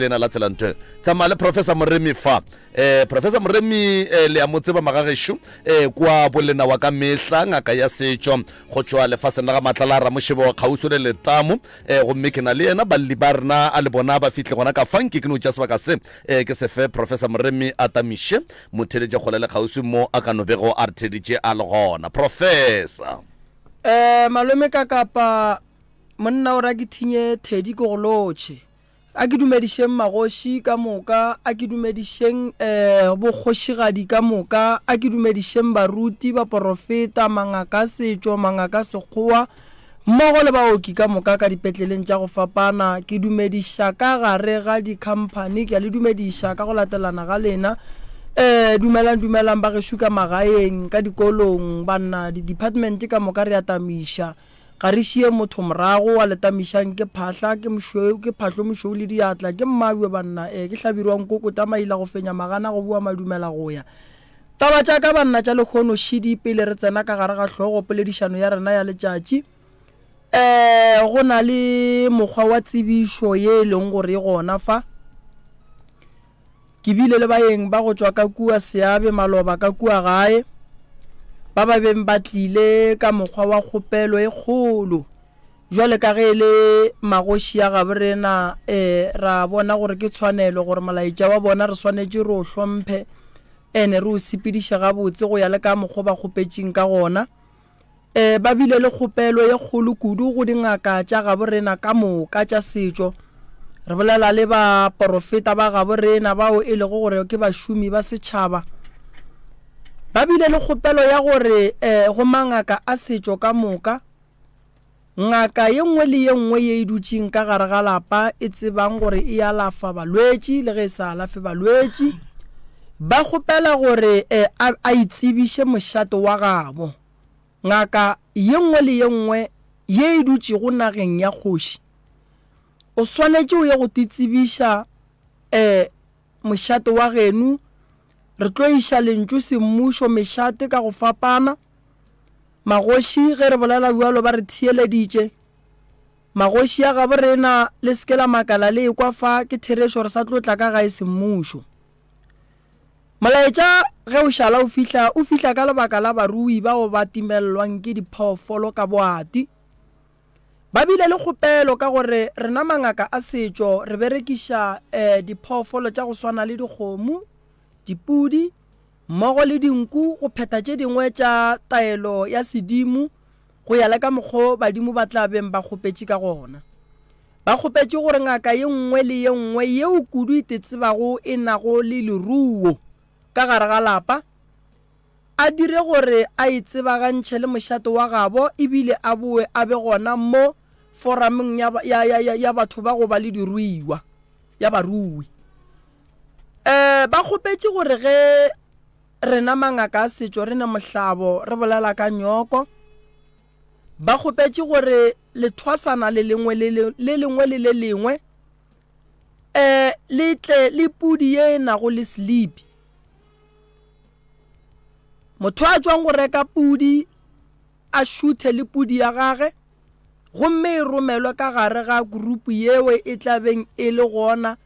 ke lena la tsela ntho. Tsamaya le Professor Moremi fa. Eh, Professor Moremi eh, le a mo tseba magagešo eh, kua bolena wa ka mehla, ngaka ya setšo go tšwa lefaseng la ga Matlala a Ramošebo wa kgauswi le Letamo. Eh, gomme ke na le yena, balli ba rena a le bona ba fihle gona ka fa. Nke ke no tšea sebaka se eh, ke se fe Professor Moremi a tamiše motheeletše kgole le kgauswi mo a ka no bego a re theeditše a le gona. Professor. Eh, malome ka kapa monna o ra ke thinye thedi ke go lotšhe. A ke dumedišeng magoši ka moka, a ke dumedišeng um bokgošigadi ka moka, a ke dumedišeng baruti, baporofeta, mangaka a setšo, mangaka a sekgowa, mmogo le baoki ka moka ka dipetleleng tša go fapana. Ke dumediša ka gare ga dikhamphani, ke a le dumediša ka go latelana ga lena. Um dumelang, dumelang ba gešo ka magaeng, ka dikolong, banna, di-department ka moka re a tamiša. Ga re šie motho morago, wa letamišang ke phahla, ke mošweu, ke phahlo mošweu le diatla, ke mmabjo banna, ee, ke hlabirwa nkoko tamaila go fenya magana go boa madumela go ya. Taba tša ka banna tša lekgono šidi pele re tsena ka gare ga hlogo poledišano ya rena ya letšatši. Ee, go na le mokgwa wa tsebišo ye e leng gore e gona fa. Ke bile le baeng ba go tšwa ka kua Seabe maloba ka kua gae, ba ba beng ba tlile ka mokgwa wa kgopelo e kgolo. Bjale ka ge e le magoši a gabo rena, e, ra bona gore ke tshwanelo gore molaetša wa bona re swanetše re o hlomphe ene re o sepediše gabotse go ya le ka mokgwa ba kgopetšeng ka gona. E, ba bile le kgopelo ye kgolo kudu go dingaka tša gabo rena ka moka tša setšo. Re bolela le baporofeta ba gabo rena bao e lego gore ke bašomi ba setšhaba. Ba bile le kgopelo ya gore e, go mangaka a setšo ka moka, ngaka ye nngwe le ye nngwe ye e dutšeng ka gare ga lapa e tsebang gore e alafa balwetši le ge e sa alafe balwetši, ba kgopela gore e, a, a itsebiše mošate wa gabo. Ngaka ye nngwe le ye nngwe ye e dutšego nageng ya kgoši, o swanetše o ye go titsebiša e mošate wa geno. Re tlo iša lentšu semmušo mešate ka go fapana. Magoši ge re bolela bjalo ba re theeleditše. Magoši a gabo rena le se ke la makala le ekwa fa ke therešo re sa tlo tla ka gae semmušo. Molaetša ge o šala o fihla, o fihla ka lebaka la barui bao ba timelelwang ke diphoofolo ka boati. Ba bile le kgopelo ka gore rena mangaka a setšo re berekiša diphoofolo tša go swana le dikgomo, dipudi mmogo le dinku go phetha tše dingwe tša taelo ya sedimo go ya le ka mokgo badimo ba tla beng ba kgopetše ka gona. Ba kgopetše gore ngaka ye nngwe le ye nngwe yeo kudu e tetsebago e nago le leruo ka gare ga lapa, a dire gore a e tsebagantšhe le mošate wa gabo e bile a boe a be gona mo foramong ya, ya, ya, ya, ya batho ba go ba le diruiwa, ya barui. E, ba kgopetše gore ge rena mangaka a setšo re ne mohlabo re bolela ka nyoko, Ba kgopetše gore lethwasana le lengwe le le lengwe le le lengwe um le tle le pudi ye e nago le selipi. Motho a tšwang go reka pudi a šuthe le pudi ya gage gomme e romelwe ka gare ga grupu yeo e tla beng e le gona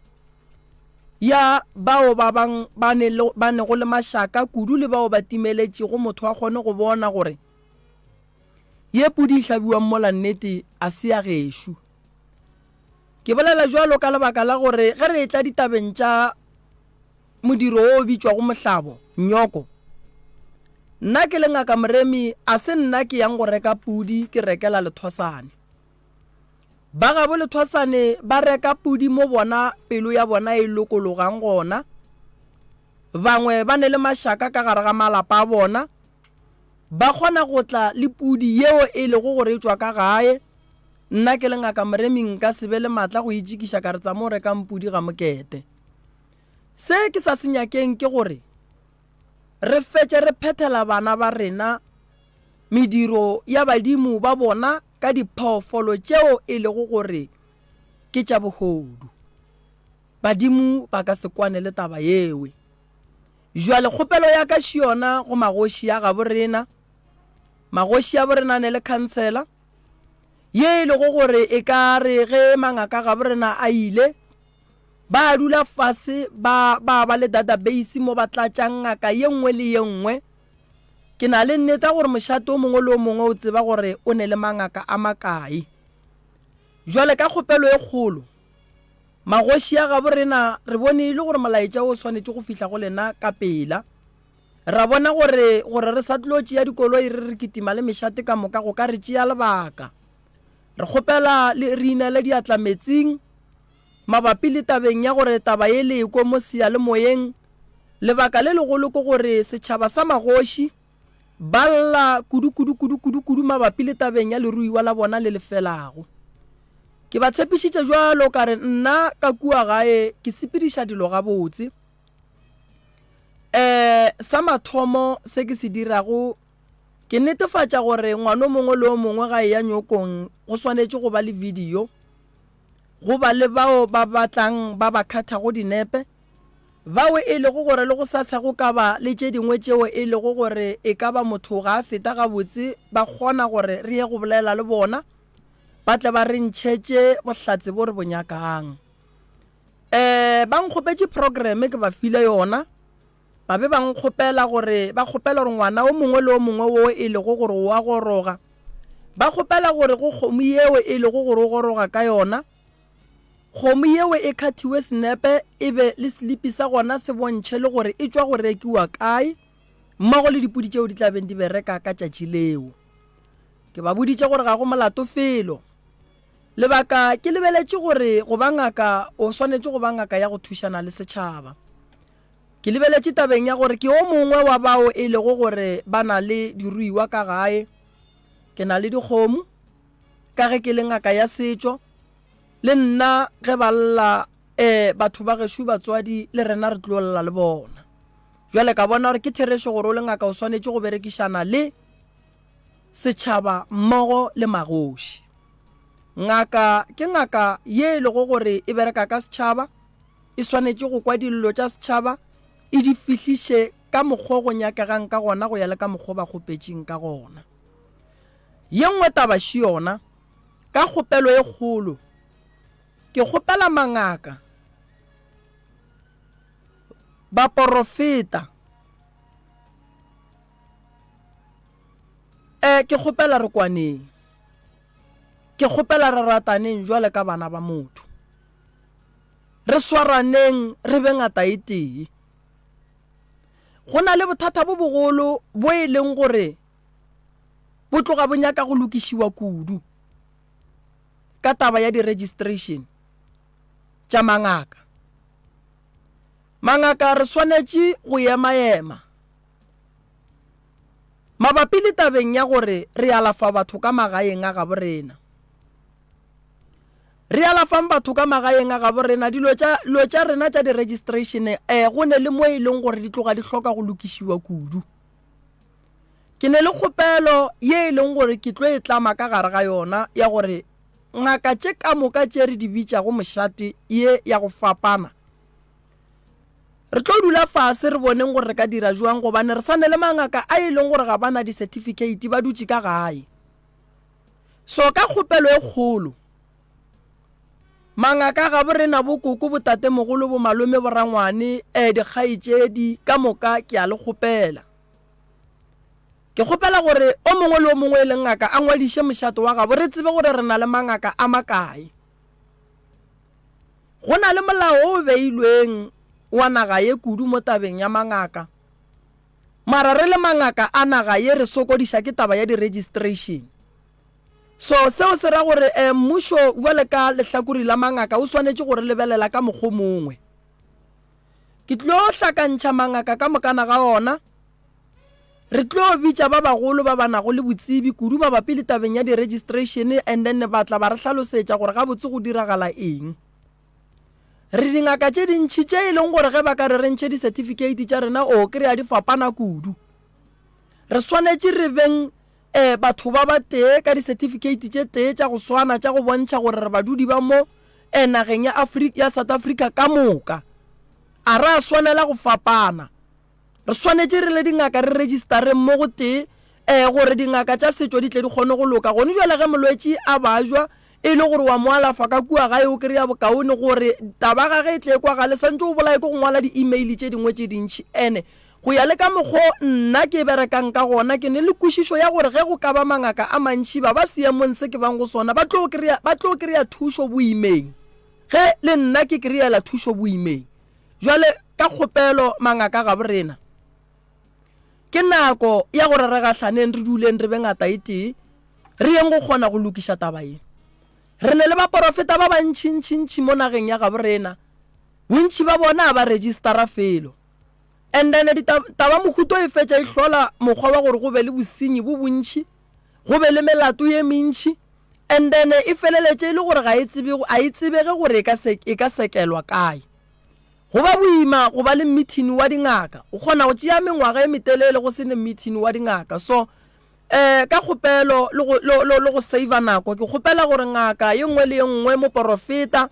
ya bao ba bang ba nego le mašaka kudu le bao ba timeletšego motho a kgone go bona gore Ye pudi e hlabiwang mola nnete a se ya gešo. Ke bolela bjalo ka lebaka la gore ge re etla ditabeng tša modiro wo o bitšwago mohlabo, nyoko, nna ke le Ngaka Moremi a se nna ke yang go reka pudi ke rekela Lethwasane. Ba gabo Lethwasane ba reka pudi mo bona pelo ya bona e lokologang gona. Bangwe ba ne le mašaka ka gare ga malapa a bona. Ba kgona go tla le pudi yeo e lego gore e tšwa ka gae. Nna ke le Ngaka Moremi nka se be le matla go itšikiša ka re tsamo rekang pudi ga Mokete. Se ke sa se nyakeng ke gore re fetše re phethela bana ba rena mediro ya badimo ba bona ka diphoofolo tšeo e lego gore ke tša bohodu. Badimo ba ka se kwane le taba yewe. Bjale kgopelo ya ka še yona go magoši a gabo rena, magoši a borena ne le khansela, ye e lego gore e ka re ge mangaka gabo rena a ile, Ba dula fase ba ba ba le database mo ba tlatšang ngaka ye nngwe le ye nngwe. Ke na le nneta gore mošate o mongwe le o mongwe o tseba gore o ne le mangaka a makae. Jwale ka kgopelo e kgolo, magoši a gabo rena re bone e le gore molaetša o swanetše go fihla go lena ka pela. Ra bona gore gore re sa tlo tšea dikoloi re re kitima le mešate ka moka go ka re tšea lebaka. Re kgopela le re inele diatla metsing mabapi le tabeng ya gore taba ye le ekwe mo seyalemoyeng. Lebaka le legolo ke gore setšhaba sa magoši ba lla kudu kudu kudu kudu kudu mabapi le tabeng ya leruiwa la bona le le felago. Ke ba tshepišitše bjalo ka re nna ka kua gae ke sepediša dilo gabotse. Um sa mathomo se ke se dirago ke netefatša gore ngwana o mongwe le o mongwe ga eya nyokong go swanetše go ba le video, go ba le bao ba batlang ba ba khathago dinepe, bao e lego gore le go sasa go ka ba le tše dingwe tšeo e lego gore e ka ba motho ga a feta gabotse ba kgona gore re ye go bolela le bona ba tle ba re ntšhetše bohlatse bo re bo nyakang. Um ba nkgopetše programme ke ba file yona, ba be ba nkgopela gore ba kgopela gore ngwana o mongwe le o mongwe wo e lego gore o a goroga, ba kgopela gore go kgomo yeo e lego gore o goroga ka yona, kgomo yeo e khathiwe senepe e be le selipi sa gona se bontšhe le gore e tšwa go rekiwa kae, mmogo le dipudi tšeo di tla beng di bereka ka tšatši leo. Ke ba boditše gore ga go molato felo. Lebaka ke lebeletše gore go ba ngaka o swanetše go ba ngaka ya go thušana le setšhaba. Ke lebeletše tabeng ya gore ke o mongwe wa bao e lego gore ba na le diruiwa ka gae. Ke na le dikgomo ka ge ke le ngaka ya setšo. Le nna ge ba lla um batho ba gešo batswadi le rena re tlo lla le bona. Bjale ka bona gore ke therešo gore o le ngaka o swanetše go berekišana le setšhaba mmogo le magoši. Ngaka ke ngaka ye e lego gore e bereka ka setšhaba, e swanetše go kwa dillo tša setšhaba, e di fihliše ka mokgwa o go nyakegang ka gona go ya le ka mokgwa o ba kgopetšeng ka gona. Ye nngwe taba še yona, ka kgopelo e kgolo, ke kgopela mangaka, baporofeta, E, ke kgopela re kwaneng. Ke kgopela re rataneng jwale ka bana ba motho. Re swaraneng re be ngata e tee. Go na le bothata bo bogolo bo e leng gore bo tloga bo nyaka go lokišiwa kudu ka taba ya di-registration tša mangaka. Mangaka re swanetše go ema-ema. Mabapi le tabeng ya gore re alafa batho ka magaeng a gabo rena. Re alafang batho ka magaeng a gabo rena, dilo tša, dilo tša rena tša di-registration eh, go ne le mo e leng gore di tloga di hloka go lokišiwa kudu. Ke ne le kgopelo ye e leng gore ke tlo e tlama ka gare ga yona ya gore ngaka tše ka moka tše re di bitšago mošate ye ya go fapana, Re tlo dula fase re boneng gore re ka dira jwang gobane re sa ne le mangaka a e leng gore ga ba na di-certificate ba dutše ka gae. So ka kgopelo e kgolo, mangaka ga bo rena bo koko, bo tatemogolo, bo malome, bo rangwane, eh, dikgaetšedi ka moka ke a le kgopela. Ke kgopela gore o mongwe le o mongwe e leng ngaka a ngwadiše mošato wa gabo re tsebe gore re na le mangaka a makae. Go na le molao wo o beilweng wa naga ye kudu mo tabeng ya mangaka. Mara re le mangaka a naga ye re sokodiša ke taba ya di-registration. So seo se ra gore eh, mmušo bjale ka lehlakori la mangaka o swanetše go re lebelela ka mokgwa o mongwe. Ke tlo hlakantšha mangaka ka mokana ga ona. Re tlo bitša ba bagolo ba ba nago le botsebi kudu mabapi le tabeng ya di-registration and then ba tla ba re hlalosetša gore gabotse go diragala eng. Re dingaka tše dintši tše e leng gore ge ba ka re re ntšhe di-certificate tša rena o kry-a di fapana kudu. Re swanetše re beng um batho ba ba tee ka di-certificate tše tee tša go swana tša go bontšha gore re badudi ba mo um nageng ya Afrika, ya South Africa ka moka. A ra swanela go fapana. Re swanetše re le dingaka re registereng mo go tee um gore dingaka tša setšo di tle di kgone go loka. Gone jwale ge molwetši a bajwa E le gore wa mo alafa ka kua gae o kry-a bokaone gore taba gage e tle e kwagale, santše o bolaye ke go ngwala di-email tše dingwe tše dintši. Ene go ya le ka mokgo nna ke berekang ka gona, ke ne le kwešišo ya gore ge go ka ba mangaka a mantši ba ba seemong se ke bang go sona ba tlo kry-a ba tlo kry-a thušo boimeng ge le nna ke kry-ela thušo boimeng. Bjale ka kgopelo mangaka gabo rena, ke nako ya gore re gahlaneng re duleng re be ngata e tee re yeng go kgona go lokiša taba ye. Re ne le baporofeta ba bantšintšintši mo nageng ya gabo rena, bontši ba bona a ba registera felo. And then taba mohuto e fetša e hlola mokgwa wa gore go be le bosenyi bo bontši, go be le melato ye mentši, and then e feleletše e le gore ga e tsebe, a e tsebege gore e ka se, e ka sekelwa kae. Go ba boima go ba le mmithini wa dingaka. O kgona go tšea mengwaga e metelele go se ne mmithini wa dingaka. So, eh, ka kgopelo le go, le, le, le go saver nako, ke kgopela gore ngaka ye nngwe le ye nngwe, moporofeta,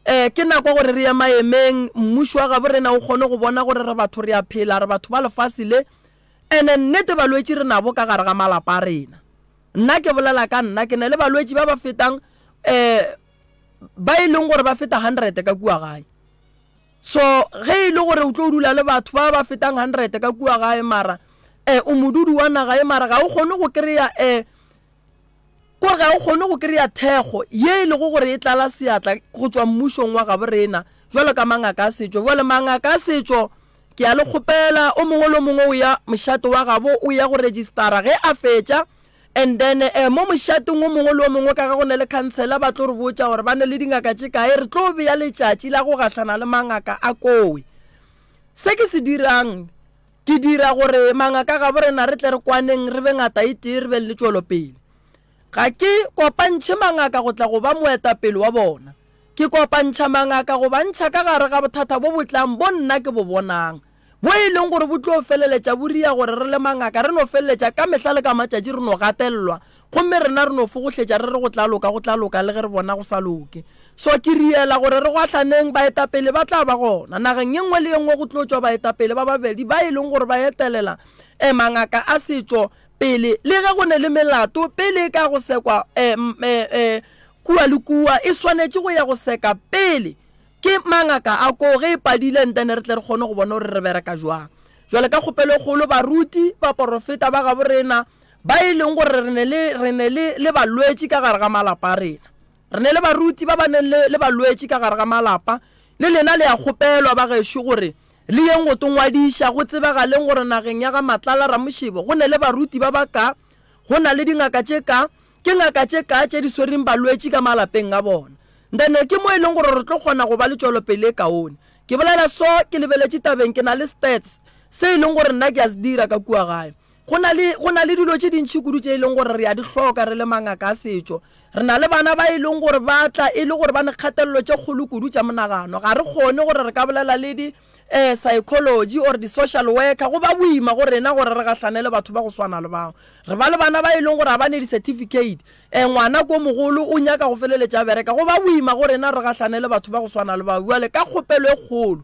eh, ke nako gore re ye maemeng, mmušo wa gabo rena o kgone go bona gore re batho re a phela, re batho ba lefase le, ene nnete balwetši re nabo ka gare ga malapa a rena. Nna ke bolela ka nna, ke na le balwetši ba ba fetang, eh, ba e leng gore ba feta 100 ka kua gae. So ge e le gore o tlo dula le batho ba ba fetang 100 ka kua gae mara eh, o modudi wa naga e mara ga o kgone go kry-a eh, kore ga o kgone go kry-a thekgo ye e lego gore e tlala seatla go tšwa mmušong wa gabo rena jwalo ka mangaka a setšo. Jwale mangaka a setšo ke a le kgopela o mongwe le o mongwe o ya mošate wa gabo o ya go registera ge a fetša And then eh, mo mošateng o mongwe le o mongwe ka ge go ne le khansela ba tlo re botša gore ba ne le dingaka tše kae, re tlo bea letšatši la go gahlana le mangaka a kowe. Se ke se dirang, ke dira gore mangaka gabo rena re tle re kwaneng re be ngata e tee re be le tšwelopele. Ga ke kopantšhe mangaka go tla go ba moetapele wa bona. Ke kopantšha mangaka go ba ntšha ka gare ga bothata bo bo tlang bo nna ke bo bonang. Bo e leng gore bo tlo feleletša bo ria gore re le mangaka re no feleletša ka mehla le ka matšatši re no gatelelwa gomme rena re no fogohletša re re go tla loka go tla loka le ge re bona go sa loke. So ke riela gore re gwahlaneng baetapele ba tla ba gona. Nageng ye nngwe le ye nngwe go tlo tšwa baetapele ba babedi ba e leng gore ba etelela eh, mangaka a setšo pele le ge go ne le melato pele e ka go sekwa eh, eh, eh, kua le kua e swanetše go ya go seka pele Ke mangaka a koo ge e padile ntene re tle re kgone go bona gore re bereka jwang. Jwale ka kgopelo e kgolo baruti, baporofeta ba gabo rena ba e leng gore re ne le re ne le le balwetši ka gare ga malapa a rena. Re ne le baruti ba ba neng le le balwetši ka gare ga malapa. Le lena le a kgopelwa ba gešo gore le yeng go to ngwadiša go tsebagaleng gore nageng ya ga Matlala Ramošebo go ne le baruti ba ba ka, go na le dingaka tše ka, Ke ngaka tše kae tše di swereng balwetši ka malapeng a bona? Then ke mo e leng gore re tlo kgona go ba le tšwelopele e kaone. Ke bolela so ke lebeletše tabeng, ke na le stats se e leng gore nna ke a se dira ka kua gae. Go na le, go na le dilo tše dintši kudu tše e leng gore re a di hloka re le mangaka a setšo. Re na le bana ba e leng gore ba tla e le gore ba ne kgatelelo tše kgolo kudu tša monagano. Ga re kgone gore re ka bolela le di eh, psychology or di-social worker, go ba boima go rena gore re gahlane le batho ba go swana le bao. Re ba le bana ba e leng gore ga ba ne di-certificate, eh, ngwana ko mogolo o nyaka go feleletša a bereka, go ba boima go rena re gahlane le batho ba go swana le bao. Bjale ka kgopelo e kgolo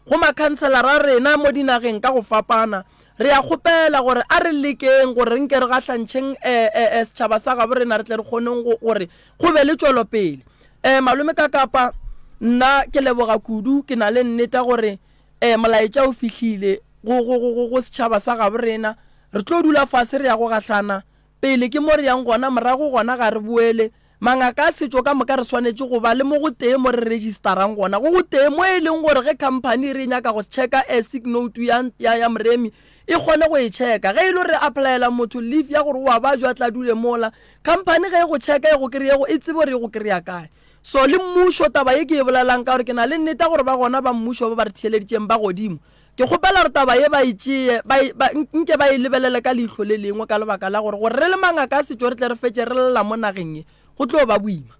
go makhanselara a rena mo dinageng ka go fapana, re a kgopela gore a re lekeng gore re nke re gahlantšheng eh, eh, eh, setšhaba sa gabo rena re tle re kgoneng gore go be le tšwelopele. Eh, malome ka kapa nna ke leboga kudu ke na le nneta gore eh, molaetša o fihlile go, go, go, go, go setšhaba sa gabo rena. Re tlo dula fase re ya go gahlana pele ke mo re yang gona morago gona ga re boele. Mangaka a setšo ka moka re swanetše go ba le mo go tee mo re registerang gona go go tee mo e leng gore ge company e re e nyaka go checka eh, sick note ya, ya, ya moremi e kgone go e checka. Ge e le gore re applyela motho leave ya gore o a bajwa tla dule mola Company ge e go checka e go kreye go e tsebe gore e go kreya kae. So le mmušo taba ye ke e bolelang ka gore ke na le nnete ya gore ba gona ba mmušo ba ba re theeleditšeng ba godimo. Ke kgopela gore taba ye ba e tšeye ba e, ba, nke ba e lebelele ka leihlo le lengwe ka lebaka la gore gore re le mangaka a setšo re tle re fetše re lla mo nageng ye go tlo ba boima.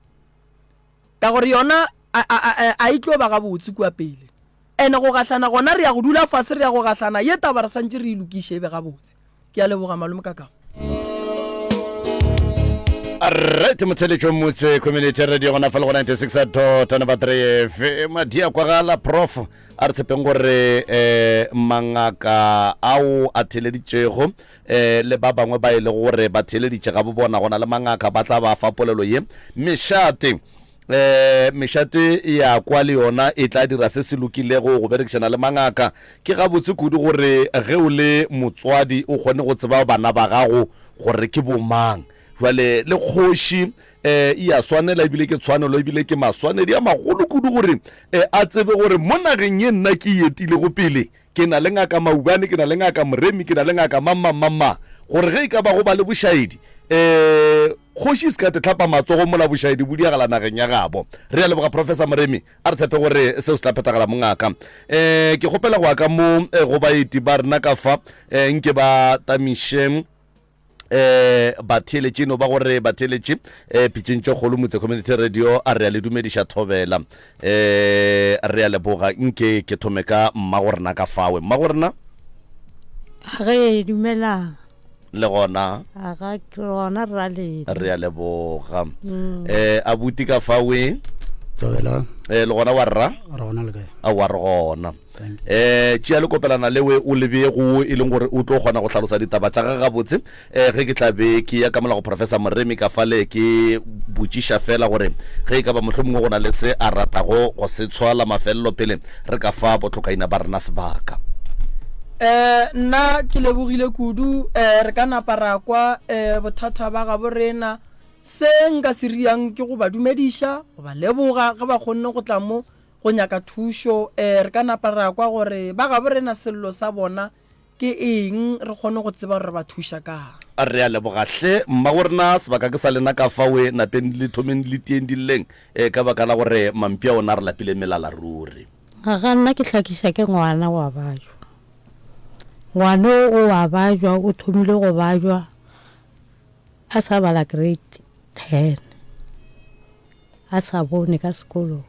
Ka gore yona a, a, a, a e tlo ba gabotse kua pele. Ene go gahlana gona re ya go dula fase re ya go gahlana ye taba re santše re e lokiše e be gabotse. Ke a leboga malome Kakao. Right motheletšo motse community radio gona fa le go 96 dot number 3 FM di a kwagala prof a re tshepeng gore eh mangaka ao a theleditšego eh le ba bangwe ba e lego gore ba theleditše ga bo bona go na le mangaka ba tla ba fa polelo ye mešate eh mešate ya kwa le yona e tla dira se se lokilego go berekišana le mangaka ke gabotse kudu gore ge o le motswadi o kgone go tseba bana ba gago gore ke bomang jwale le kgoši um e a swanela ebile ke tshwanelo ebile ke maswanedi a magolo kudu gore um a tsebe gore mo nageng ye nna ke e etilego pele Ke na le Ngaka Maubane, ke na le Ngaka Moremi, ke na le Ngaka Mang-mang-mang-mang. Gore ge e ka ba go ba le bošaedi, um kgoši e se ka te hlapa matsogo mola bošaedi bo diagala nageng ya gabo. Re a leboga Professor Moremi, a re tshepe gore seo se tla phethagala mongaka. Um ke kgopela go ya ka mo go baeti ba rena ka fa, um nke ba tamiše. eh batheeletši no ba gore batheeletši eh pitšeng tše kgolo motse community radio a re a le dumediša thobela eh re a leboga nke ke thome ka mmago rena ka fawe mmago rena Ge dumelang. Le gona. Aga ke gona rra lena. Re a leboga. Eh abuti ka fawe. Thobela. Eh le gona wa rra? Re gona le kae? A wa re gona. um tšea le kopelana lewe o lebe go e leng gore o tlo kgona go hlalosa ditaba tša gage gabotse um ge ke tla be ke ya ka mola go Professor Moremi ka fale ke botšiša fela gore ge e ka ba mohlomongwe go na le se a ratago go se tshwa la mafelelo pele re ka fa botlokaina ba rena sebaka. Um nna ke lebogile kudu um re ka napa ra kwa um bothata ba gabo rena. Se nka se riang ke go ba dumediša, go ba leboga ge ba kgonne go tla mo Go nyaka thušo, ee, re ka napa ra kwa gore ba gabo rena sello sa bona ke eng, re kgone go tseba gore re ba thuša kang. Re a leboga hle mmagorena, sebaka ke sa lena ka fawe napeng le thomeng le tieng di lleng, ee, ka baka la gore mampi a ona a re lapile melala ruri. Ga nna ke hlakiša ke ngwana wa bajwa. Ngwana o wa bajwa o thomile go bajwa a sa bala grade ten. A sa bone ka sekolong.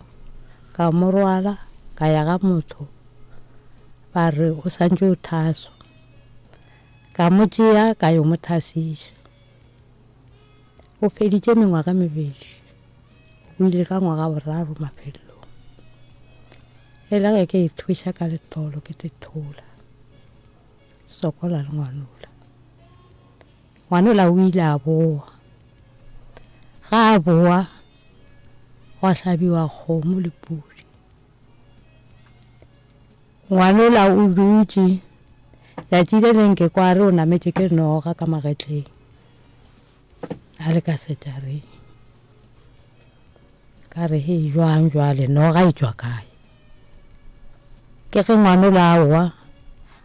Ka mo rwala ka ya ga motho ba re o santše o thaswa. Ka mo tšea ka yo mo thasiša. O feditše mengwaga e mebedi. O boile ka ngwaga boraro mafelelong. E le ge ke ithweša ka letolo ke te thola. Sokola le ngwanola. Ngwanola o ile a boa. Ga a boa gwa hlabiwa kgomo le pudi. Ngwanola o dutše, tšatši le leng ke kwa a re o nametše ke noga ka magetleng a le ka setareng. Ka re, Hei, bjang bjale, noga e tšwa kae? Ke ge ngwanola a wa,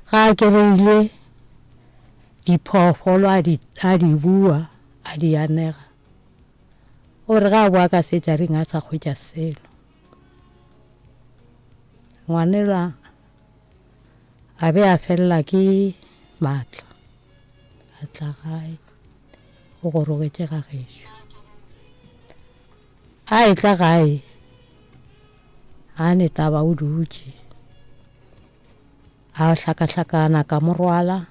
ga a kereile diphoofolo a di, a di bua, a di anega. O re ge a boa ka sejaring a sa hwetša selo. Ngwanela a be a felela ke maatla, a tla gae, o gorogetše ga gešo. A etla gae, a ne taba o dutše. A hlakahlakana ka mo rwala,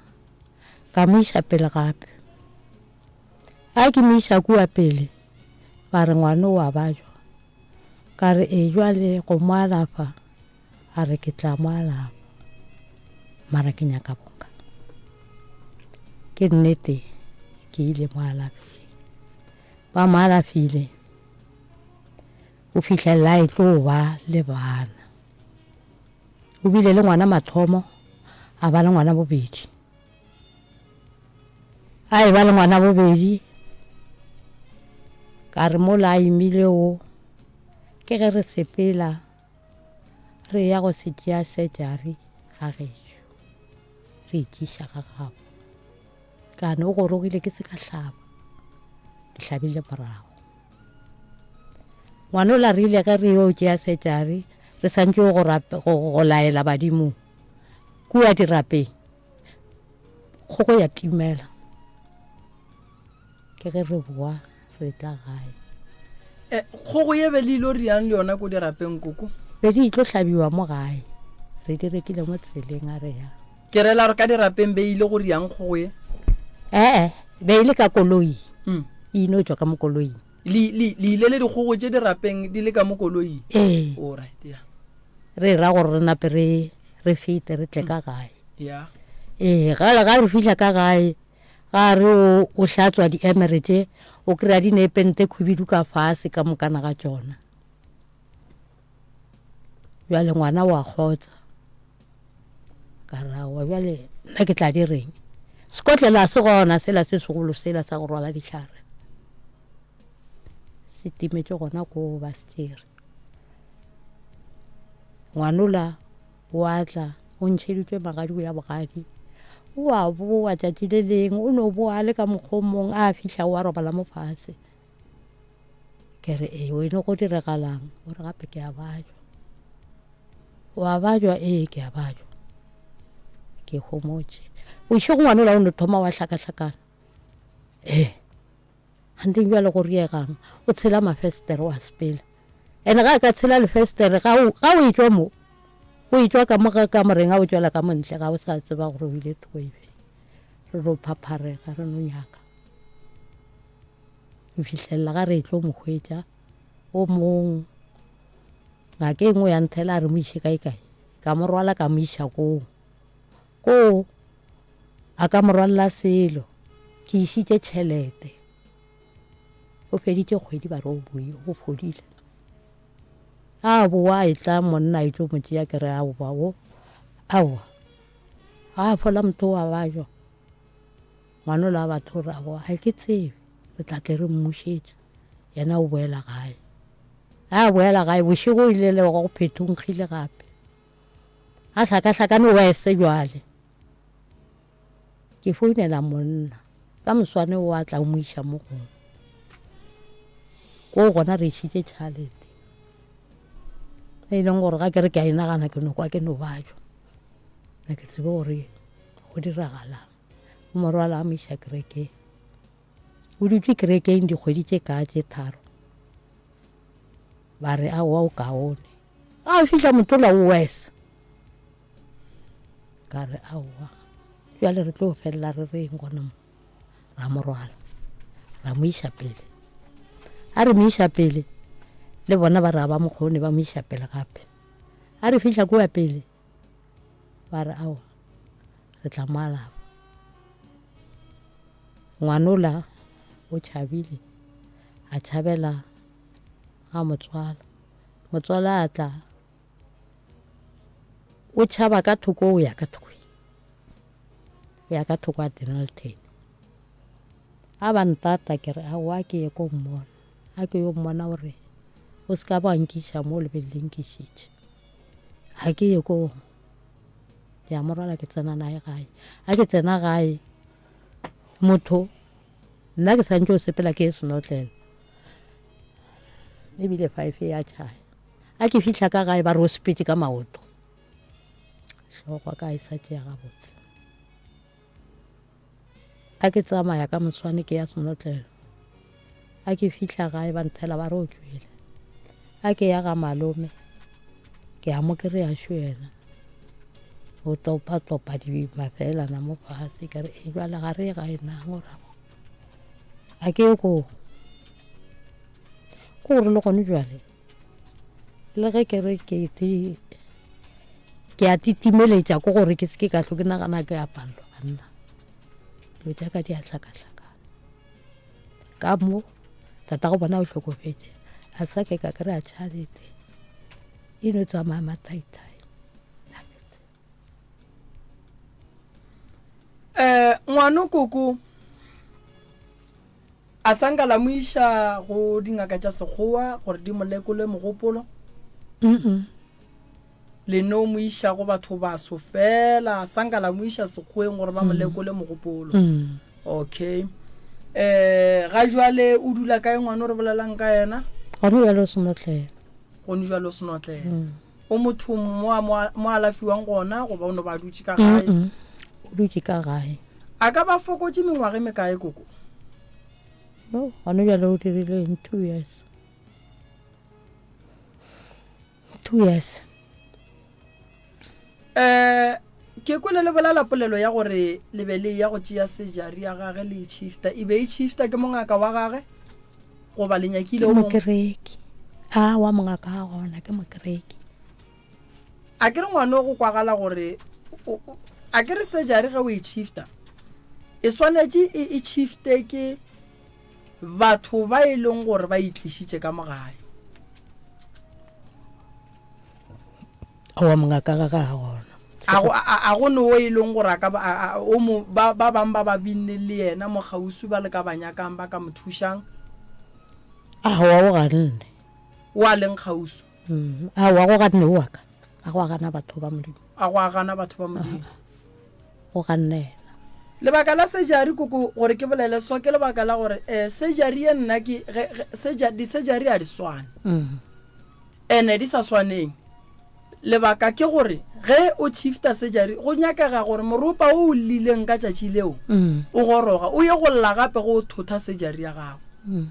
ka mo iša pele gape. A ke mo iša kua pele, ba re ngwana o a bajwa. Ka re ee jwale go mo alafa, a re ke tla mo alafa, mara ke nyaka boka. Ke nnete ke ile mo alafeng. Ba mo alafile go fihlelela a e tlo ba le bana. O bile le ngwana mathomo, a ba le ngwana bobedi. A e ba le ngwana bobedi, ka re mola a imile o, ke ge re sepela re ya go se tšea surgery ga gešo, re itšiša ga gabo. Kane o gorogile ke se ka hlaba, ke hlabile morago. Ngwanola re ile ge re yo tšea surgery, re santše go, go, go laela badimo kua dirapeng, kgogo ya timela. Ke ge re boa re tla gae. Eh, kgogo ye be le ilo riang le yona ko dirapeng koko? Be di tlo hlabiwa mo gae, re di rekile mo tseleng a re ya. Ke rela gore ka dirapeng be ile go riang kgogo ye? Ee, be e le ka koloi. Mm. E ino tšwa ka mo koloing. Le, le, le ile le dikgogo tše dirapeng di le ka mo koloing? Ee. All right, ya. Re ra gore re nape re, re fete re tle ka gae. Ya. Ee, ga, ga re fihla ka gae, ga re o, o hlatswa diemere tše, o kry-a di ne pente khubidu ka fase ka mokana ga tšona. Bjale ngwana wa kgotsa. Ka re aowa bjale nna ke tla di reng? Sekotlelo a se gona sela se segolo sela sa go rwala dihlare. Se timetše gona koo ba se tšere. Ngwanola o a tla o ntšheditšwe magadi o ya bogadi. O a boa tšatši le lengwe o no boa a le ka mokgwa o mongwe a fihla o a robala mo fase. Ke re ee wene go diregalang? O re gape ke a bajwa. O a bajwa? Ee ke a bajwa. Ke homotše. Bošego ngwanola o no thoma wa hlakahlakana. Ee ganteng bjale go riegang? O tshela mafestere wa sepela. Ene ga a ka tshela lefestere ga o ga o etšwa mo o etšwa ka mo ga kamoreng ga o tšwela ka mo ntle ga o sa tseba gore o ile thoko efe. Re no phapharega re no nyaka. Go fihlelela ga re tlo mo hwetša o mong ngaka e nngwe ya nthela a re mo iše kae kae ka mo rwala ka mo iša koo koo a ka mo rwalela selo ke išitše tšhelete o feditše kgwedi ba re o boe o fodile a boa e tla monna e tlo mo tšea ke re aowa o aowa ga a fola motho wa bajwa Ngwanola wa batho o re, Aowa, ga ke tsebe. Re tla tle re mmušetša. Yena o boela gae. Ge a boela gae, bošego o ile le go phethonkgile gape. A hlakahlakane wese bjale. Ke founela monna. Ka moswane o a tla o mo iša mo gongwe. Koo gona re išitše tšhalete. E leng gore ga ke re ke a e nagana ke no kwa ke no bajwa. Ga ke tsebe gore go diragalang. O mo rwala a mo iša kerekeng. O dutše kerekeng dikgwedi tše kaa tše tharo. Ba re aowa o kaone. Ga a fihla mothola o worse. Ka re aowa bjale re tlo felela re reng gona mo. Ra mo rwala ra mo iša pele. A re mo iša pele le bona ba re a ba mo kgone ba mo iša pele gape. A re fihla kua pele Ba re, Aowa, re tla mo alafa. Ngwanola o tšhabile, a tšhabela ga motswala. Motswala a tla, o tšhaba ka thoko o ya ka thoko, o ya ka thoko a Dennilton. A ba ntata ke re, Aowa, a ke ye ko mmona, a ke yo mmona gore o se ka ba nkiša mo le be le nkišitše. Ga ke ye koo, ke a mo rwala ke tsena naye gae. Ga ke tsena gae, motho nna ke santše o sepela ke ye senotlelo, ebile five ya tšhaya. Ga ke fihla ka gae ba re o sepetše ka maoto, hlogo ka e sa tšea gabotse. A ke tsamaya ka moswane ke ya senotlelo, a ke fihla gae ba nthela ba re o tšwele. A ke ya ga malome ke a mo kry-a šo yena o topa-topa mafeelana mo fase ke re e bjale ga re ye gae na ngora a ke ye koo. Ke gore le gone bjale le ge ke re ke ke a titimeletša ke gore ke se ke ka hlwe ke nagana ke a palelwa banna dilo tša ka di a hlakahlakana ka mo tatago bona o hlokofetše a sa ke ka kry-a tšhalete e no tsamaya mathaithai. Um ngwano koko A sa nka la mo iša go dingaka tša Sekgowa gore di mo lekole mogopolo? Le no mo iša go batho baso fela, a sa nka la mo iša Sekgoweng gore ba mo lekole mogopolo. Okay. Eh, ga jwale o dula kae ngwana o re bolelang ka yena? Gone jwale o senotlelo. Gone jwale o senotlelo. O motho mo a mo alafiwang gona goba o no ba dutše ka gae? O dutše ka gae. A ka ba fokotše mengwaga e mekae koko? No, gone bjale o dirile eng? 2 years. 2 years. Eh, Ke kwele le bolela polelo ya gore le be le eya go tšea sejari ya gage le e tšhifta. E be e tšhifta ke mongaka wa gage goba le nyakile Ke o mongwe? mokereki. Aowa mongaka ga gona ke mokereki. A ke re ngwano go kwagala gore o, o, a ke re sejari ge o e tšhifta e swanetše e, e tšhifte ke batho ba e leng gore ba e tlišitše ka mo gae. Aowa mongaka ga ga gona. A go, a, a go ne o e leng gore a ka ba, a, a, o mo, ba, ba bang ba ba binne le yena mo kgauswi ba le ka ba nyakang ba ka mo thušang? Aowa o ganne. O a leng kgauswi? Mm, aowa go ganne o wa ka. A go a gana batho ba Modimo. A go a gana batho ba Modimo. Go ganne yena. Lebaka la sejari koko gore ke bolele so ke lebaka la gore eh, sejari ye nna ke ge, ge, seja, disejari a di swane. Mm. Ene di sa swaneng. Lebaka ke gore ge o shifta surgery go nyakega gore moropa wo o llileng ka tšatši leo o goroga o ye go lla gape ge o thotha surgery ya gago.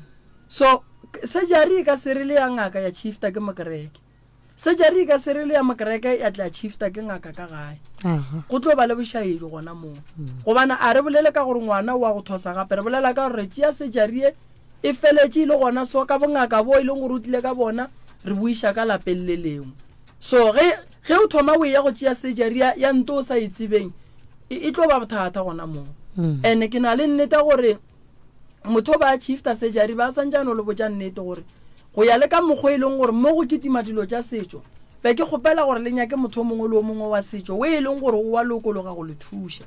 So surgery e ka se re le ya ngaka ya shifta ke mokereke. Surgery e ka se re le ya mokereke ya tla shifta ke ngaka ka gae. Go tlo ba le bošaedi gona moo. Gobane a re bolele ka gore ngwana o a go thosa gape, re bolela ka gore re tšea surgery ye E feletše e le gona so ka bongaka bo e leng gore o tlile ka bona, re bo iša ka lapeng le lengwe. So ge, ge o thoma o eya go tšea surgery ya, ya nto o sa e tsebeng, e, e tlo ba bothata gona moo. And ke na le nnete gore motho o ba a shifta surgery ba santše a no le botša nnete gore go ya le ka mokgwa e leng gore mo go kitima dilo tša setšo, be ke kgopela gore le nyake motho o mongwe le o mongwe wa setšo o e leng gore o wa lokologa go le thuša.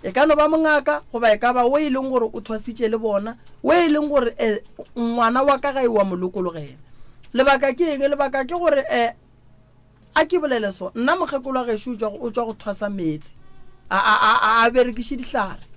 E ka no ba mongaka goba e ka ba wo e leng gore o thwasitše le bona, wo e leng gore eh, ngwana wa ka ga e wa mo lokologela. Lebaka ke eng? Lebaka ke gore eh, a ke bolele so, nna mokgekolo wa gešo o tšwa o tšwa go thwasa meetse, a, a, a, a, a berekiše dihlare.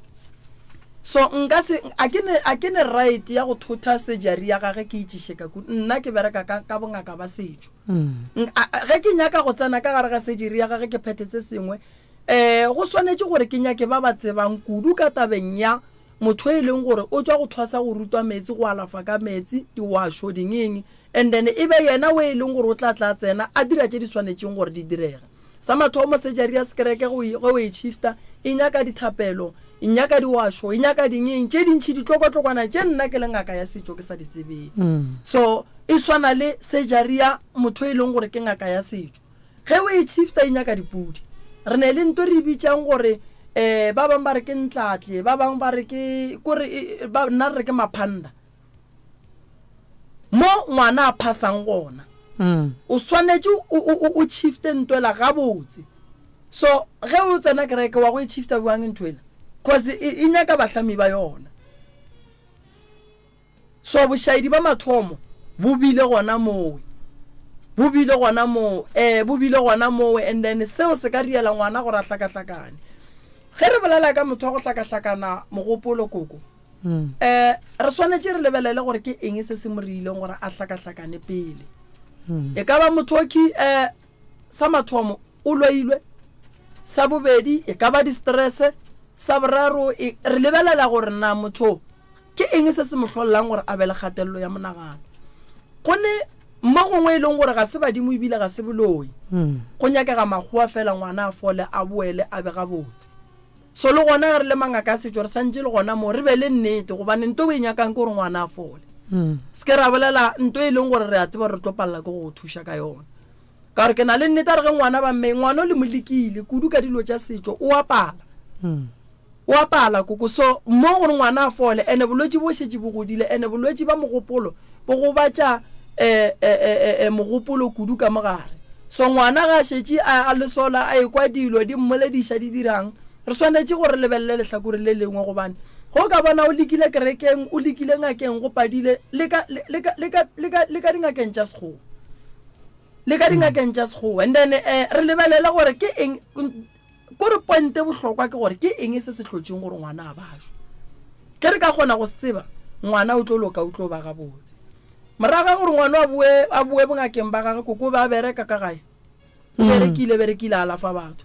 So nka se, a ke ne, a ke ne right ya go thotha surgery ya gage ke itšiše ka kudu. Nna ke bereka ka, ka bongaka ba setšo. Nk- a- a- Ge ke nyaka go tsena ka gare ga surgery ya gage ke phethe se sengwe, Ee, go swanetše gore ke nyake ba ba tsebang kudu ka tabeng ya motho e leng gore o tšwa go thwasa go rutwa meetse, go alafa ka meetse, diwašo, dingeng, and then e be yena o e leng gore o tla tla a tsena a dira tše di swanetšeng gore di direge. Sa mathomo, surgery ya sekereke ge o e shifta e nyaka dithapelo, e nyaka diwašo, e nyaka dingeng tše dintši, ditlokotlokwana tše nna ke le ngaka ya setšo ke sa di tsebeng. So e swana le surgery ya motho e leng gore ke ngaka ya setšo. Ge o e shifta e nyaka dipudi. Re ne le nto re e bitšang gore um ba bangwe ba re ke ntlatle, ba bangwe ba re ke kore ba nna re re ke maphanda. Mo ngwana a phasang gona o swanetše o o o shifte nto ela gabotse. So ge o tsena kereke wa go e shifta bjang ntho ela? Cause e e nyaka bahlami ba yona. So bošaedi ba mathomo bo bile gona mowe, bo bile gona moo, ee, bo bile gona mowe, and then seo se ka riela ngwana gore a hlakahlakane. Ge re bolela ka motho wa go hlakahlakana mogopolo, koko, um re swanetše re lebelele gore ke eng se se mo riileng gore a hlakahlakane pele. E ka ba motho o ki, um sa mathomo o loilwe, sa bobedi e ka ba di-stress, sa boraro e, re lebelela gore na motho Ke eng se se mo hlolelang gore a be le kgatelelo ya monagano? Go ne mo gongwe e leng gore ga se badimo ebile ga se boloi. Go nyakega makgowa fela ngwana a fole a boele a be gabotse. So le gona ge re le mangaka a setšo re santše le gona moo re be le nnete gobane nto o e nyakang ke gore ngwana a fole. Se ke ra bolela nto e leng gore re a tseba gore re tlo palela ke go go thuša ka yona. Ka gore ke na le nnete ya gore ge ngwana ba mme ngwana o le mo lekile kudu ka dilo tša setšo o a pala. O a pala koko so mo gore ngwana a fole ene bolwetši bo šetše bo godile ene bolwetši ba mogopolo bo gobatša um mogopolo kudu ka mogare so ngwana ga a šetše a a le sola a ekwa dilo di mmolediša di dirang re swanetše gore re lebelele lehlakore le lengwe gobane go ka bona o lekile kerekeng o lekile ngakeng go padile le ka le ka le ka le ka le ka dingakeng tša sekgowa le ka dingakeng tša sekgowa and then um re lebelele gore ke eng Ko re pointe bohlokwa ke gore ke eng se se hlotšeng gore ngwana a bajwe. Ge re ka kgona go se tseba, ngwana o tlo loka o tlo ba gabotse. Morago ga gore ngwana a boe a boe bongakeng ba gagwe koko o be a bereka ka gae. O berekile berekile a alafa batho.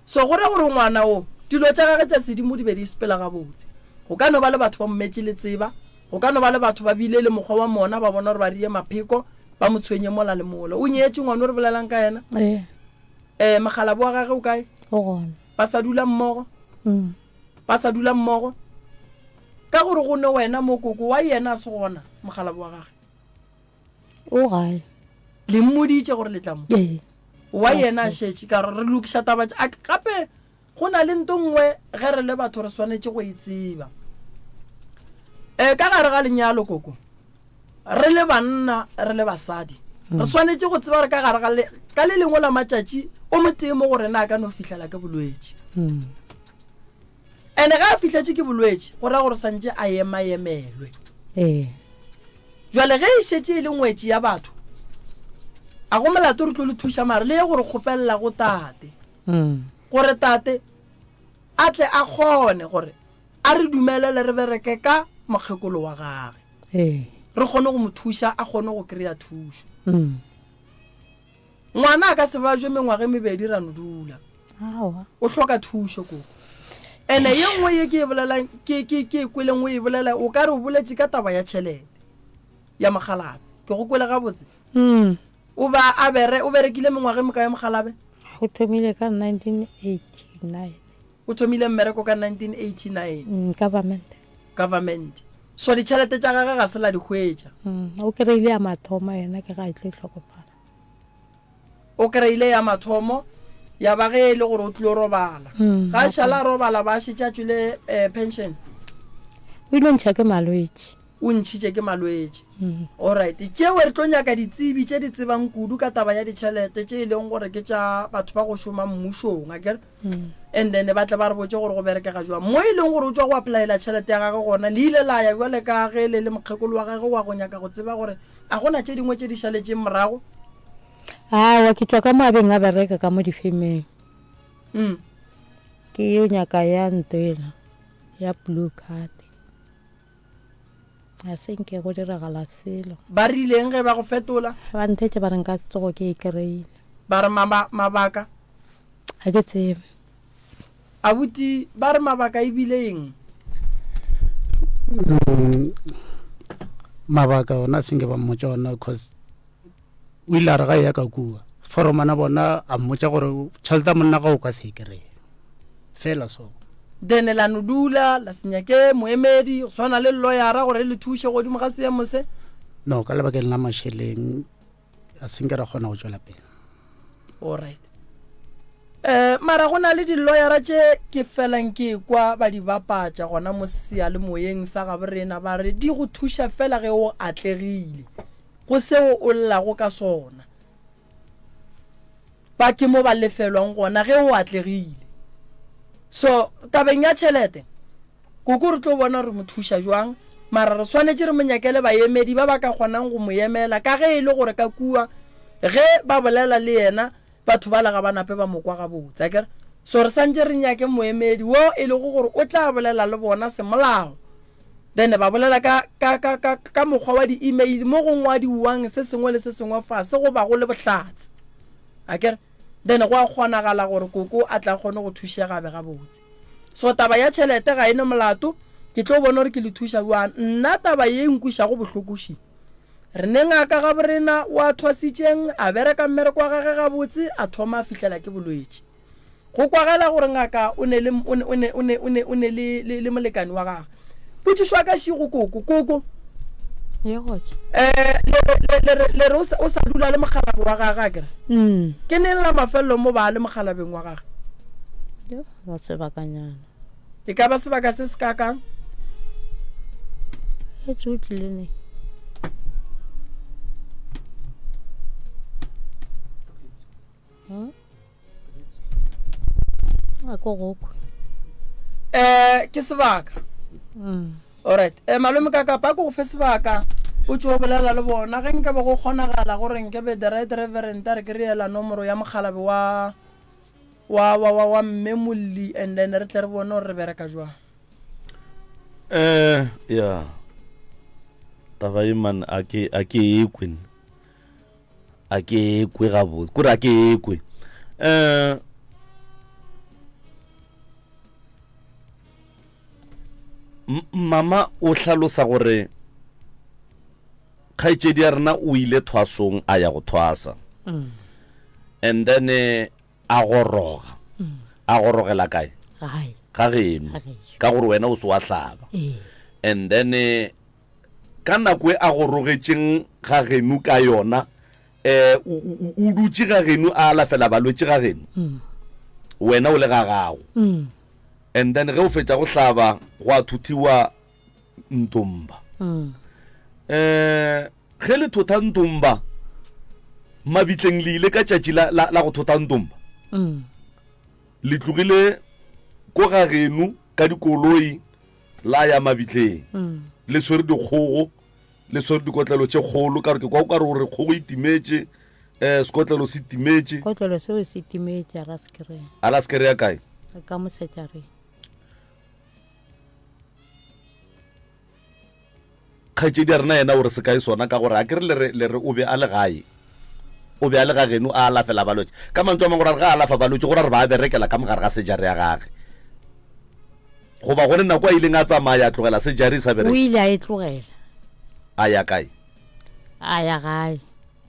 So go ra gore ngwana o dilo tša gagwe tša sedimo di be di sepela gabotse. Go ka no ba le batho ba mmetše le tseba, go ka no ba le batho ba bile le mokgwa wa mona ba bona gore ba rie mapheko ba mo tshwenye mola le mola. O nyetše ngwana o re bolelang ka yena? Eh, mokgalabo wa gage o kae? O gona. Ba sa dula mmogo? Mm. Ba sa dula mmogo? Ka gore go ne wena mo koko, wa yena a se gona mokgalabo wa gage? O gae. Le mmoditše gore le tla mo? Ee. Wa yena a šetše ka gore re lokiša taba tša. Gape go na le nto nngwe ge re le batho re swanetše go e tseba. E, ka gare ga lenyalo koko, re le banna re le basadi, re swanetše go tseba gore ka gare ga le, ka le lengwe la matšatši o motee mo go rena a ka no fihlela ke bolwetši. Mm. Ene ge a fihletše ke bolwetši, go ra gore santše a emaemelwe. Ee. Jwale ge e šetše e le ngwetši ya batho, a go molato re tlo le thuša mare le ye go re kgopelela go tate. Mm. Gore tate a tle a kgone gore a re dumelele re bereke ka mokgekolo wa gage. Ee. Re kgone go mo thuša a kgone go kry-a thušo. Mm. Ngwana a ka se bajwe mengwaga e mebedi ra no dula. Aowa. O hloka thušo koko. Ene ye nngwe ye ke e bolelang ke ke ke e kweleng o e bolela o ka re o boletše ka taba ya tšhelete ya mokgalabe. Ke go kwele gabotse? Mm. O ba a bere o berekile mengwaga e mokae mokgalabe? O thomile ka 1989. O thomile mmereko ka 1989. Mm, government. Government. So ditšhelete tša gagwe ga se la di hwetša. Mm, o kry-ile ya mathomo yena ke ga e tlo hlokofala. O kry-ile ya mathomo ya ba ge e le gore o tlilo robala. Mm, Ga a šala a robala ba šetše a tšwele eh, pension. O ile ntšha ke malwetši. O ntšhitše ke malwetši. Alright, tšeo re tlo nyaka ditsebi tše di tsebang kudu ka taba ya ditšhelete tše e leng gore ke tša batho ba go šoma mmušong, akere? And then ba tle ba re botše gore go berekega jwang. Mo e leng gore o tšwa go applyela tšhelete ya gagwe gona, le ile la ya bjale ka ge le le mokgekolo wa gagwe wa go nyaka go tseba gore a go na tše dingwe tše di šaletšeng morago? Aowa, ke tšwa ka mo a beng a bereka ka mo difemeng. Ke yo nyaka ya ntlo ela ya blue card. Ga se nke go diragala selo. Ba rileng ge ba go fetola? Ba nthetše ba re nka se tsogo ke e kry-ile. Ba re maba, mabaka? Ga ke tsebe. Abuti, ba re mabaka e bile eng? Mm, mabaka ona se nke ba mmotša ona cause o ile a re ga e ya ka kua foromana bona a mmotša gore tšhelete ya monna ga o ka se e kry-e fela so. Then la no dula la se nyake moemedi go swana le lloyara gore le thuše godimo ga seemo se? No, ka lebakeng la mašeleng a se nke ra kgona go tšwela pele. Alright. Eh, mara go na le dilloyara tše ke felang ke kwa ba di bapatša gona mo seyalemoyeng sa gabo rena ba re di go thuša fela ge o atlegile go seo o llago ka sona. Ba ke mo ba lefelwang gona ge o atlegile. So tabeng ya tšhelete, koko re tlo bona re mo thuša jwang, mara re swanetše re mo nyakele baemedi ba ba ka kgonang go mo emela ka ge e le gore ka kua ge ba bolela le yena batho bala ga ba nape ba mo kwa gabotse, akere? So re santše re nyake moemedi wo e lego gore o tla bolela le bona semolao. Then ba bolela ka, ka, ka, ka, ka mokgwa wa di-email mo go ngwadiwang se sengwe le se sengwe fase go bago le bohlatse. Akere? Then go a kgonagala gore koko a tla kgone go thušega be gabotse. So taba ya tšhelete ga e ne molato, ke tlo bona gore ke le thuša bjang. Nna taba ye e nkwišago bohloko še, re ne ngaka gaborena o a thwasitšeng, a bereka mmereko wa gage gabotse, a thoma a fihlela ke bolwetši. Go kwagala gore ngaka o ne le, o ne, o ne, o ne, o ne, o ne le, le, le molekani wa gagwe. Potšišo ya ka še go koko, koko. Ye gotša. Eh, le re, le, le re, le re o sa, o sa dula le mokgalabje wa gagwe, akere? Mm. Ke neng la mafelelo mo ba le mokgalabjeng wa gagwe? Yo, ba sebakanyana. E ka ba sebaka se se kakang? Etse o tlile neng? Hmm? A ko go kwe. Eh, ke sebaka. Mm. Alright. Eh, malome ka kapa ko go fe sebaka o tšo bolela le bona ge nka be go kgonagala gore nke be the right reverend a re ke re ela nomoro ya mokgalabe wa wa wa wa wa mme molli and then re tle re bone gore re bereka jwang eh ya taba e man a ke a ke e kwe A ke kwe gabotse, kore a ke kwe. Um mama o hlalosa gore kgaetšedi ya rena o ile thwasong a ya go thwasa mm. and then eh, a goroga mm. A gorogela kae? Gae. Ga geno. Ga gešo. Ka gore wena o se wa hlaba. Ee. And then eh, ka nako e a gorogetšeng ga geno ka yona eh o, o, o dutše ga geno a alafela balwetši ga geno. Mm. Wena o le ga gago. Mm. And then ge o fetša go hlaba go a thuthiwa Ntomba. Mm. Eh ge le thotha Ntomba mabitleng le ile ka tšatši la, la, la go thotha Ntomba. Mm. Le tlogile ko ga geno ka dikoloi la ya mabitleng. Mm. Le swere dikgogo, le swere dikotlelo tše kgolo ka gore ke kwa o ka re gore kgogo e timetše, eh sekotlelo se timetše. Kotlelo seo se timetše a ra se kry-a. A la se kry-a kae? Ka mosetšareng. Kgaetšedi ya rena yena o re se kae sona ka gore a ke re le re le re o be a le gae o be a le ga geno a alafela balwetši ka mantšu a mangwe gore a re ga a alafa balwetši go ra re ba a berekela ka mogare ga sejare ya gage goba go ne nako a ileng a tsamaya a tlogela sejare e sa O bereke ile a e tlogela. a ya kae A ya gae.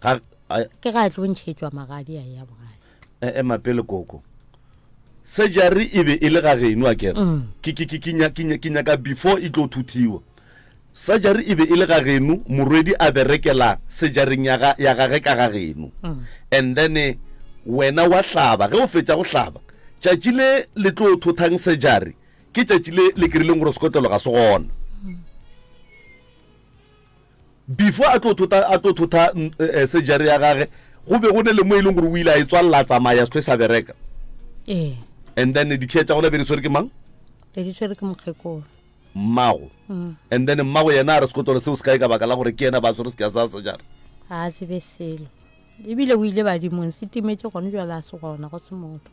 ga a, Ke ga a tlo ntšhetšwa magadi a ya bogadi. E, ema pele koko. Surgery e be e le ga geno a kere. Mm. Ke ke ke ke nya- ke nya- ke nyaka before e tlo thuthiwa. Surgery e be e le ga geno, morwedi a berekela surgeryng ya ga ya gage ka ga geno. Mm. And then eh, wena wa hlaba, ge o fetša go hlaba, tšatši le le tlo thothang surgery ke tšatši le le kerileng gore sekotlelo ga se gona. Before a tlo thota a tlo thotha eh, surgery ya gage go be go ne le mo e leng gore o ile a e tswalela a tsamaya se sa bereka. Ee. And then dikhiya tša gona be di swere ke mang? Be di swere ke mokgekolo. Mmago. Mm. And then mmago yena a re sekotlolo seo se kae ka baka la gore ke yena ba swere sekiya sa surgery. Ga a tsebe selo. Ebile o ile badimong se timetše gone jwale a se gona go se motho.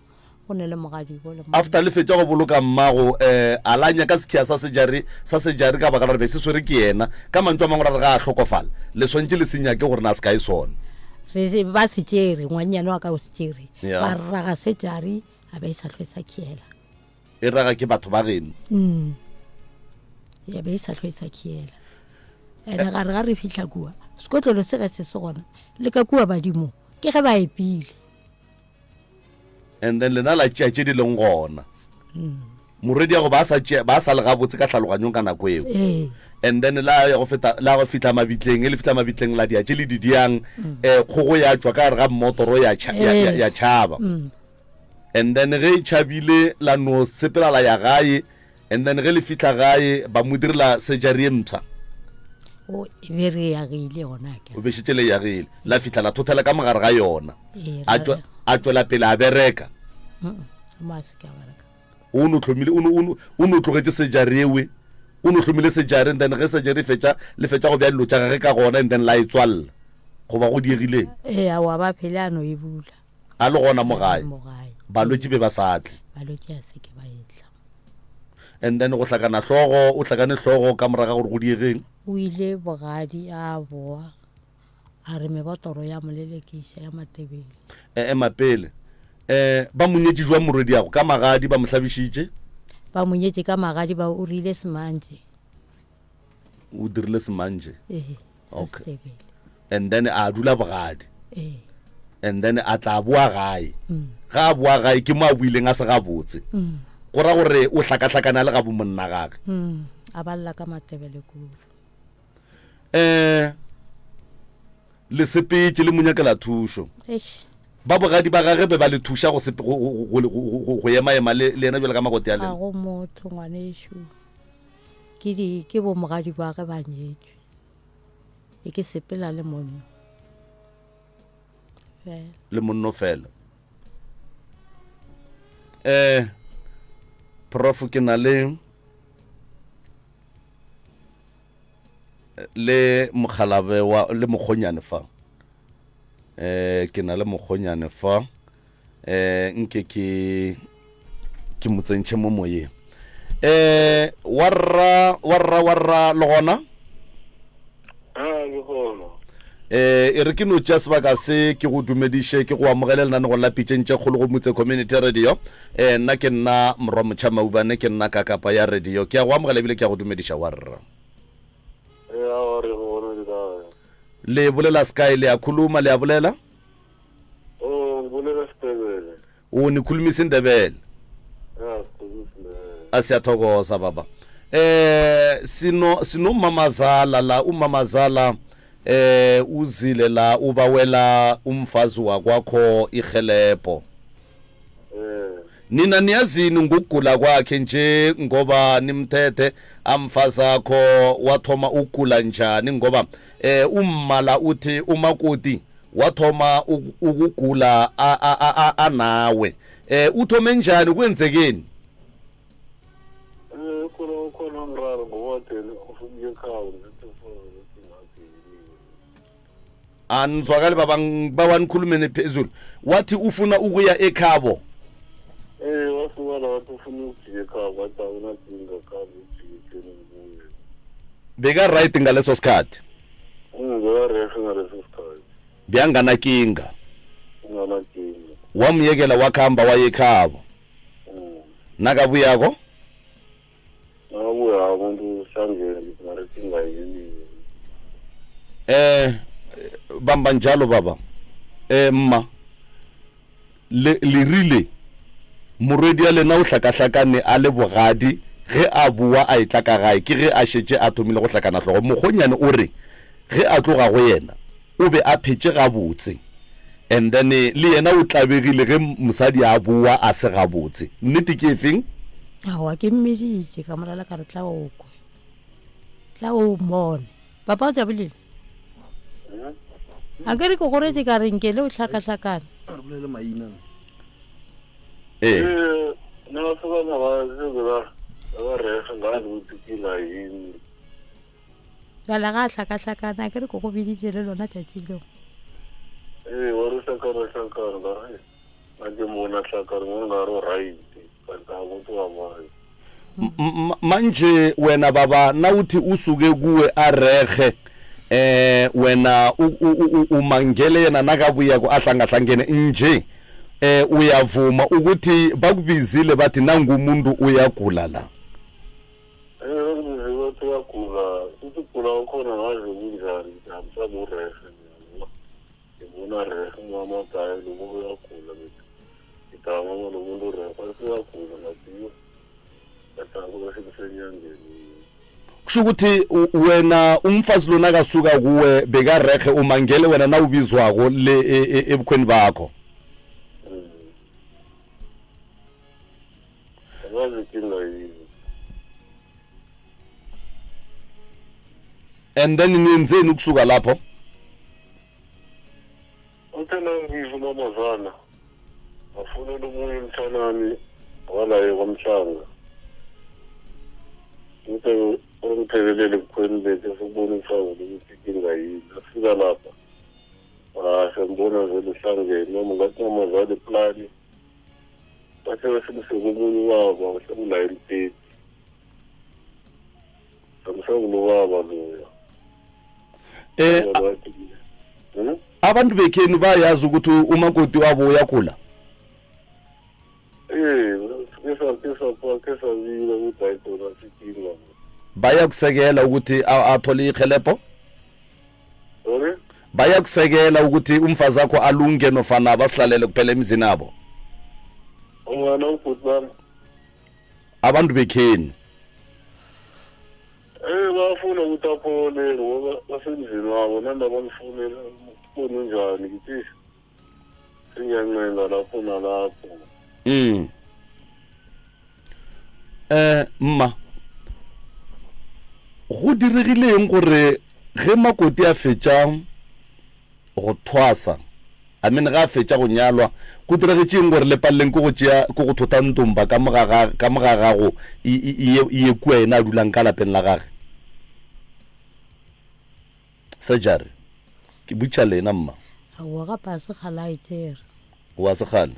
Go ne le mogadibo le monna. After le fetša go boloka mmago eh, a la nyaka sekhia sa sejari sa sejari ka baka la gore be se swere ke yena. Ka mantšu a mangwe ra re ga a hlokofala le swantše le se nyake gore na se kae sona. Re ba se tšere, ngwannyane wa ka o se tšere. Yeah. Ba raga sejari a be e sa hlwe sa khiela. E raga ke batho ba geno. Mm. Ya be e sa hlwe sa khiela. Ene gare ga re fihla kua, sekotlolo se ge se se gona, le ka kua badimo ke ge ba epile. And then lena la tšea tše di leng gona. Morwedi ya go ba sa tšea ba sa le gabotse ka tlhaloganyong ka nako eo. Ee. And then la ya go feta la go fihla mabitleng, e le fihla mabitleng la dia tše le di diang, eh kgogo ya tšwa ka gare ga mmotoro ya tšha ya, ya, ya tšhaba. And then ge e tšhabile la no sepela la ya gae, and then ge le fihla gae ba mo direla surgery e mpsha. O e be re yagile yona ke. O be šetše le yagile. La fihla la thothela ka mogare ga yona. Ee, A tšwa a tšwela pele a bereka. Mm, mo a se ke a bereka. O no hlomile o no o no o no tlogetše surgery ewe. O no hlomile surgery and then ge surgery e fetša le fetša go bea dilo tša gage ka gona and then la e tswalela. Goba go diegileng? Ee, aowa ba phele a no e bula. A le gona mo gae. Mo gae. Balwetši be ba sa tle. Balwetši a se ke ba etla. And then go hlakana hlogo, o hlakane hlogo ka morago ga gore go diegeng? O ile bogadi a boa a re mebotoro ya mo lelekiša ya Matebele. E ema pele. Eh, ba mo nyetše jwang morwediago? Ka magadi ba mo hlabišitše? Ba mo nyetše ka magadi ba o rile semantše. O dirile semantše? Ee, sa Okay. Setebele. And then a dula bogadi. Ee. And then a tla boa gae. Ga a boa gae ke mo a boileng a se gabotse. Go ra gore o hlakahlakane a le gabo monna gage. Mm, a ba lla ka Matebele kudu. Eh, le sepetše le mo nyakela thušo. Eish. Ba bogadi ba gage be ba le thuša go sepe, go, go, go, go, go, go ema-ema le, le yena bjalo ka makoti a Ga lena. go motho ngwanešu. Ke di, ke bo mogadi ba ge ba nyetšwe. E ke sepela le monno. Fela. Le monno fela. Eh, prof ke na le le mokgalabe wa le mokgonyane fa. Eh, ke na le mokgonyane fa. Eh, nke ke ke mo tsentšhe mo moyeng. Eh, wa rra wa rra wa rra le gona? Ah, ke gona. Eh, e re ke no tšea sebaka se ke go dumediše ke go amogele lenanegong la Pitšeng tše Kgolo go Mutse Community Radio. Eh, nna ke nna Morwa Motšha Maubane, ke nna kakapa ya radio. Ke a go amogela ebile ke a go dumediša wa rra. Ya, wa re gona ke kae? Le bolela sekae? Le a khuluma? Le a bolela? Oh, ngibulela isiNdebele. O nikhuluma isiNdebele. A siyathokoza baba. Eh sino sinomamazala la umamazala eh uzile la ubawela umfazi wakwakho ihelebho. Eh. Nina niyazini ngokugula kwakhe nje ngoba nimthethe amfazakho wathoma ukugula njani ngoba eh ummala uthi umakoti wathoma ukugula anawe eh uthome njani kwenzekeni Eh khona khona umraro ngoba thina ufuna ekhaya ngithi ufuna ukuthi ngathi anizwakali baba ngibawa nikhulumeni phezulu wathi ufuna ukuya ekhabo Eh wasuka la wathi ufuna ukujika ekhabo wathi awunakinga khabo ujike ekheni ngibuye. Beka right ngaleso sikhathi. Ungekarehe ngaleso sikhathi. Beyanganakinga. Unganakinga. Wamyekela wakhamba wayekhabo. Mm. Nakabuyako? Nakabuya umuntu uhlangene ngithi mara inkinga yini. Eh bamba njalo baba. Eh mma le le rile morwedi ya lena o hlakahlakane a le bogadi ge a boa a etla ka gae ke ge a šetše a thomile go hlakana hlogo. Mokgonyane o re ge a tloga go yena o be a phetše gabotse and then le yena o tlabegile ge mosadi a boa a se gabotse. Nnete ke efeng? Aowa ke mmeditše ka morala ka re tla o kwe, tla o mmone. Papa o tšabilile? A ke re ke go rete ka re nke le o hlakahlakane. A re bolele maina. Ee. Eh, nna basokana ba sebe ba ba rehe ngazi ukuthi kila yini. Bjale ga a hlakahlakane a ke re ke go biditše le lona tšatši leo. Ee, wa re hlakana-hlakana ka re ga ke mona hlakana mo nka re o right kanti a motho wa mang. Manje wena baba nawuthi usuke kuwe arerhe eh wena umangele yena nakabuyako ahlangahlangene nje eh uyavuma ukuthi bakubizile bathi nangumuntu uyagula la. Eh bakubizile bathi uyagula futhi ugula kwakhona ngazi kunjani ngithi angisabe urehe mina ngibona rehe umama udaye lo muntu uyagula ngithi ngithi hawu mama lo muntu urehe bathi uyagula ngathi yo ngathi akuba sekusenyangeni kusho ukuthi wena umfazi lona akasuka kuwe bekarehe umangele wena nawubizwako le e, e, ebukhweni bakho Angazi inkinga yini. And then niyenzeni ukusuka lapho? Uthe nangizwa umamazala ngafonela omunye umthanami walaye kwamhlanga. Ngithe ungiphekelele ebukhweni bethu sokubona umfazi ukuthi inkinga yini. Afika lapha. Ah, sembona vele uhlangene noma ngathi mamazala iplani. Bathe basimseke omunye ubaba sekula emteti. Samsekulo baba loya. Eh Hmm? abantu bekhenu bayazi ukuthi umakoti wabo uyagula. Eh, kesa kesa kesa bile ukuthi ayithola sikinga. Bayakusekela ukuthi athole ihelebho? Sorry? Bayakusekela ukuthi umfazi wakho alunge nofana basihlalele kuphela emizini abo? Ungana ubhuti bami. Abantu bekhenu. Eh bafuna ukuthi aphole ngoba basemzini wabo nanda bamfunela ubona unjani ngithi singiyancenga lapho nalapho. Mm. Eh mma go diregileng gore ge makoti a fetša go thwasa I mean ga a fetša go nyalwa go diragetšeng gore le paleleng ke go tšea ke go thota ntomba ka mo ga ka mo ga gago e e e ye kua yena a dulang ka lapeng la gage surgery ke butša lena mma Aowa gape a se kgale a e tšere. Wa sekgale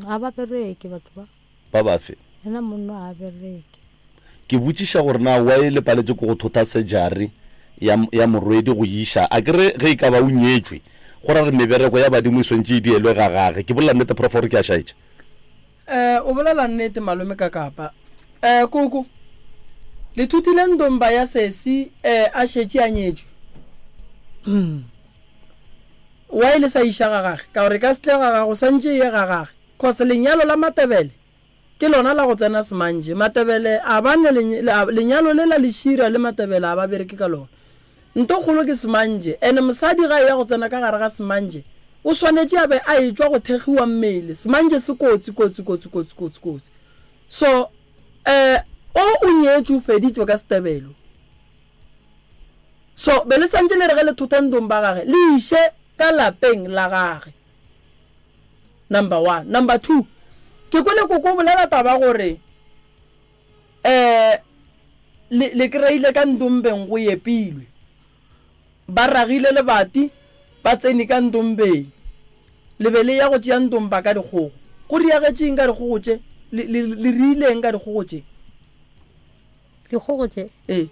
A ba bereke batho ba. Ba bafe? Yena monna ga a bereke. Ke botšiša gore na why le paletše ke go thotha surgery ya, ya morwedi go iša. A ke re ge e ka ba o nyetšwe, go ra re mebereko ya badimo e swantše e dielwe ga gage. Ke bolela nnete Prof gore ke a šaetša? Eh, o bolela nnete malome Kakapa. Eh, koko, le thutile ndomba ya sesi eh, a šetše a nyetšwe? Why le sa iša ga gage? Ka gore e ka se tle ga gago, santše e ye ga gage. Cause lenyalo la Matebele. Ke lona la go tsena semanje. Matebele a ba ne lenyalo le la lešira le Matebele a ba bereke ka lona. Nto kgolo ke semanje ene mosadi ga eya go tsena ka gare ga semanje o swanetše a be a etšwa go thekgiwa mmele. Semanje se kotsi kotsi kotsi kotsi kotsi kotsi. So eh o o nyetšwe o feditšwe ka setebelo. So be le santše le re ge le thotha ndong ba gage le iše ka lapeng la gage. Number one. Number 2, ke kwele koko o bolela taba gore eh le le kreile ka ndombeng go epilwe. Ba ragile lebati ba tsene ka ndombeng. Le be le ya go tšea ndomba ka dikgogo. Go riagetše eng ka dikgogo tše? Le le le riileng ka dikgogo tše? Dikgogo tše? Ee.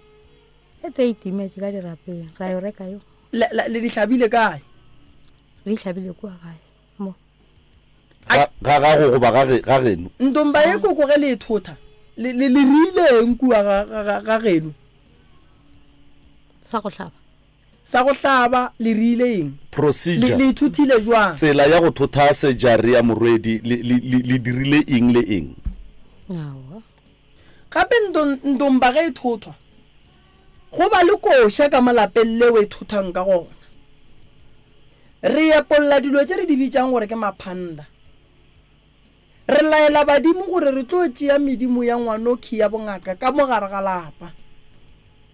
E tee e timetše ka dirapeng, ra yo reka yo. Le le le di hlabile kae? Re di hlabile kua gae mo. Ga ga gago goba ga ge ga geno? Ntomba ye koko ge le e thotha, le le le riileng kua ga ga ga ga geno? Sa go hlaba. Sa go hlaba le riile eng? Le Procedure. le e thothile jwang? Tsela ya go thotha sejare ya morwedi le le le le dirile eng le eng? Aowa. Gape ndo ndomba ge e thothwa, go ba le koša ka mo lapeng leo e thothwang ka gona. Re epolla dilo tše re di bitšang gore ke maphanda. Re laela badimo gore re tlo tšea medimo ya ngwanokhi ya bongaka ka mo gare ga lapa.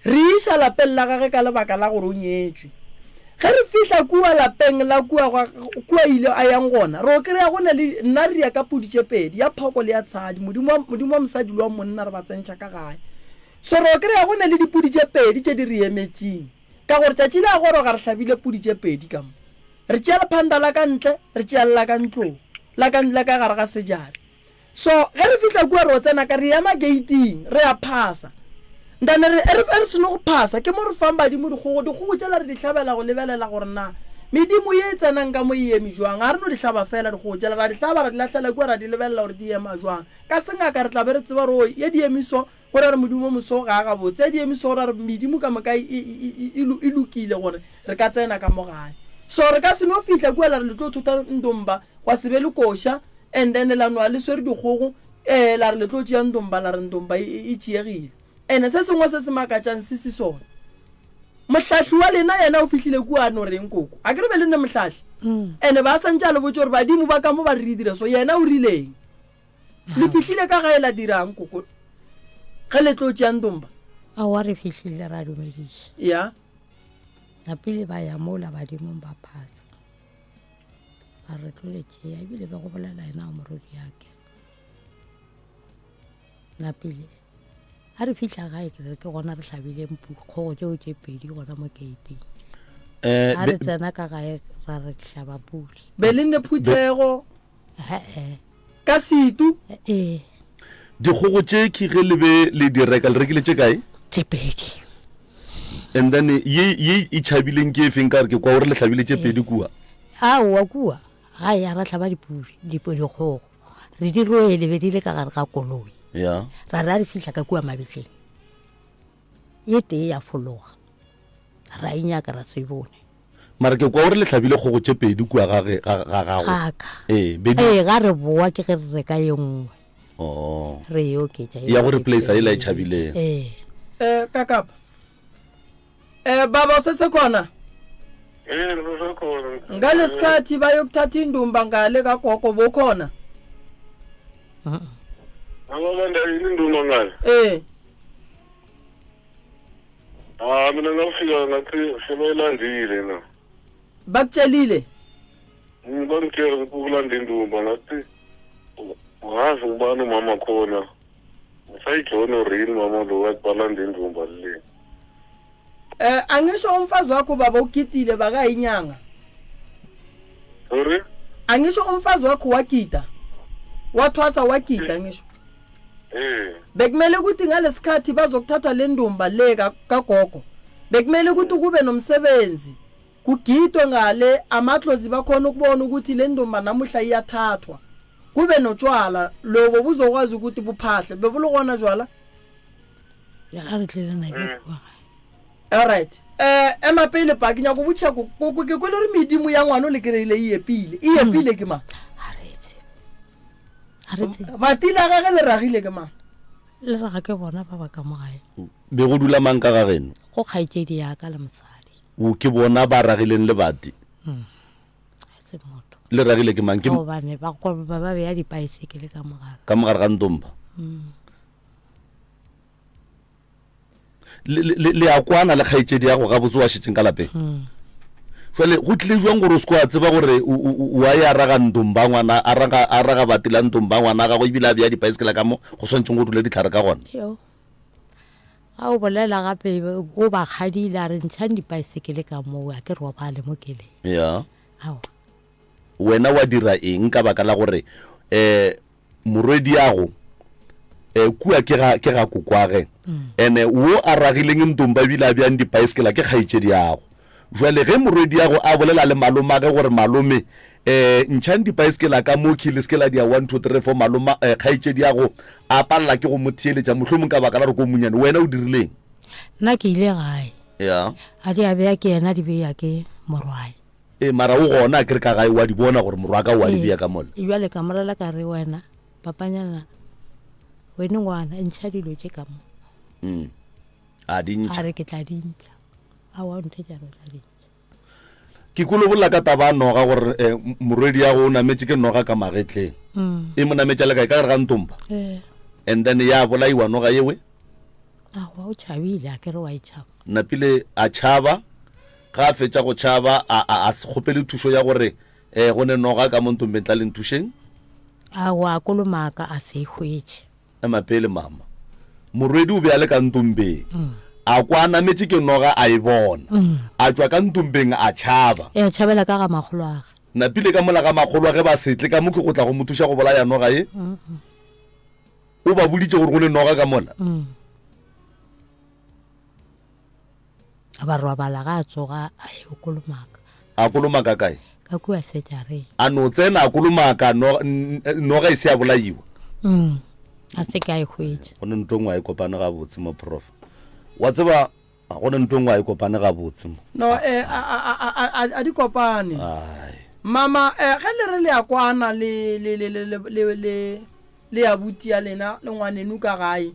Re e iša lapeng la gage ka lebaka la gore o nyetšwe. Ge re fihla kua lapeng la kua gwa, kua ile a yang gona, re o kry-a go na le, nna re ya ka pudi tše pedi, ya phoko le ya tshadi, modimo wa, modimo wa mosadi le wa monna re ba tsentšha ka gae. So re o kry-a go na le dipudi tše pedi tše di re emetšeng, ka gore tšatši le a goroga re hlabile pudi tše pedi ka mo. Re tšea lephanta la ka ntle, re tšea le la ka ntlong, la ka, la ka gare ga sejare. So, ge re fihla kua re o tsena ka, re ema geiting, re a phasa. Ntane re, e re, e re seno go phasa, ke mo re fang badimo dikgogo. Dikgogo tšela re di hlabela go lebelela gore na medimo ye e tsenang ka mo e eme jwang. Ga re no di hlaba fela dikgogo tšela, ra di hlaba, ra di lahlela kua, ra di lebelela gore di ema jwang. Ka sengaka re tla be re tseba gore, oo, ye di eme so, go ra re modimo o moso ga a gabotse. Ye di eme so, go ra re medimo ka moka e, e, e, e, e lokile gore re ka tsena ka mo gae. So re ka se no fihla kua la re le tlo thotha ndomba, gwa se be le koša, And then la nwa le swere dikgogo, ee, la re le tlo tšea ndomba, la re ndomba e, e, e tšeegile. Ene se sengwe se se makatšang se se sona. Mohlahli wa lena yena o fihlile kua a no reng koko? A ke re be le nne mohlahli. Mm. Ene ba santše a le botše gore badimo ba ka mo ba re re dire so, yena o rileng? Le fihlile ka gae la dirang koko ge le tlo tšea ndomba? Aowa re fihlile ra dumediša. Ya. Napile ba ya mola badimong ba phasa. Ba re tlo le tšea ebile be go bolela yena wa morwediake. Napile a re fihla gae ke re ke gona re hlabileng kgogo tšeo tše pedi gona mo keiting. Eh, A re tsena ka gae ra re hlaba puli. Be le nne phuthego He-e. ka setu. Ee. Dikgogo tše ke ge le be le di reka, le rekile tše kae? Tše pedi. And then ye ye e tšhabileng ke e feng ka gore ke kwa gore le hlabile tše pedi kua? Aowa kua gae a ra hlaba dipudi, dikgogo. Re di rwele be di le ka gare ga koloi. Ya. Ra re a re fihla ka kua mabitleng, ye tee ya fologa. Ra e nyaka ra se e bone. Mara ke kwa o re le hlabile kgogo tše pedi kua ga ge, ga, ga gago. Ga ka. Ee, be di. Ee, ga re boa ke ge re reka ye nngwe. Oh. Re e oketša. Ya go replacer yela e tšhabileng. Ee. Eh, ka kapa. Eh, baba usesekhona? Ee, ngisesekhona. Ngalesikhathi bayokuthatha indumba ngale kagogo bokhona? Abalanda yini indumba ngale? Eh. Ah mina ngafika ngathi sebayilandile na. Bakutshelile? Mm, Bangitshela ukuthi ukulanda indumba ngathi ngazi ngubani umama khona. Usayijona urini mama lo wathi balanda indumba le. Eh angisho umfazi wakho baba ugidile bakayinyanga. Sorry? Angisho umfazi wakho wagida. Wathwasa wagida ngisho. Eh. Bekumele ukuthi ngalesikhathi bazokuthatha le ndumba le kagogo. Bekumele ukuthi kube nomsebenzi. Kugidwe ngale amadlozi bakhona ukubona ukuthi le ndumba namuhla iyathathwa. Kube notshwala lobo buzokwazi ukuthi buphahle. Bebulokona jwala? Le ga re tlile na ke kua gae. Alright. Eh ema pele pa ke nyako botša ko ko ke kwele gore medimo ya ngwano le kry-ile e epile. E epile ke mang? Ga re tsebe. A re tsebe. Bati la gage le ragile ke mang? Le raga ke bona ba ba ka mo gae. Be go dula mang ka ga geno? Go kgaetšedi ya ka le mosadi. O ke bona ba ragileng lebati. Ga se motho. Le ragile ke mang? Ke Ka gobane ba ba ba beya dipaesekele ka mogare. Ka mogare ga ntomba. Le, le, le a kwana le kgaetšedi ya go gabotse wa šetšeng ka lapeng? Jwale go tlile jwang gore o se ke wa tseba gore o a ya raga ntomba ngwana, a raga, a raga bati la ntomba ngwana gagwe ebile a beya dipaesekela ka mo go swanetšeng go dula dihlare ka gona? Yo. Ga o bolela gape o ba kgadile a re ntšhang dipaesekele ka moo a ke robale mo ke leng. Ya. Aowa. Wena wa dira eng ka baka la gore um Morwediago, eh, kua ke ga, ke ga kokwage. Ene wo a ragileng ntomba ebile a bjang dipaeskela ke kgaetšediago. Jwale ge morwediago a bolela le malomage gore malome, eh, ntšhang dipaeskela ka mo khi le se ke la dia one, two, three, four, maloma, eh, kgaetšediago a palela ke go mo theeletša, mohlomong ka baka la gore ko monyane. Wena o dirileng? Nna ke ile gae. Ya. A di a beya ke yena, a di beya ke morwae. Ee, mara o gona akere ka gae, o a di bona gore morwaka o a di bea ka mola. Ee, bjale ka morela ka re, Wena, papanyana, wene ngwana, ntšha dilo tše ka mo. Mm. A di ntšha. A re ke tla di ntšha. Aowa, o ntheetša re o tla di ntšha. Ke kwele o bolela ka taba ya noga gore eh, morwedi ya go o nametše ke noga ka magetleng. Mm. E mo nametša le kae? Ka gare ga ntomba? Ee. And then ya bolaiwa noga yewe? Aowa, o tšhabile, akere wa e tšhaba. Napile a tšhaba. Ga a fetša go tšhaba, a, a, a se kgopele thušo ya gore, E, go ne noga ka mo ntombeng, tla le nthušeng. Aowa, a kolomaka, a se e hwetše. Ema pele, mama. Morwedi o be a le ka ntombeng. A kwa a nametše ke noga, a e bona. A tšwa ka ntombeng, a tšhaba. E, a tšhabela ka ga makgoloage. Napile ka mola ga makgoloage ba se tle ka mo ke go tla go mo thuša go bolaya noga ye. O ba boditše gore go ne noga ka mola. A ba robala ga a tsoga a yo kolomaka. A kolomaka kae? Ka kua sejareng. A no tsena a kolomaka noga e se ya bolaiwa. Mm. A se ke a e hwetša. Go ne ntho nngwe a e kopane gabotse mo prof. Wa tseba go ne ntho nngwe a e kopane gabotse mo. No eh a a a a a di kopane. Ai. Mama eh ge le re le a kwana le le le le le le le abuti ya lena le ngwanenu ka gae.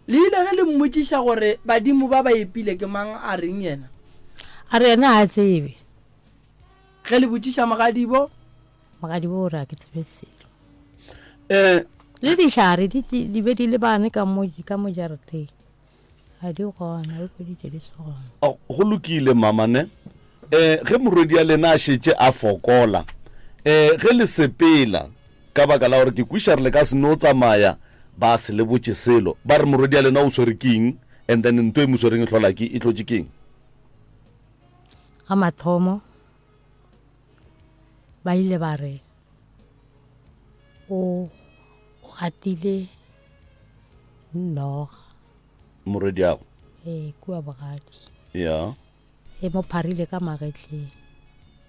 Le ile ge le mmotšiša gore badimo ba ba epile ke mang, a reng yena? A re yena ga a tsebe. Ge le botšiša mogadibo? Mogadibo o re a ke tsebe selo. Eh. Le dihlare di, di be di lebane ka mo, ka mo jarateng. Ga di gona, o hweditše di se gona. Oh, go lokile mama ne. Eh, ge morwedi ya lena a šetše a fokola, eh, ge le sepela, ka baka la gore ke kwiša re le ka se no tsamaya ba se le botše selo, ba re morwedi ya lena o swere ke eng, and then nto e mo swereng e hlola ke, e hlotše ke eng? Ga mathomo ba ile ba re o o gatile noga. Morwediago? Ee, kua bogadi. Ya. E mo pharile ka magetleng.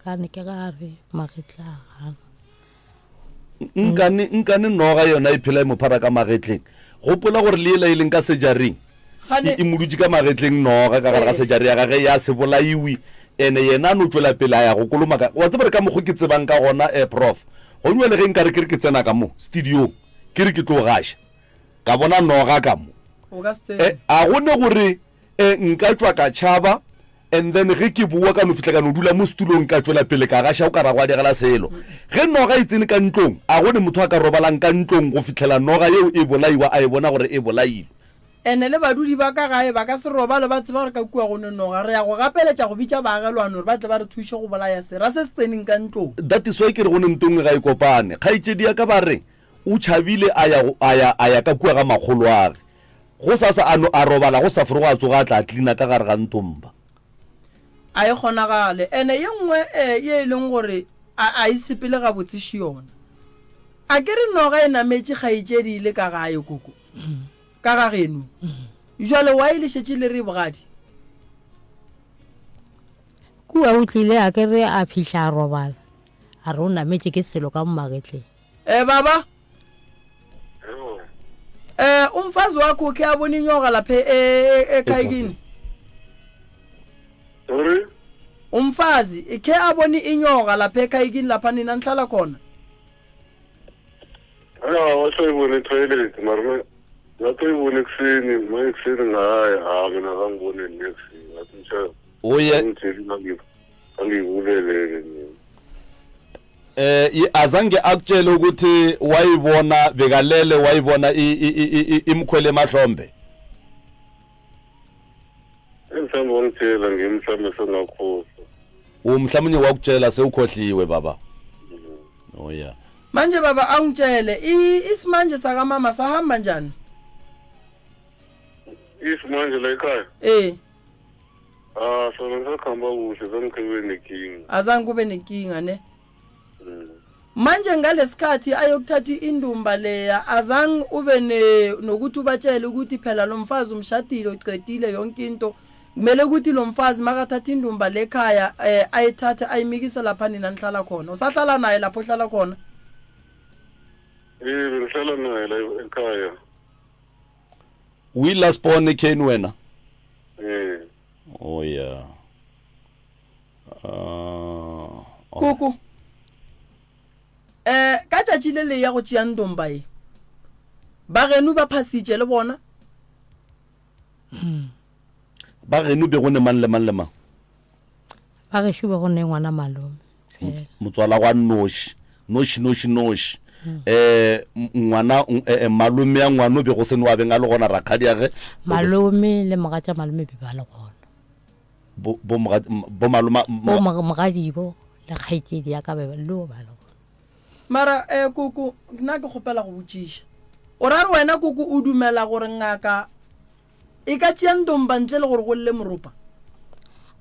Ka ne ke ga re magetla a gana. Nkane, nkane noga yona e phela e mo phara ka magetleng. Gopola gore le yela e leng ka sejaring, Gane. e, e mo dutše ka magetleng noga ka gare ga Ee. sejari ya gage ya se bolaiwe. Ene yena a no tšwela pele a ya go kolomaka. Wa tseba re ka mokgo ke tsebang ka gona, eh, Prof. Gong bjale ge nkare ke re ke tsena ka mo studiong, ke re ke tlo gaša, ka bona noga ka mo. O ka se tsene. Eh, a go ne gore eh, nka tšwa ka tšhaba and then ge ke boa ka no fihla ka no dula mo setulong ka tšwela pele ka gaša o ka ra go a diegela selo. Ge noga e tsene ka ntlong, a go ne motho a ka robalang ka ntlong go fihlela noga yeo e bolaiwa a e bona gore e bolailwe. Ene le badudi ba ka gae ba ka se robale ba tseba gore ka kua go ne noga. Re ya go gapeletša go bitša baagelwane gore ba tle ba re thuše go bolaya sera se se tseneng ka ntlong. That is why ke re go ne ntongwe ga e kopane. Kgaetšedi ya ka ba re o tšhabile a ya go, a ya, a ya ka kua ga makgoloage. Gosasa a no a robala, go sa forogo a tsoga a tla a tlina ka gare ga ntomba. A e kgonagale. Ene ye nngwe e, ye e leng gore a, a e sepele gabotse še yona. A ke re noga e nametše kgaetšedi e le ka gae, koko, ka ga geno. Jwale why le šetše le re bogadi? Kua o tlile a ke re a fihla a robala, a re o nametše ke selo ka mo magetleng. Eh, baba. Eh, umfazi wakho ukhe abona inyoka lapha e- e- ekhaya kini? Sorry? Umfazi ikhe abona inyoka lapha ekhaya kini lapha nina nihlala khona? Ya washo ibone toilet mara me ngathi uyibone ekuseni ma ekuseni ngayi ha mina kangibone next ngathi msha Uye ngitsheli ngangibulelele mina. Eh azange akutshele ukuthi wayibona bekalele wayibona imkhwele emahlombe. Mhlawumbe wangitshela ngimhlawumbe sengakhohlwa. Umhlawumbe wakutshela sewukhohliwe baba. Oh yeah. Manje baba angitshele isimanje sakamama sahamba njani? Isimanje la ekhaya? Eh. Ah, sona sakhamba kuhle zange kube nenkinga. Azange kube nenkinga ne? Mm. Manje ngalesikhathi ayokuthatha indumba leya azange ube ne nokuthi ubatshele ukuthi phela lo mfazi umshadile ucedile yonke into kumele ukuthi lo mfazi makathatha indumba lekhaya eh, ayithathe ayimikise lapha nina nihlala khona usahlala naye lapho ohlala khona Eh bengihlala naye la ekhaya. We last born Kane wena? Eh. Oh yeah. Uh, Koko. Eh ka tšatši le le ya go tšea ndomba ye. Ba geno ba phasitše le bona? Ba geno be go ne mang le mang le mang? Ba gešo be go ne ngwana malome fela. Motswala gwa noši, noši noši noši. Eh ngwana eh, malome ya ngwano be go se no a beng a le gona rakgadi ya ge. Malome le mogatša malome be ba le gona. Bo bo bo maloma bo mogadibo le kgaetšedi ya ka be le ba le gona. Mara eh koko nna ke kgopela go botšiša. O ra re wena koko o dumela gore ngaka e ka tšea ndomba ntle le gore go lle moropa?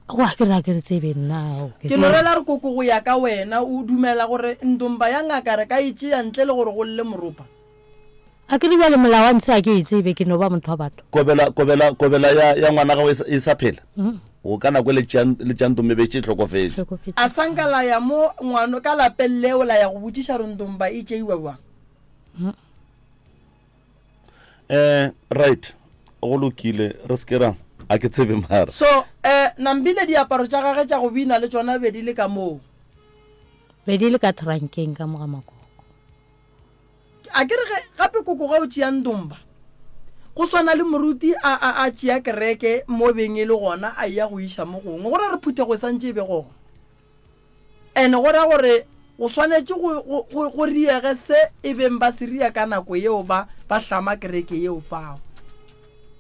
Go a ke re a ke re tsebe nna. Ke no rela re koko go ya ka wena o dumela gore ndomba ya ngaka re ka e tšea ntle le gore go lle moropa? A ke re bjale molao wa ntshe a ke e tsebe ke no ba motho wa batho. Kobela kobela kobela ya ya ngwana gago e sa phela? O ka nako e le tšea le tšea ndomba e be e šetše e hlokofetše. A sa nka la ya mo ngwano ka lapeng leo la ya go botšiša gore ndomba e tšeiwa bjang? Eh right go lokile re se ke ra a ke tsebe mara. So eh Nambile diaparo tša gage tša go bina le tšona be di le ka moo? Be di le ka trankeng ka mo ga makoko. A ke re ge gape koko ga o tšea ndomba go swana le moruti a a a tšea kereke mo beng e le gona a eya go iša mo gongwe go ra re phuthego e santše e be gona ene go ra gore go swanetše go go go go riege se e beng ba se ria ka nako yeo ba ba hlama kereke yeo fao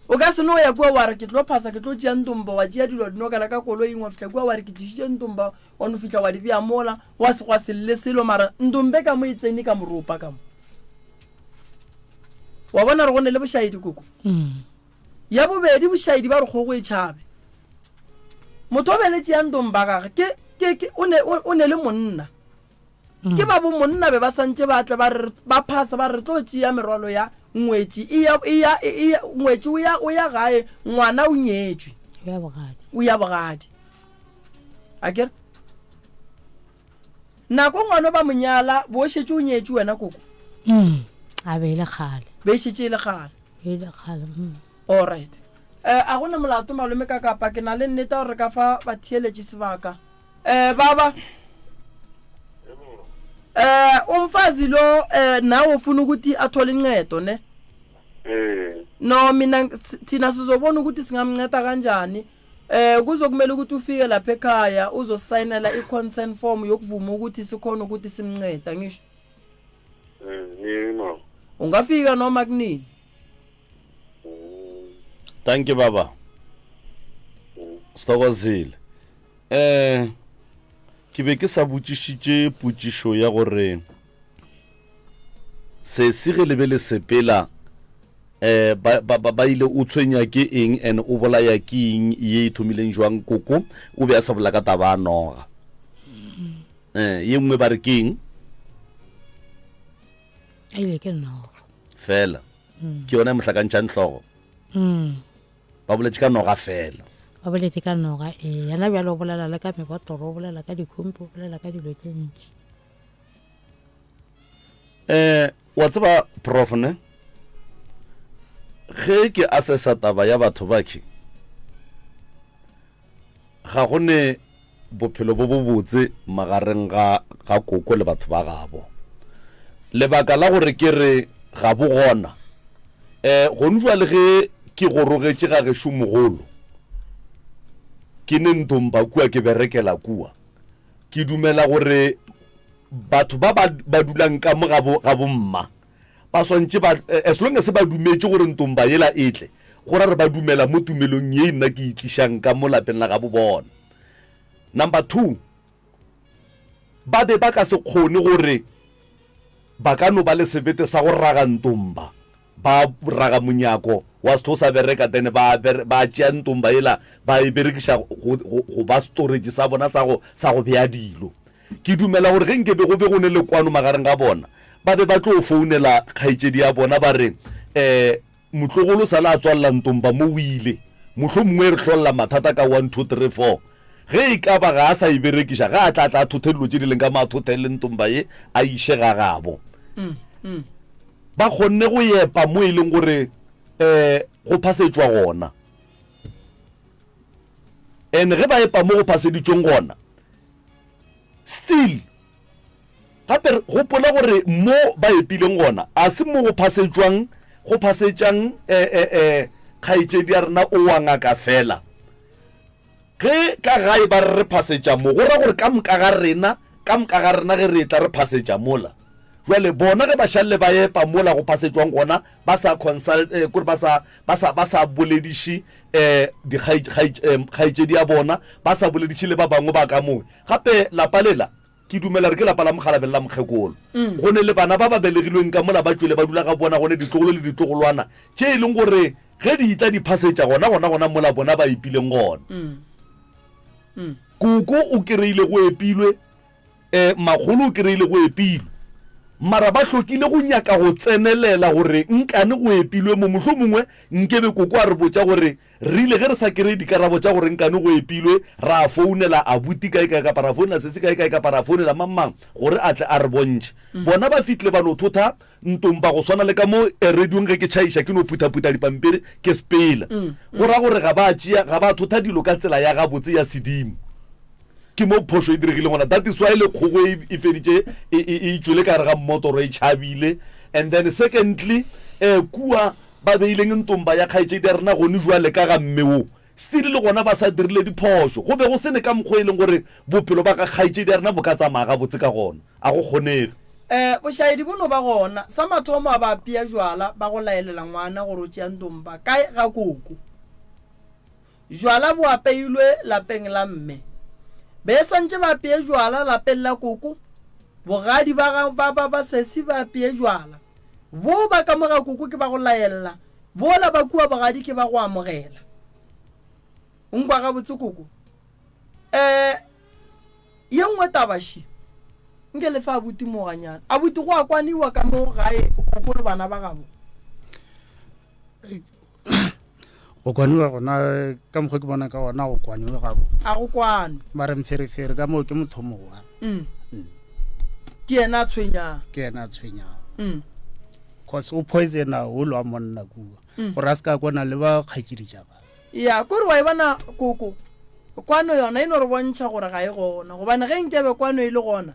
o ka se no ya kua wa re ke tlo phasa ke tlo tšea ndomba wa tšea dilo dinokela ka koloing wa fihla kua wa re ke tlišitše ndomba Wa no fihla wa di bea mola, wa se gwa se lle selo, mara ndombe ka mo e tsene ka moropa ka mo. Wa bona re go ne le bošaedi koko. Mm. Ya bobedi bošaedi ba re kgogo e tšhabe. Motho o beletše ya ndomba gage ke ke ke o ne o ne le monna. Mm. Ke ba bo monna be ba santše ba tle ba re ba phasa ba re tlo tšea merwalo ya ngwetši e ya e ya e ya ngwetši o ya o ya gae ngwana o nyetšwe. O ya bogadi. O ya bogadi. A ke re nako ngwano ba monyala bo šetše o nyetše wena koko mm, a be e le kgale be e šetše e le kgale e le kgale mm. all right eh a gona molato malome ka kapa ke na le nnete gore re ka fa batheeletši sebaka eh baba eh umfazi lo eh nawe ufuna ukuthi athole incedo ne eh no mina thina sizobona ukuthi singamnceda kanjani Eh kuzokumele ukuthi ufike lapha ekhaya uzosayinela i-consent form yokuvuma ukuthi sikhona ukuthi simnceda ngisho. Eh nini mama? Ungafika noma kunini. Thank you baba. Sithokozile. Eh ke be ke sa botšišitše potšišo ya gore Sesi ge le be le sepela eh ba, ba, ba, ba ile o tshwenya ke eng and o bolaya ke eng ye e thomileng jwang koko o be a sa bolela ka taba ya noga eh ye nngwe ba re ke eng A ile ke noga. fela ke yona e mo hlakantšhang hlogo Mm. ba boletše ka noga fela Ba boletše ka noga ee. Yena bjale o bolela le ka mebotoro, o bolela ka dikhumpi, o bolela ka dilo tše ntši. Eh, wa tseba prof ne ge ke assessa taba ya batho bakhe ga go ne bophelo bo bobotse magareng ga ga koko le batho ba gabo. Lebaka la gore ke re ga bo gona, um gonu jwale ge ke gorogetše ga gešo mogolo, ke ne ntomba kua ke berekela kua, ke dumela gore batho ba ba ba dulang ka mo ga bo ga bomma ba swantše ba as long as ba dumetše gore ntomba yela e tle, go ra re ba dumela mo tumelong ye nna ke e tlišang ka mo lapeng la gabo bona. Number two, ba be ba ka se kgone gore ba ka no ba le sebete sa go raga ntomba, ba raga monyako wa se tlo sa bereka, then ba, ba tšea ntomba yela ba e berekiša go, go, go ba storage sa bona sa go, sa go bea dilo. Ke dumela gore ge nke be go be go ne le kwano magareng ga bona, ba be ba tlo founela kgaetšedi ya bona ba re, um Motlogolo sale a tswalela ntomba mo o ile. Mohlomongwe e re hlolla mathata ka one, two, three, four. Ge e ka ba ga a sa e berekiša, ge a tla tla a thothe dilo tše di leng ka mo a thothe le ntomba ye a iše ga gabo. Ba kgonne go epa mo e leng gore um go phasetšwa gona. And ge ba epa mo go phaseditšweng gona, still Gape re gopola gore mo ba epileng gona a se mo go phasetšwang, go phasetšang e, e, e, kgaetšedi ya rena o wa ngaka fela. Ge ka gae ba re re phasetša mo, go ra gore ka moka ga rena, ka moka ga rena ge re etla re phasetša mola. Jwale bona ge ba šalle ba epa mola go phasetšwang gona, ba sa consult, eh, kore ba sa, ba sa, ba sa bolediše eh, dikgae, kgae, eh, kgaetšedi ya bona, ba sa bolediše le ba bangwe ba ka moo. Gape lapa lela, Ke dumela gore ke lapa la mokgalabje le la mokgekolo. Go ne le bana ba ba belegilweng ka mola ba tšwele ba dula ga bona, go ne ditlogolo le ditlogolwana tše e leng gore ge di etla di phasetša gona gona gona mola bona ba epileng gona. Koko o kereile go epilwe, eh, makgolo o kereile go epilwe. Mara ba hlokile go nyaka go tsenelela gore nkane go epilwe mo. Mohlomongwe nkebe koko a re botša gore Re ile ge re sa kereye dikarabo tša gore nkane go epilwe, ra founela abuti kae kae kapa ra founela sesi kae kae kapa ra founela mang mang gore a tle a re bontšhe. Bona ba fihlile ba no thotha ntompa go swana le ka mo radiong ge ke tšhaiša ke no phuthaphutha dipampiri ke sepela. Go ra gore ga ba tšea, ga ba thotha dilo ka tsela ya gabotse ya sedimo. Ke mo phošo e diregileng gona. That is why le kgogo e, e feditše e, e, e tšwele ka gare ga mmotoro e tšhabile. And then secondly, eh, kua Ba beileng ntomba ya kgaetšedi ya rena gone jwale ka ga mme wo? Still le gona ba sa dirile diphošo. Go be go se ne ka mokgwa e leng gore bophelo ba ga kgaetšedi ya rena bo ka tsamaya gabotse ka gona. A go kgonege. Eh, bošaedi bo no ba gona. Sa mathomo a ba apea jwala ba go laelela ngwana gore o tšea ntomba kae ga koko. Jwala bo apeilwe lapeng la mme. Be santše ba apee jwala lapeng la koko. Bogadi ba ga ba ba ba sesi ba apee jwala. Bo ba ka mo ga koko ke ba go laella, bola ba kua bogadi ke ba go amogela. O nkwa gabotse koko? Eh, ye nngwe taba še, nke le fe abuti mo ganyana. Abuti go a kwaniwa ka mo gae koko le bana ba gabo. Go kwaniwa gona ka mokgwa ke bona ka gona go kwaniwe gabotse. A go kwanwe. Mare mferefere ka moo ke motho mowa. Mm. Ke yena a tshwenyang. Ke yena a tshwenyang. Mm. Cause o poisona o lwa monna kua. Mm. Gore a se ka kwana le ba kgaetšedi tša gagwe. Ya, kore wa e bona koko. Kwano yona e no re bontšha gore ga e gona. Gobane ge nkebe kwano e le gona,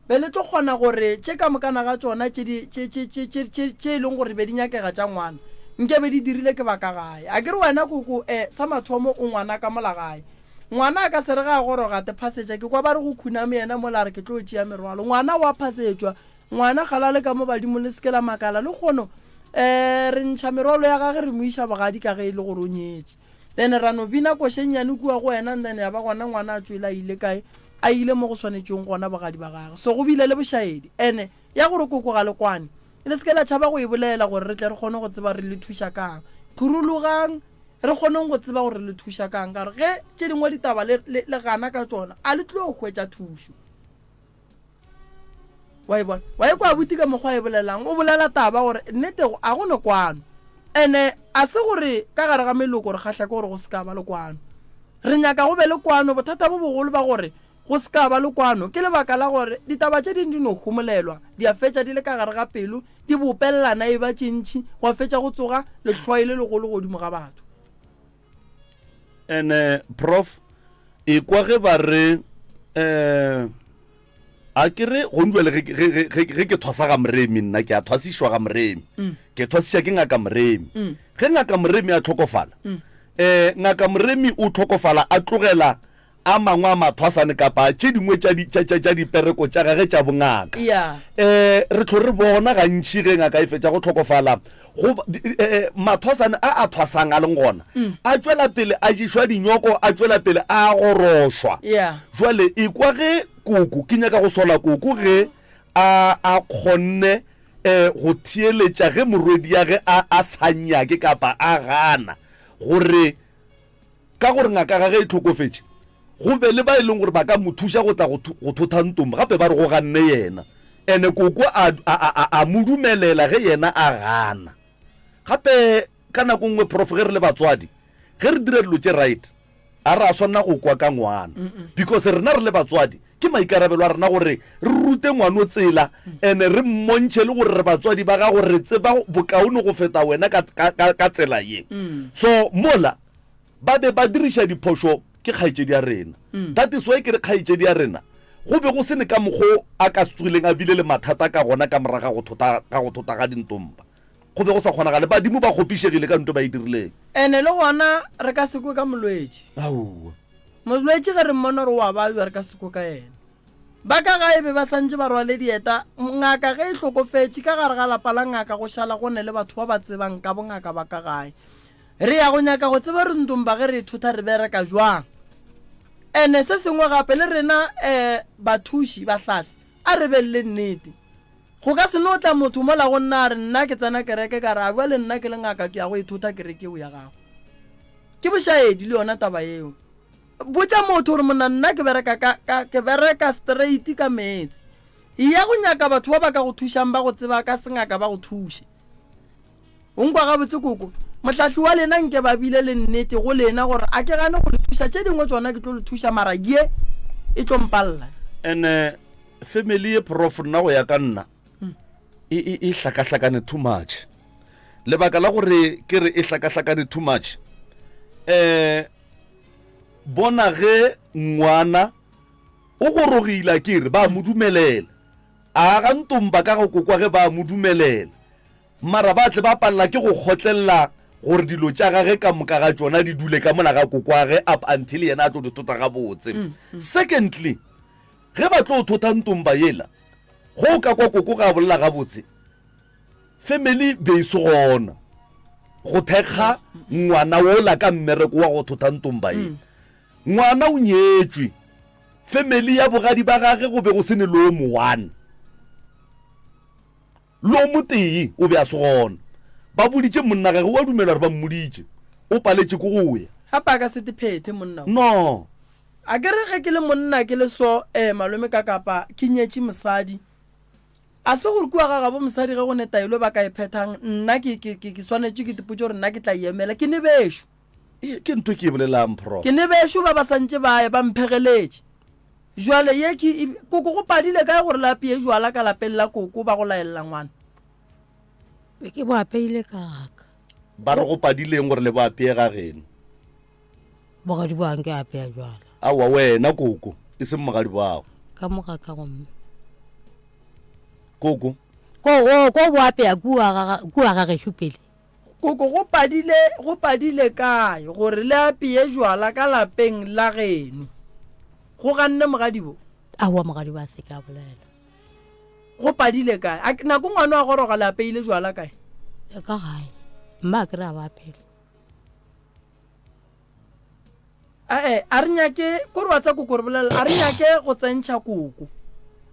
Be le tlo kgona gore tše ka mokana ga tšona tše di, tše, tše, tše, tše, tše, tše e leng gore be di nyakega tša ngwana, nke be di dirile ke ba ka gae. A ke re wena koko, e, sa mathomo o ngwana ka mola gae. Ngwana a ka se re ge a goroga a te phasetša, ke kwa ba re go khuname yena mola a re ke tlo tšea merwalo. Ngwana o a phasetšwa. Ngwana ga lale ka mo badimong le se ke la makala. Lekgono, e, re ntšha merwalo ya gage re mo iša bogadi ka ge e le gore o nyetše. Then ra no bina koša e nnyane kua go wena and then ya ba gona ngwana a tšwele a ile kae, a ile mo go swanetšweng gona bogadi ba gagwe. So go bile le bošaedi. Ene ya gore koko ga le kwane, le se ke la tšhaba go e bolela gore re tle re kgone go tseba re le thuša kang. Phurulugang re kgoneng go tseba gore re le thuša kang ka gore ge tše dingwe ditaba le, le, le gana ka tšona a le tlo hwetša thušo. Wa e bona? Wa e kwa abuti ka mokgwa a e bolelang? O bolela taba gore nnete a go ne kwano. Ene a se gore ka gare ga meloko re kgahla ke gore go se ka ba le kwano. Re nyaka go be le kwano. Bothata bo bogolo ba gore go se ka ba le kwano ke lebaka la gore ditaba tše dingwe di no homolelwa, di a fetša di le ka gare ga pelo, di bopelelana e ba tše ntši, gwa fetša go tsoga lehloyo le legolo godimo ga batho. Ene prof, ekwa ge ba re um. A ke re gong bjale ge, ge, ge, ge, ge ke thwasa ga Moremi, nna ke a thwasišwa ga Moremi. Ke thwasiša ke Ngaka Moremi. Ge Ngaka Moremi a hlokofala, eh, Ngaka Moremi o hlokofala a tlogela a mangwe a mathwasane kapa tše dingwe tša di, tša, tša, tša dipereko tša gage tša bongaka. Yeah. Eh, re hlo re bona gantši ge ngaka e fetša go hlokofala, go ba, di, eh, eh, mathwasane a a thwasang a leng gona, a tšwela pele a ješwa dinyoko, a tšwela pele a gorošwa. Yeah. Jwale ekwa ge koko, ke nyaka go sola koko ge a, a kgonne eh, go theeletša ge morwediage a, a sa nyake kapa a gana gore Ka gore ngaka gage e hlokofetše, go be le ba e leng gore ba ka mo thuša go tla go, go thotha Ntombi. Gape ba re go ganne yena. Ene koko a, a, a, a, a mo dumelela ge yena a gana. Gape ka nako nngwe Prof ge re le batswadi, ge re dira dilo tše right, a ra swanela go kwa ka ngwana. Because rena re le batswadi, ke maikarabelo a rena gore re rute ngwano tsela ene re mmontšhe le gore re batswadi ba gago, re tseba bokaone go feta wena ka, ka, ka, ka tsela ye. So mola ba be ba diriša diphošo ke kgaetšedi ya rena. That is why ke re kgaetšedi ya rena go be go se ne ka mokgo a ka se tsogileng a bile le mathata ka gona ka morago ga go thota, ga go thota ga dintomba. Go be go sa kgonagale. Badimo ba kgopišegile ka nto ba e dirileng. Ene le gona re ka se kwe ka molwetši. Aowa. Molwetši ge re mmona gore o a babja re ka se kwe ka yena. Ba ka gae be ba santše ba rwale dieta. Ngaka ge e hlokofetše, ka gare ga lapa la ngaka go šala go ne le batho ba ba tsebang ka bongaka ba ka gae. Re ya go nyaka go tseba re ntomba ge re ithutha re bereka jwang. Ene se sengwe gape le rena um bathuši, bahlahli, a re beng le nnete. Go ka se no tla motho mola go nna a re nna ke tsena kereke ka re a bjale nna ke le ngaka ke ya go ithutha kereke eo ya gago. Ke bošaedi le yona taba yeo. Botša motho gore monna nna ke bereka ka, ka, ke bereka straight ka meetse. Eya go nyaka batho ba ba ka go thušang ba go tseba ka sengaka ba go thuše. O nkwa gabotse koko? Mohlahli wa lena nke ba bile le nnete go lena gore a ke gane go le thuša, tše dingwe tšona ke tlo le thuša mara ye e tlo mpalla. Ene family ye prof nna go ya ka nna e, e, e hlakahlakane too much. Lebaka la gore ke re e hlakahlakane too much, eh bona ge ngwana o gorogile a ke re ba mo dumelela, a ga ntomba ka go kokwa ge ba mo dumelela. Mara ba tle ba palela ke go kgotlelela gore dilo tša gage ka moka ga tšona di dule ka mola ga kokoage up until yena a tlo di thota gabotse. Secondly, ge ba tlo thota ntomba yela, go o ka kwa koko ga a bolela gabotse, family be e se gona go thekga ngwana wola ka mmereko wa go thota ntomba ye. Ngwana o nyetšwe, family ya bogadi ba gage go be go se ne le o mo one. Le o motee o be a se gona. Ba boditše monna gage, o a dumela gore ba mmoditše. O paletše ke go ya. Gape a ka se te phethe monna wo. No. A ke re ge ke le monna ke le so, eh, malome ka kapa ke nyetše mosadi, a se gore kua ga gabo mosadi ge go ne taelo e ba ka e phethang, nna ke, ke, ke, ke swanetše ke ipotše gore nna ke tla e emela. Ke ne bešo. Ee, ke ntho e ke e bolelang, Prof. Ke ne bešo ba ba sa ntše ba ya ba mphegeletše. Jwale ye ke e, koko go padile kae gore le apeye jwala ka lapeng la koko ba go laelela ngwana? Be ke bo apeile ka gaka. Ba re go padileng gore le bo apeye ga geno? Bogadi bo anke apeya jwala. Aowa wena koko, e seng mogadi boago. Ka mo ga ka gomme. Koko. Ko, o, ko bo apeya kua ga, kua ga gešo pele. Koko go padile, go padile kae gore le apeye jwala ka lapeng la geno? Go ganne mogadibo? Aowa mogadibo a se ke a bolela. Go padile kae? A, nako ngwana wa goroga le apeile jwala kae? E ka gae. Mma a ke re a ba phela. Ae, a re nyake, ko re wa tsa koko re bolela, a re nyake go tsentšha koko.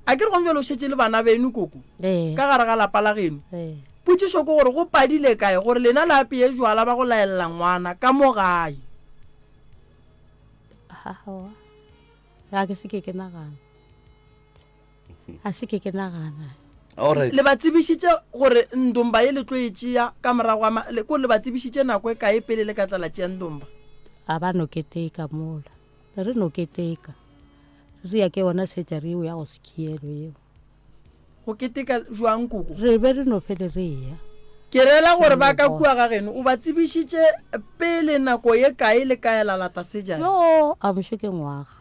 A ke re gong jalo o šetše le bana beno koko, Ee. ka gare ga lapa la geno. Ee. Potšišo ke gore go padile kae gore lena le apeye jwala ba go laelela ngwana ka mo gae? Aowa. Ga ke se ke ke nagana. A se ke ke nagana. Alright. Le ba tsebišitše gore ndomba ye le tlo e tšea ka morago ga ma, le, ko le ba tsebišitše nako e kae pele le ka tla la tšea ndomba? A ba no keteka mola. Re no keteka. Re ya ke yona surgery yeo ya go sekhielo yeo. Go keteka jwang koko? Re be re no fele re ya. Ke rela gore ba ka kua ga geno o ba tsebišitše pele nako ye kae le ka ela lata surgery? Yo, a mošo ke ngwaga.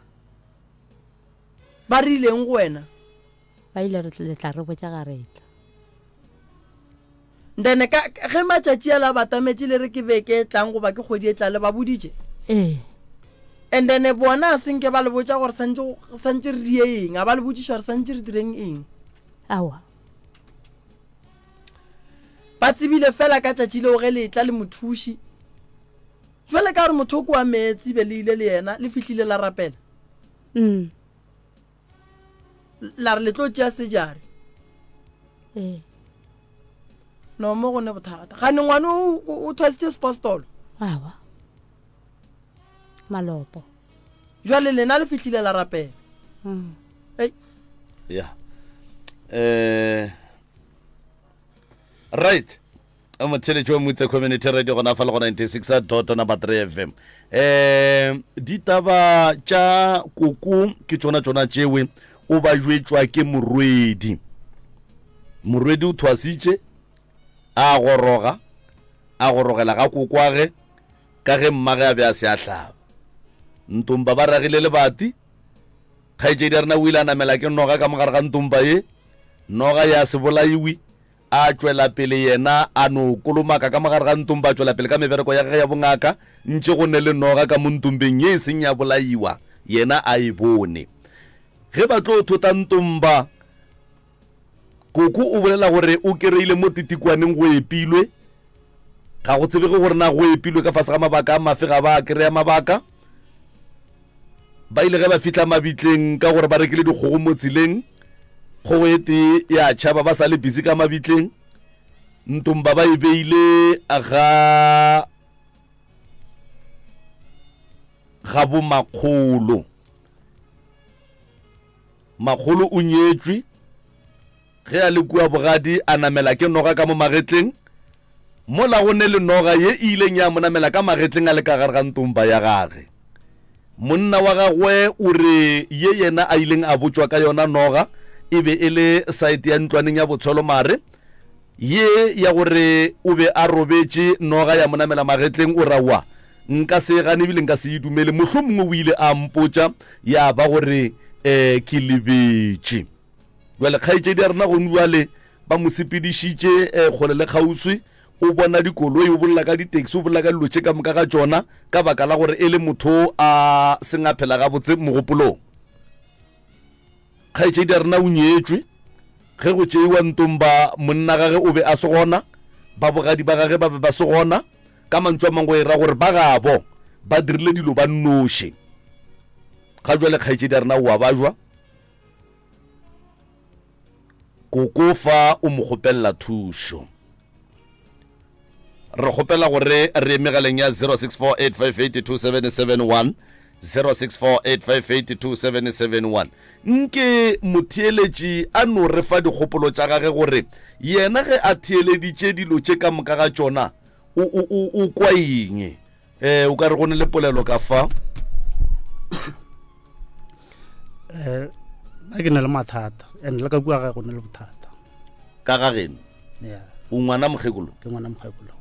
Ba rileng go wena? Ba ile re le tla re botša ga re tla. Then ka ge matšatši a la batametše le re ke beke e tlang goba ke kgwedi e tlang le ba boditše? Ee. And then bona a senke ba le botša gore santše santše re die eng, a ba le botšiša gore santše re direng eng? Aowa. Ba tsebile fela ka tšatši leo ge le etla le mothuši. Jwale ka gore motho o ke wa meetse be le ile le yena le fihlile la rapela. Mm. La re le tlo tšea sejare. Ee. No mo go ne bothata. Gane ngwane o o thwasitše sepostolo. Aowa. Malopo. Jwale lena le fihlile la rapela. Mm. Ei. Ya. Eh Right. Motheletši wa Mutse Community Radio gona fa le go 96 dot number 3 FM. Eh ditaba tša koko ke tšona tšona tšewe o ba jwetšwa ke morwedi. Morwedi o thwasitše a goroga a gorogela ga kokwage ka ge mmage a be a se a hlaba. Ntomba ba ragile lebati Kgaetšedi ya rena o ile a namela ke noga ka mogare ga ntomba ye. Noga ya se bolaiwe. A tšwela pele yena a no kolomaka ka mogare ga ntomba, a tšwela pele ka mebereko ya gagwe ya bongaka, ntše go ne le noga ka mo ntombeng ye e seng ya bolaiwa, yena a e bone. Ge ba tlo thota ntomba, Koko o bolela gore o kereile mo titikwaneng go epilwe. Ga go tsebege gore na go epilwe ka fase ga mabaka a mafe, ga ba kereya mabaka. Ba ile ge ba fihla mabitleng ka gore ba rekile dikgogo mo tseleng, kgogo e tee ya tšhaba ba sa le busy ka mabitleng. Ntomba ba e beile ga ga bomakgolo. Makgolo o nyetšwe. Ge a le kua bogadi a namela ke noga ka mo magetleng, mola go ne le noga ye e ileng ya mo namela ka magetleng a le ka gare ga ntomba ya gage. Monna wa gagwe o re ye yena a ileng a botšwa ka yona noga e be e le saete ya ntlwaneng ya botshwelo mare ye ya gore o be a robetše noga ya mo namela magetleng o ra wa nka se e gane ebile nka se e dumele mohlomongwe o ile a mpotša ya ba gore um ke lebetše. Bjale kgaetšedi ya rena gone bjale ba mo sepedišitše eh, kgole le kgauswi, o bona dikoloi, o bolela ka di-taxi, o bolela ka dilo tše ka moka ga tšona ka baka la gore e le motho a seng a phela gabotse mogopolong. Kgaetšedi ya rena o nyetšwe, ge go tšeiwa ntomba monna gage o be a se gona, ba bogadi ba gage ba be ba se gona, ka mantšu a mangwe go e ra gore ba gabo ba dirile dilo ba nnoši. Ga jwale kgaetšedi ya rena o a bajwa, Koko fa o mo kgopelela thušo. Re kgopela gore re ye megaleng ya 0648582771 0648582771 nke motheeletši a no re fa dikgopolo tša gage gore yena ge a theeleditše dilo tše ka moka ga tšona o, o, o, o kwa eng Eh, o ka re go ne le polelo ka fa. Eh, nna ke na le mathata and le ka kua gae go ne le bothata. Ka ga geno? Yeah. O ngwana mokgekolo? Ke ngwana mokgekolo.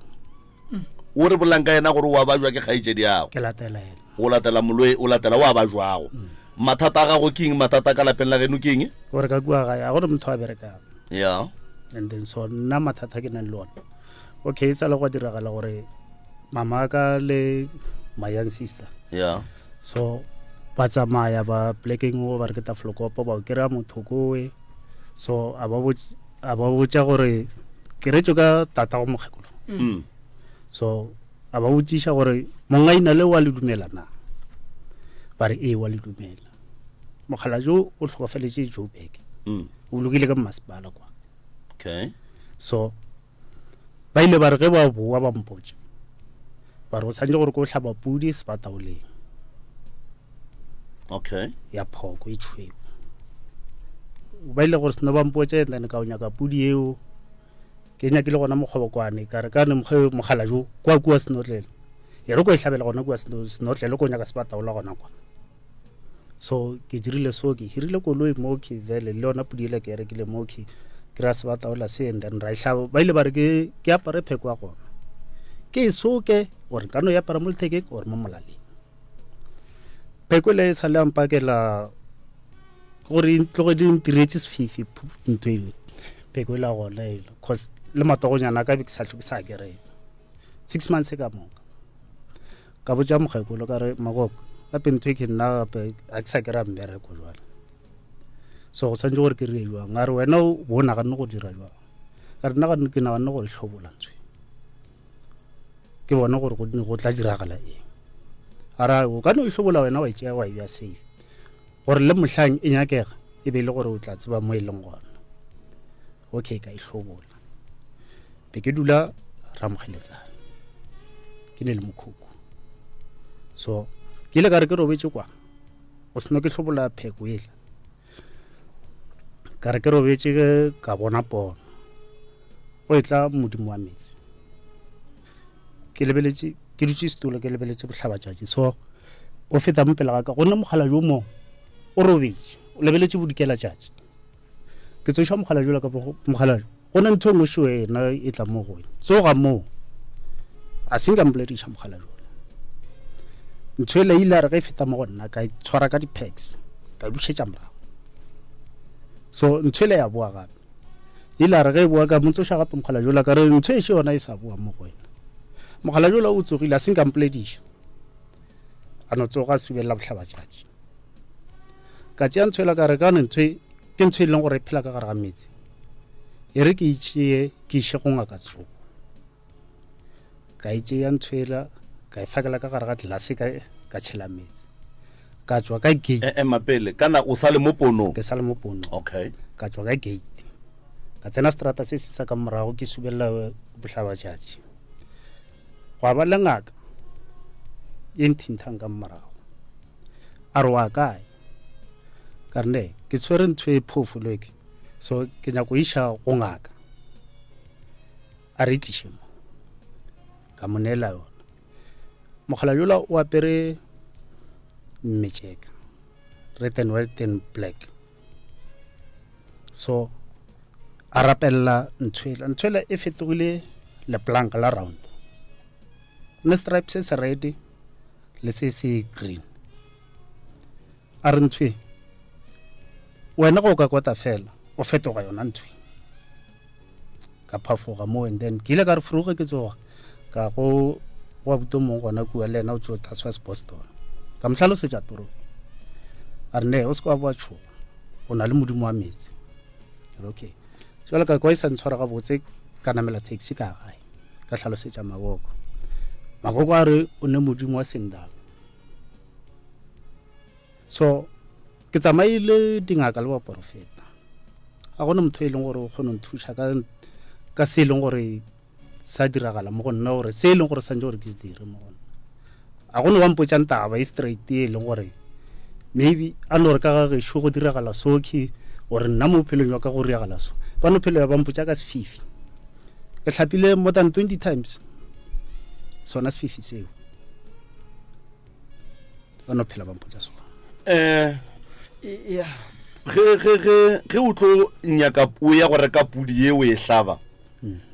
O re bolang ka yena gore o a bajwa ke kgaetšedi yago. Ke latela yena. O latela molwe, o latela o a bajwago. Mm. Mathata a gago ke eng? Mathata ka lapeng la geno ke eng? Gore ka kua gae a gore motho a berekang. Yeah. And then so nna mathata ke nang le one. Okay, e sa le go diragala gore mama ka le my young sister yeah so ba tsamaya ba plekeng o ba re ke tafolokopo ba kry-a motho kowe so a ba botša gore ke retšwe ka tata go mokgekolo mm. so a ba botšiša gore mongaina le wa le dumela na ba re ee wa le dumela mokgala jo o tlhokofaletše joburg mm. o bolokile ka mmasepala kwa okay so Ba ile ba re ge ba boa ba mpotša ba re o tshwanetse gore ko hlaba pudi sebataoleng. Okay. Ya phoko e tšhweu. Ba ile gore seno ba mpotša and then ka o nyaka pudi eo ke nyakile gona mokgobokwane ka re ka ne mogala jo kwa kua senotlele e re ko e hlabela gona kua senotlele ko nyaka sebataola gona kwa. So ke dirile so ke hirile koloi mo ke vele le yona pudi ele ke e rekile mo ke kry-a sebataola se and then ra e hlaba ba ile ba re ke ke apare pheko ya gona ke e soke or nka no e apara mo lethekeng or mo molaleng pheko ele e sa le ya mpakela Ke gore e tloge di ntiretse sefifi ntho ele pheko e la gona ele cause le matogonyana ka be ke sa tlho ke sa kereng six months ka moka ka botša mokgekolo ka re makoko gape ntho e ke nna gape ga ke sa kry-a mmereko jwale so go tshwanetse gore ke re jwang a re wena o bo o naganne go dira jwang ka re nna ke naganne gore hlobola ntswe ke bone gore go go tla diragala eng a ra o ka no e hlobola wena wa e tšea wa e bja safe gore le mohlang e nyakega e be e le gore o tla tseba mo e leng gona okay ka e hlobola be ke dula ramogeletsana ke ne le mokhukhu so ke ile ka re ke robetse kwa go seno ke hlobola pheko ela ka re ke robetše ka bona pono go e tla modimo wa metsi ke lebeletše ke dutše setulo ke lebeletše bohlabatšatši so o feta mo pele ga ka go nna mogala jo mongwe o robetše o lebeletše bodikela tšatši ke tsoša mogala jola ka mogala go na ntho e nngwe šo ena e tla mo go wena tsoga moo a se nka mpolediša mogala jola ntho ele ile a re ge e feta mo go nna ka tshwara ka di-packs ka e bušetša morago so ntho ele ya boa gape ile a re ge e boa ka mo tsoša gape mogala jola ka re ntho e še yona e sa boa mo go wena mogala jola o tsogile a se nka mpolediša a no tsoga a subelela bohlabatšatši ka tšea ntho ela ka re ka ntho e, ke ntho e leng gore e phela ka gare ga metsi e re ke itšee ke iše go ngaka tsoko ka e tšea ntho ela ka e fakela ka gare ga tlelase ka ka tšhela metsi ka tšwa ka gate e ema pele kana o sa le mo ponong ke sa le mo ponong okay ka tšwa ka gate ka tsena strata se se sa ka morago ke subelela bohlabatšatši gwa ba le ngaka ye nthinthang ka morago a re wa kae ka re ne ke tshwere ntho e phofo leke so ke nyako iša go ngaka a re tliše mo ka mo neela yona mogala yola o apere mmetšeka red and white and black so a rapelela ntho ela ntho ela e fetogile leplanka la round ne stripe se se red le se se green a re ntho e wena go ka kota fela o fetoga yona ntho e. Ka phafoga mo and then ke ile ka re froge ke tsoga ka go go abuto mong gona kua le yena o tšo tlhatswa seboston ka mo hlalosetša toro a re ne o se ka wa boa tšhoga o na le modimo wa metsi re okay jale ka kwa e sa ntshwara gabotse ka namela taxi ka gae ka hlalosetša maboko makoko a re o ne modimo wa sendaba So ke tsamaile dingaka le baporofeta ga gona motho e leng gore o kgone nthuša ka ka se e leng gore sa diragala mo go nna gore se e leng gore santse gore ke se dire mo go nna ga gone wa mpotšang taba e straight e leng gore maybe a no re ka ga gešo go diragala so ke gore nna mo bophelong jwa ka go diragala so ba no phelo ya ba mpotša ka sefifi ke hlapile more than 20 times sona sefifi seo ba no phela ba mpotsa sona um ya ge ge ge ge o tlo nyaka o ya go reka pudi ye o e hlaba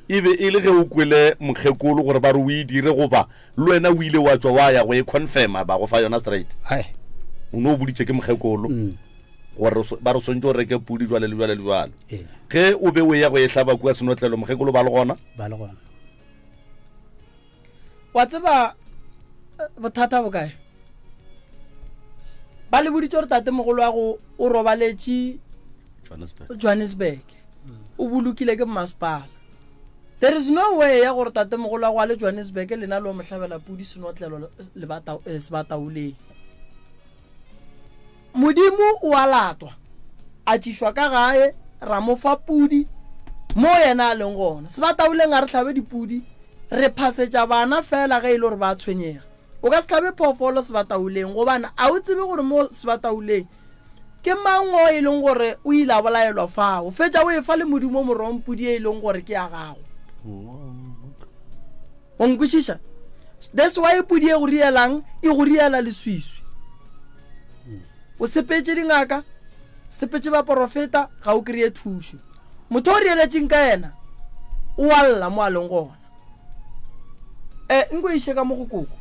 e be e le ge o kwele mokgekolo gore ba re o e dire goba le wena o ile wa tšwa wa ya go e confirma ba go fa yona straight hai o ne o boditše ke mokgekolo gore ba re swantse o reke pudi jwale le jwale le jwale ee ge o be o ya go e hlaba kua senotlelo mokgekolo ba le gona ba le gona Wa tseba eh, bothata bo kae? Ba le boditse gore tatemogolo wa go o robaletše Johannesburg. Johannesburg. O bolokile ke mmasepala. There is no way ya gore tatemogolo wa go a le Johannesburg lena le o mo hlabela pudi senotlelo lebata eh, sebataoleng. Modimo o a latwa, a tšišwa ka gae, ra mo fa pudi mo yena a leng gona. Sebataoleng a re hlabe dipudi, re phasetša bana fela ge e le gore ba tshwenyega. O ka se hlabe phoofolo sebataoleng gobane a o tsebe gore mo sebataoleng ke mang o e leng gore o ile a bolaelwa fao. Fetša o e fa le Modimo morong pudi e e leng gore ke ya gago. O nkwešiša? That's why pudi e go rielang e go riela leswiswi. O sepetše dingaka, sepetše baporofeta, ga o kry-e thušo. Motho o rieletšeng ka yena o a lla mo a leng gona. Eh, nko iše ka mo go koko.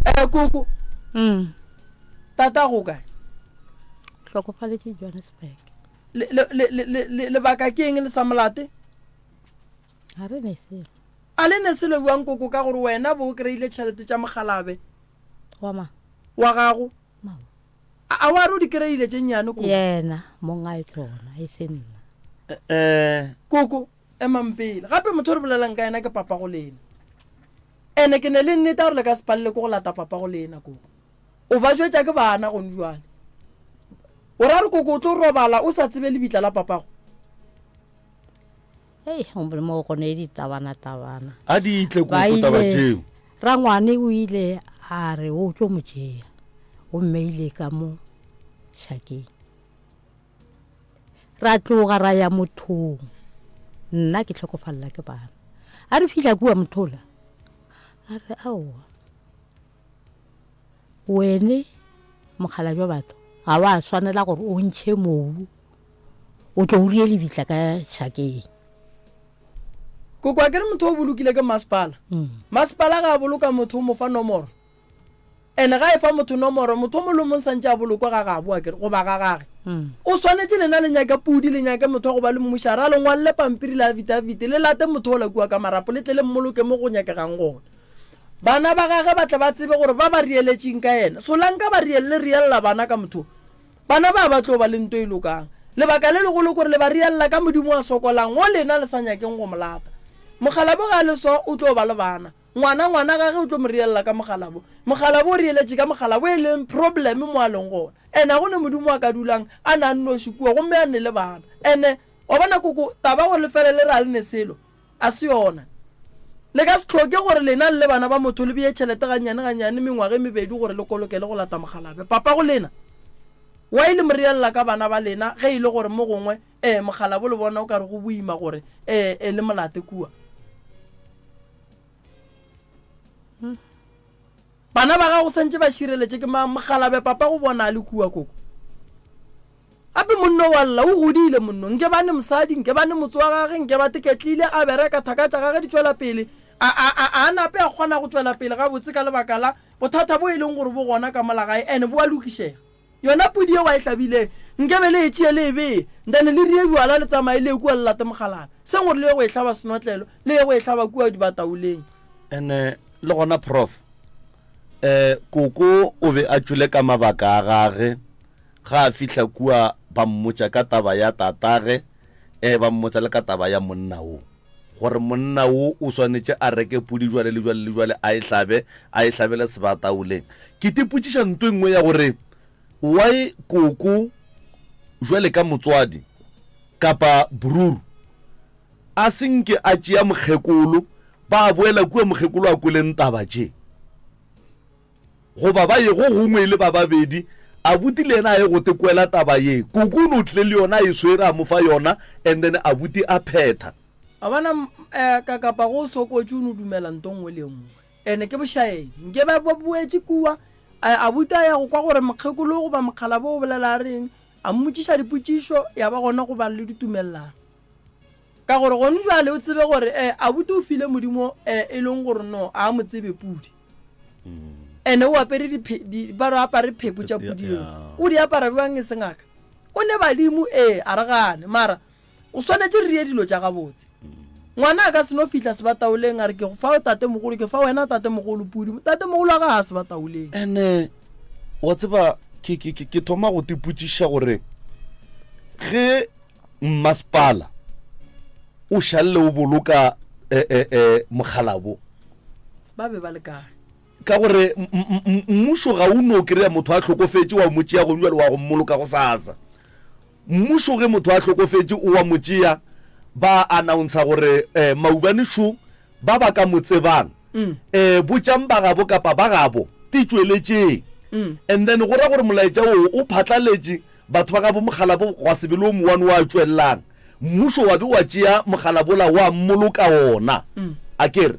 Eh, koko. Mm. Tata go kae? Hlokofaletše Johannesburg. Le, le, le, le, le, le, lebaka ke eng le sa molate? Ga re ne selo. A le ne selo bjang koko ka gore wena bo o kry-ile tšhelete tša mokgalabe? Wa mang? Wa gago. No. A, a wa re o di kry-ile tše nnyane koko? Yena mong a e tsona, e se nna. Eh. Koko, emang pele. Gape motho o re bolelang ka yena ke papa go lena. Ene ke ne le nnete ya gore le ka se palele ke go lata papa go lena koko. O ba jwetša ke bana gone jwale. O ra re koko o tlo robala o sa tsebe lebitla la papago? Hei, mo go ne ditabana-tabana. A di tle Ba koko taba ile, tšeo. rangwane o ile a re o tlo mo tšea, o mmeile ka mo šakeng. Ra tloga ra ya mothong, nna ke hlokofalela ke bana. A re fihla kua mothola, a re aowa, Wene mokgalabje wa batho ga wa swanela gore o ntšhe mobu o tlo o rie lebitla ka šakeng. Koko a ke re motho o bolokile ke masepala. Masepala ga a boloka motho o mo fa nomoro. Ene ga e fa motho nomoro motho o mongwe le o mongwe santše a bolokwe ga gabo a ke re goba ga gage. O swanetše lena le nyake pudi le nyake motho wa go ba le mmušara a le ngwalele pampiri la affidavit le late motho ola kua ka marapo le tle le mmoloke mo go nyakegang gona. Bana ba gage ba tle ba tsebe gore ba ba rieletšeng ka yena. Solanka ba rielle riella bana ka motho. Bana ba ba tlo ba le nto e lokang. Lebaka le legolo kore le ba riella ka Modimo a sokolang wo lena le sa nyakeng go mo lata. Mokgalabo ga a le so o tlo ba le bana. Ngwana ngwana gage o tlo mo riella ka mokgalabo. Mokgalabo o rieletše ka mokgalabo e leng problem mo a leng gona. Ene a go ne Modimo a ka dulang a na a nnoši kua gomme a ne le bana. Ene wa bona koko taba gore le fele le re a le ne selo. A se yona. Le ka se hloke gore lena le le bana ba motho le bee tšhelete gannyane gannyane mengwaga e mebedi gore le kolokele go lata mokgalabje. Papago lena, why le mo reella ka bana ba lena ge e le gore mo gongwe eh mokgalabo le bona o ka re go boima gore eh eh le mo late kua? Bana ba gago santše ba šireletše ke mang? Mokgalabje papa go bona a le kua koko. Gape monno wa lla, o godile monno. Nke ba ne mosadi, nke ba ne motse wa gage, nke ba teketlile, a bereka, thaka tša gage di tšwela pele. A, a, a, a nape a kgona go tšwela pele gabotse ka lebaka la bothata bo e leng gore bo gona ka mola gae, ene bo a lokišega. Yona pudi yeo a e hlabileng, nke be le e tšee le e bee, then le rie bjala le tsamaye le ye kua le late mokgalabje. Seng gore le ye go e hlaba senotlelo, le ye go e hlaba kua dibataoleng. Ene le gona Prof. Eh, koko o be a tšwele ka mabaka a gage Ga a fihla kua ba mmotša ka taba ya tatage, ee, ba mmotša le ka taba ya monna wo, gore monna wo o swanetše a reke pudi jwale le jwale le jwale a e hlabe, a e hlabele sebataoleng. Ke tipotšiša nto e nngwe ya gore why koko jwale ka motswadi kapa bruru a se nke a tšea mokgekolo ba boela kua mokgekolo a kweleng taba tše. Goba ba ye go gongwe e le ba babedi, abuti le yena a ye go te kwela taba ye. Koko o no tlile le yona a e swere a mo fa yona and then abuti a phetha. Wa bona um ka kapa go sokotše o no dumela nto nngwe le nngwe ene ke bošaedi. Nke ba ba boetše kua abuti a ya go kwa gore mokgekolo goba mokgalabo o bolela a reng, a mmotšiša dipotšišo ya ba gona go ba le ditumelelano. Ka gore gone jwale o tsebe gore eh abuti o file Modimo eh e leng gore no a mo tsebe pudi. Ene o apere di di ba re apare pheko tša pudi eo. O di apara bjang e se ngaka? O ne badimo ee a re gane mara o swanetše re rie dilo tša gabotse. Ngwana a ka se no fihla sebataoleng a re ke go fa tatemogolo ke fa wena tatemogolo pudi. Tatemogolo wa ga a sebataoleng. Ene wa tseba ke ke ke thoma go tipotšiša gore ge Mmasepala o šalle o boloka eh, eh, eh, mokgalabo. Ba be ba le kae? Ka gore mmušo ga o no kry-a motho a hlokofetše wa mo tšea gong jale wa go mmoloka go sasa. Mmušo ge motho a hlokofetše o wa mo tšea ba announcer gore eh, maubane šo Ba ba ka mo tsebang, ee, botšang ba gabo kapa ba gabo, te tšweletšeng. And then go ra gore molaetša wo o phatlaletše, batho ba gabo mokgalabo gwa se be le o mowane wa tšwelelang. Mmušo wa be wa tšea mokgalabola wa mmoloka wona. A ke re,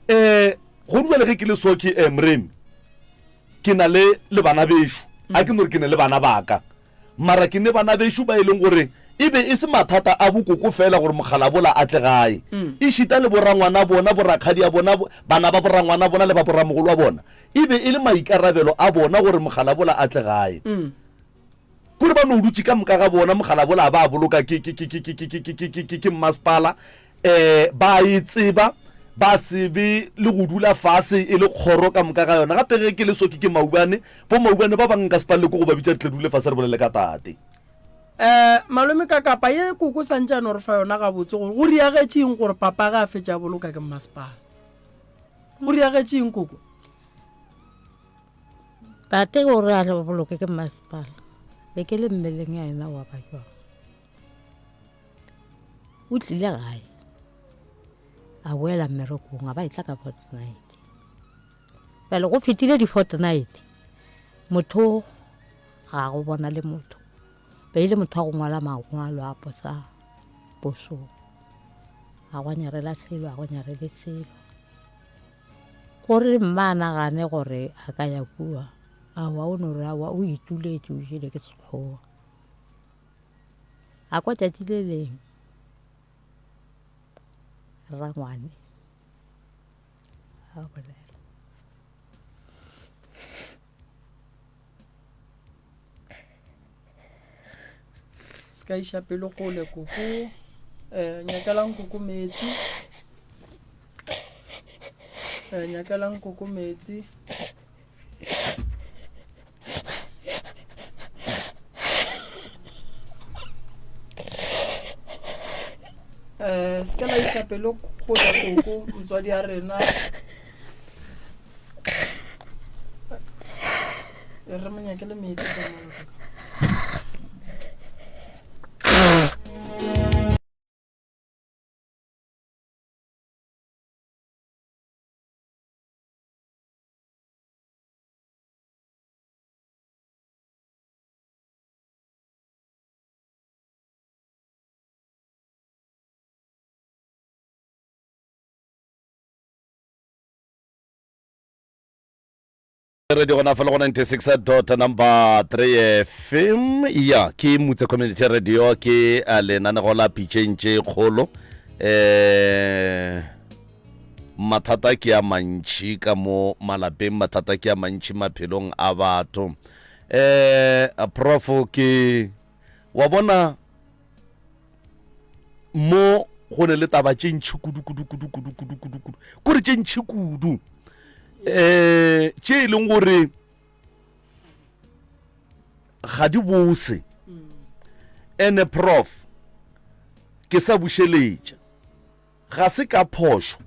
eh, go bjale ge ke le so ke, eh, Moremi, ke na le, le bana bešo. A ke no re ke ne le bana ba ka. Mara ke ne bana bešo ba e leng gore e be e se mathata a bokoko feela gore mokgalabola a tle gae. Ešita le borangwana bona, borakgadi bona, bana ba borangwana bona le ba boramogolo wa bona, e be e le maikarabelo a bona gore mokgalabola a tle gae. Kore ba no dutše ka moka ga bona mogala bola ba boloka ke ke ke ke ke ke ke ke ke ke mmasepala um ba e tseba ba se be le go dula fase e le kgoro ka moka ga yona. Gape ge ke le so ke ke maubane, bo maubane ba bang nka se palele ke go ba bitša re tle dule fase re bolele ka tate. Um malome ka kapa ye koko santše a no re fa yona gabotse gore go riagetše eng gore papa ge a fetša a boloka ke mmasepala. Go riagetše eng koko? Tate o re a re boloke ke mmasepala be ke le mmeleng ya yena wa ba jwang. O tlile gae a boela mmerekong a ba etla ka fortnight. Bjale go fetile di-fortnight motho ga go bona le motho. Be e le motho wa go ngwala mangwalo a posa posong. Ga gwa nyarela selo, ga go nyarele selo. Gore mma a nagane gore a ka ya kua, aowa, o no re aowa, o ituletše, o jele ke Sekgowa. A kwa tšatši le leng rangwane a bolela. Se ka iša pelo kgole koko. Um nyakelang koko meetse. Um nyakelang koko meetse. Um se ka la iša pelo kgole koko motswadi ya rena. E re mo nyakele meetse ka mola kaka. Radio gona fa le go 96 dot number 3 FM ya ke Mutse Community Radio ke eh, lenanego la pitšeng tše kgolo eh mathata ke a mantši ka mo malapeng mathata ke a mantši maphelong a batho eh prof ke wa bona mo go ne le taba tše ntšhi kudu kudu kudu kudu kudu kudu kudu kore tše ntšhi kudu um tše e leng gore ga di bose ene prof ke sa bušeletša ga se ka phošo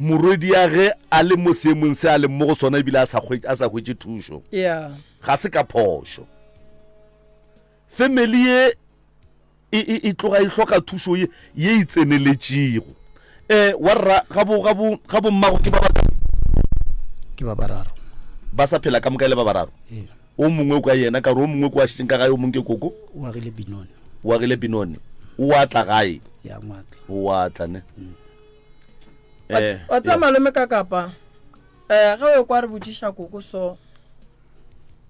morwedi ya ge a le mo seemong se a leng mo go sona ebile a sa hwetše thušo ga se ka phošo Family ye e, e, e tloga e hloka thušo ye, ye e tseneletšego. Eh, wa rra, ga bo, ga bo, ga bo mmago ke ba ba Ke ba bararo. Ba sa phela ka moka e le ba bararo? Ee. O mongwe kwa yena, ka gore o mongwe kwa šetšeng ka gae, o mongwe ke koko? O agile Benoni. O agile Benoni. O a tla gae? Ya, o a tla. O a tla, ne? Mm. Eh, Wa tseba malome ka kapa, eh, ge o ekwa re botšiša koko so,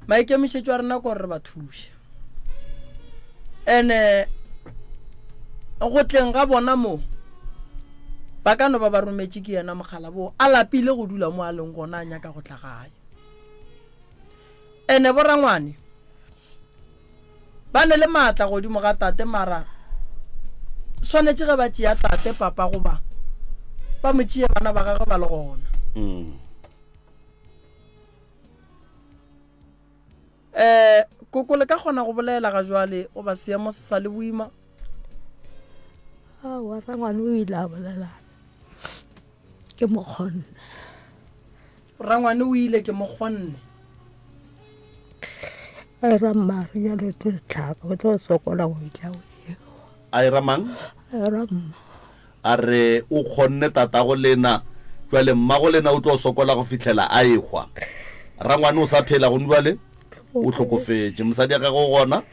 Maikemišetšo a rena ke gore re ba thuše. Ene go tleng ga bona mo ba ka no ba ba rometše ke yena mogala bo a lapile go dula mo a leng gona a nyaka go tla gae. Ene borangwane ba ne le maatla godimo ga tate mara swanetše ge ba tšea tate papa goba ba mo tšee bana ba gagwe ba le gona. Mm. Eh, koko le ka kgona go bolela ga jwale goba seemo se sa le boima? Aowa, rangwane o ile a bolela ke mo kgonne. Rangwane o ile ke mo kgonne. A era mma re jalo tlo tlhaka o tlo sokola go itla o A era mang? A era mma. A re, O kgonne tatago lena, bjale mmago lena o tlo sokola go fihlela a ehwa. Rangwane o sa phela gone bjale? O hlokofetše. Mosadi ya gagwe o gona?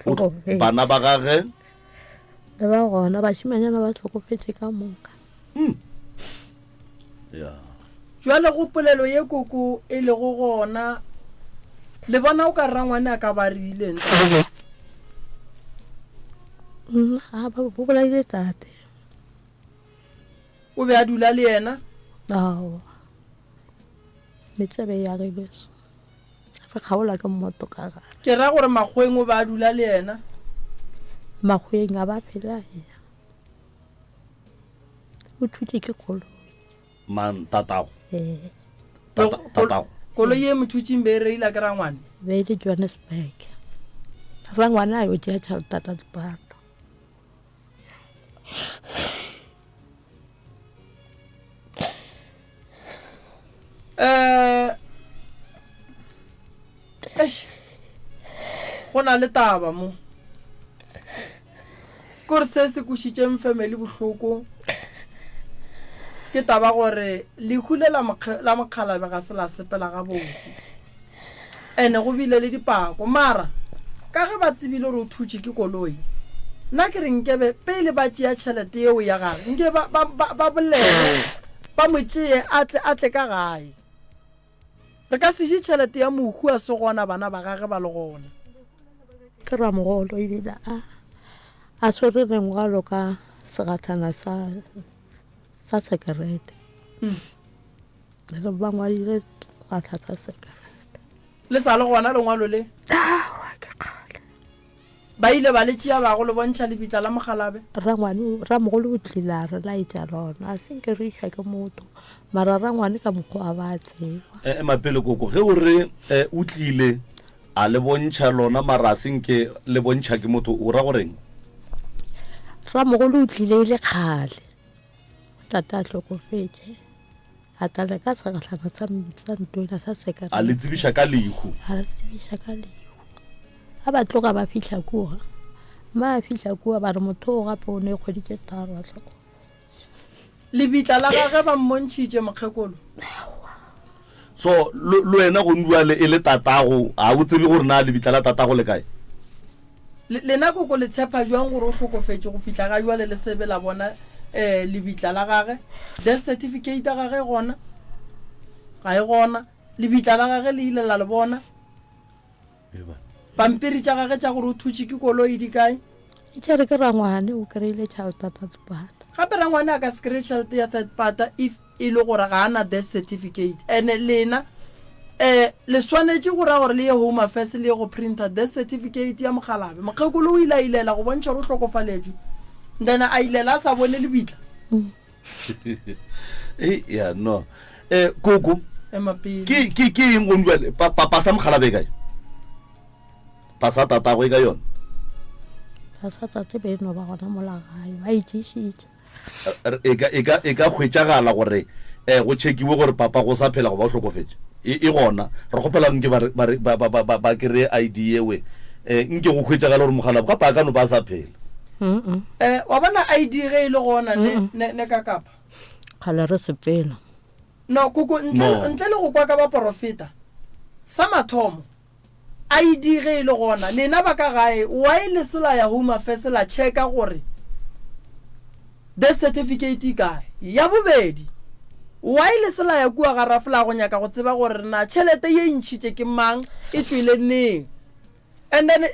O Bana ba gage? Le ba gona, bašimanyana ba hlokofetše ka moka. Hmm. Ya. Jwale go polelo ye koko e lego gona, le bona o ka rangwane a ka ba rileng? Nna ga ba bo bolaile tate. O be a dula le yena? Aowa. Metsebe ya ge beso. Re kgaola ke mmoto ka gare. Ke ra gore Makgoweng o be a dula le yena. Makgoweng a ba phela ya. O thutše ke koloi. Mang tatago? Ee. Tata, tatago. Koloi ye mo thutšeng be e reila ke rangwane? Be e le Johannesburg. Rangwane a yo tšea tšhelete ya lepato. Eh, eish, go na le taba mo kore se se kwešitšeng family bohloko ke taba gore lehu le la mokgalabe ga se la sepela gabotse Ene go bile le dipako. Mara, ka ge ba tsebile gore o thutše ke koloi, nna ke re nkebe pele ba tšea tšhelete yeo ya gage, nke ba, ba, ba, ba bolele, ba mo tšee a tle, a tle ka gae. Re ka se je tšhelete ya mohu a se gona bana ba gage ba le gona. Ke ramogolo ebile a, a swere lengwalo ka segathana sa, sa sekerete. Re ba ngwadile gwa tlhatsa sekerete. Le sa le gona lengwalo le? Aowa, ke kgale. Ba ile ba le tšea ba go le bontšha lebitla la mokgalabe? Rangwane, ramogolo o tlile a re laetša lona. A se nke re išwa ke motho, mara rangwane ka mokgwa a ba a tseba. E, ema pele koko, ge o re e, o tlile a le bontšha lona mara a se nke le bontšha ke motho, o ra goreng? Ramogolo o tlile e le kgale, tate a hlokofetše. A tla le ka segahlana sa, sa ntwela sa sekerete. A le tsebiša ka lehu. A le tsebiša ka lehu. A ba tloga ba fihla kua. Mma a fihla kua ba re motho o gape o ne kgwedi tše tharo a hlokofetše. Lebitla la gagwe ba mmontšhitše mokgekolo. Aowa. So le le wena gonduale e le tatago ga o tsebe gore na lebitla la tatago le kae? Le, lena koko le tshepa jwang gore o hlokofetše go fihla ga jwale le sebe la bona eh, lebitla la gage? Death certificate ya gage e gona? Ga e gona. Lebitla la gage le ile la le bona? Pampiri tša gage tša gore o thutše ke koloi di kae? E tšere ke rangwane o kry-ile tšhelete ya third part. Gape rangwane a ka se kry-e tšhelete ya third part if e le gore ga a na death certificate. Ene lena um le swanetše go ra gore le ye Home Affairs le ye go printer death certificate ya mokgalabe. Mokgekolo o ile a ilela go bontšha gore o hlokofaletšwe then a ilela a sa bone lebitla. Ei, ya no. Eh, koko. Ema pele. Ke ke ke eng gone jwale? Pa pa pasa mokgalabe e kae? Pasa tatago e ka yona? Pasa tate be no ba gona mola gae, ba itšišitše. E ka e ka e ka hwetšagala gore eh go chekiwe gore papa go sa phela goba o hlokofetše. E e gona. Re kgopela nke ba ba ba ba ba ba kry ID yewe. Eh nke go hwetšagala gore mokgalabe gape a ka no ba a sa phela. Eh, wa bona ID ge e le gona ne, ne, ne ka kapa. Kgale re sepela. No, koko, ntle, No. ntle le go kwa ka baporofeta, sa mathomo, ID ge e le gona, lena ba ka gae, why le se la ya Home Affairs la checka gore death certificate e kae? Ya bobedi, why le se la ya kua ga Rafla go nyaka go tseba gore na tšhelete ye e ntšhitše ke mang, e tšwele neng? And then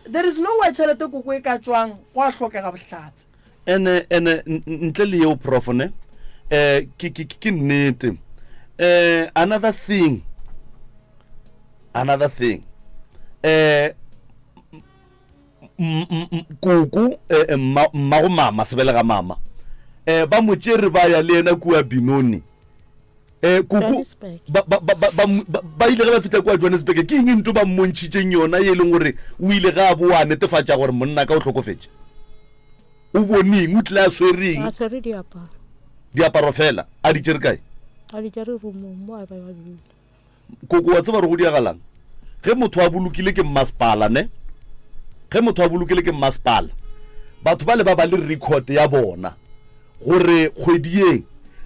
there is no way tšhelete koko e ka tšwang go a hlokega bohlatse. Ene ene ntle le yeo prof ne eh ke ke ke nnete eh another thing another thing eh koko eh, eh, mmago mama sebelega mama eh ba mo tšere ba ya le yena kua Benoni Eh, koko ba, ba, ba, ba, ba, ba ile ge ba fihla kua Johannesburg, ke eng nto ba mmontšhitšeng yona ye e leng gore o ile ga a boa a netefatša gore monna ka o hlokofetše? O boneng? O tlile a swereng? A swere diaparo. Diaparo fela? A di tšere kae? A di tšere rumong mo a ba ba dula. Koko, wa tseba gore go diagalang? Ge motho a bolokile ke mmasepala, ne? Ge motho a bolokile ke mmasepala, batho bale ba ba le record ya bona. Gore kgwedi ye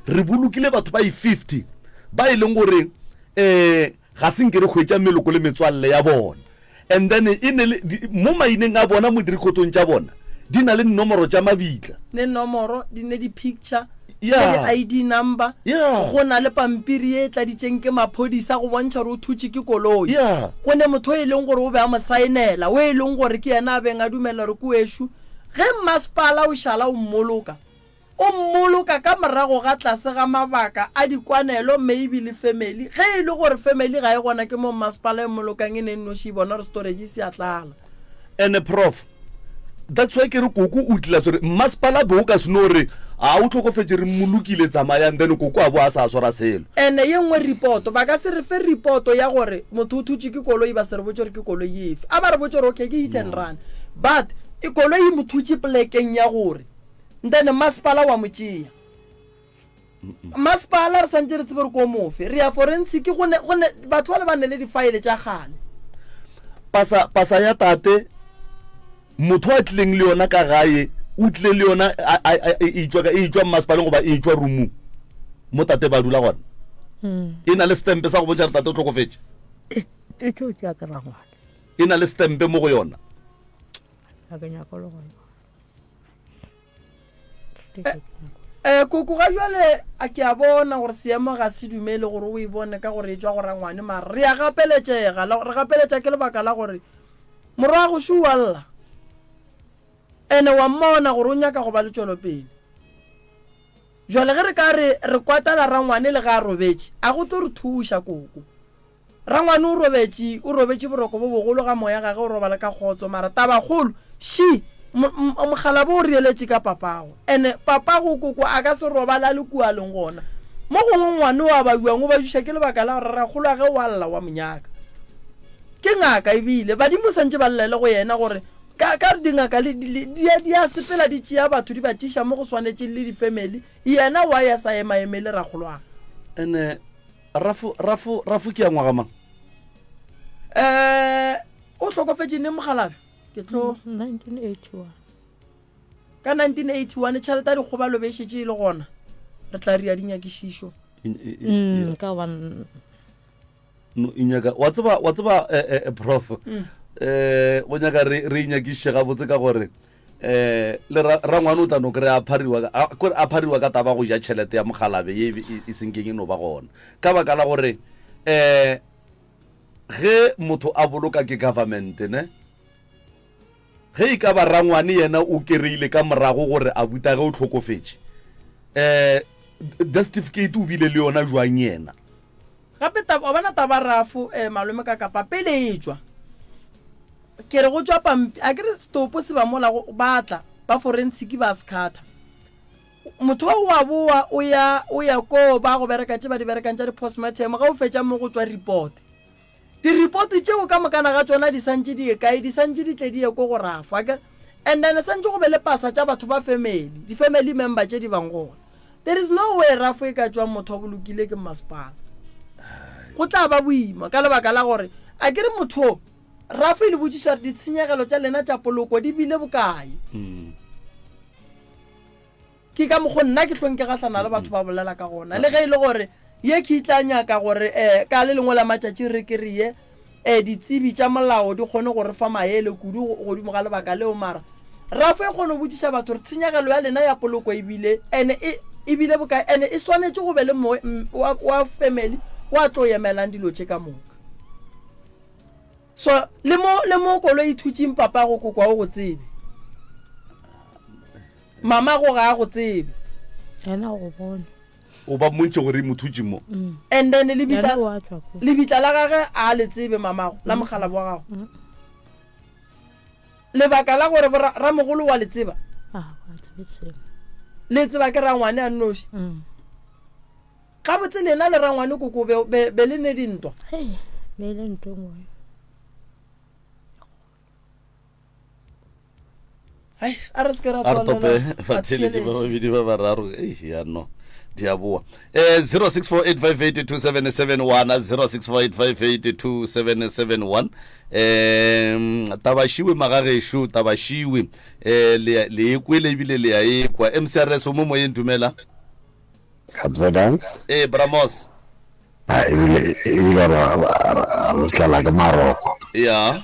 re bolokile batho ba i-50 ba e leng gore um ga se nke re hwetša meloko le metswalle ya bona. And then e ne le, di, mo maineng a bona mo direkhotong tša bona di na le dinomoro tša mabitla. Ne nomoro, di ne di-picture, Yeah. le di-ID number. Yeah. Go na le pampiri ye e tladitšeng ke maphodisa go bontšha gore o thutše ke koloi. Yeah. Go ne motho e leng gore o be a mo saenela, o e leng gore ke yena a beng a dumela gore ke wešo. Ge mmasepala o šala o mmoloka. O mmoloka ka morago ga tlase ga mabaka a dikwanelo maybe le family. Ge e le gore family ga e gona ke mo mmasepala e mmolokang e ne e nnoši e bona gore storage se a tlala. Ene prof that's why ke re koko o tlile a swere mmasepala be o ka se no re a o tlhokofetše re mmolokile tsamayang then koko a bo a sa swara selo. Ene ye nngwe report ba ka se re fe report ya gore motho o thutšwe ke koloi ba se re botše gore ke koloi efe. A ba re botše gore okay ke hit and run but koloi e mo thutše polekeng ya gore Then masepala wa mo tšea. Masepala re santše re tsebe re ko mofe. Re ya forensic go ne go ne batho ba le ba ne le difaele tša kgale. Pasa pasa ya tate motho a tlileng le yona ka gae o tlile le yona e tšwa e tšwa mmasepaleng goba e tšwa roomong mo tate ba dula gona. Hmm. E na le stempe sa go bontšha gore tate o tlhokofetše. E tlo tšea ke rangwane. E na le stempe mo go yona. A ke nyaka le gona. Eh, koko ga jwale a ke a bona gore seemo ga se dumele gore o e bone ka gore e tšwa go rangwane mara re a gapeletšega re gapeletša ke lebaka la gore morwa go šo wa lla ene wa mmona gore o nyaka go ba le tšwelopele jwale ge re ka re re kwatela rangwane le ge a robetše a go tlo re thuša koko Rangwane o robetše, o robetše boroko bo bogolo ga moya gage o robala ka kgotso mara tabakgolo she mokgalabo o reeletše ka papago ene papago koko a ka se robale a le kua a leng gona. Mo gongwe ngwane o a bajuang o bajuša ke lebaka la gore rakgolwage o a lla wa mo nyaka. Ke ngaka ebile badimo santše ba llele go yena gore ka ka re dingaka le di a sepela di tšea batho di ba tšiša mo go swanetšeng le difamily yena why a sa emaemele rakgolwage. Ene Rafo, Rafo, Rafo ke ya ngwaga mang? Eh, o hlokofetše neng mokgalabje? Ke tlo 1981. Ka 1981 tšhelete ya dikgobalo be e šetše e le gona. Re tla ria dinyakišišo. Mm, ka one No, e nyaka wa tseba wa tseba eh, eh, eh, prof mm. eh o nyaka re re inyakišiše gabotse ka gore eh le rangwane o tla no kry a phariwa kore a phariwa ka taba go ja tšhelete ya mogalabe ye e, e senkeng e no ba gona ka baka la gore eh ge motho a boloka ke government ne ge e ka ba rangwane yena o kereile ka morago gore a buta ge o tlhokofetše eh death certificate o bile le yona jwang yena Gape taba, wa bona taba rafo eh, malome ka kapa pele e tšwa ke re go tšwa pampi a ke re setopo se ba mola go ba tla ba forensic ba se khatha motho o wa boa o ya o ya ko ba go bereka tše ba di berekang tša di-postmortem ga o fetša mo go tšwa report di-report tšeo ka mokana ga tšona di santše di ye kae di santše di tle di ye ko go rafo akere and then santše go be le pasa tša batho ba family di-family member tše di bang gona There is no way rafo e ka tšwang motho a bolokile ke mmasepala. Go tla ba boima ka lebaka la gore a ke re motho o rafo e le botšiša gore ditshenyegelo tša lena tša poloko di bile bokae. Mm. Ke ka mokgo nna ke hlong ke gahlana le batho ba bolela ka gona le ge e le gore ye ke tla nyaka gore um ka le lengwe la matšatši re ke re ye um ditsebi tša molao di kgone go re fa maele kudu godimo ga lebaka leo mara rafo e kgone go botšiša batho gore tshenyegelo ya lena ya poloko ebile ene e ebile bokae ene e swanetše go be le mo, wa, wa family wa tlo emelang dilo tše ka moka so le mo le mo koloi e thutšeng papa go kokwa o go tsebe mama go ga a go tsebe yena go bone O ba mmontšhe gore e mo thutše mo. And then lebitla, lebitla la gage a le tsebe mamago, la mokgalabo wa gago. Lebaka la gore ramogolo wa le tseba. Le tseba ke rangwane a nnoši. Mm. Gabotse lena le rangwane koko be, be, be le ne dintwa. Hey, be le ntwa nngwe. Ai, a re se ke ra a re tope tswalela batheeletši ba batheeletši. babedi ba bararo ei ya no di a boa um 0648582771 0648582771 um tabašiwe magagešo tabašiwe um le le e kwele ebile le a ekwa mcrs o mo moyeng dumela Kabza Dance. ee bramos A ebile ebile ra ra re tlala ke maroko. ya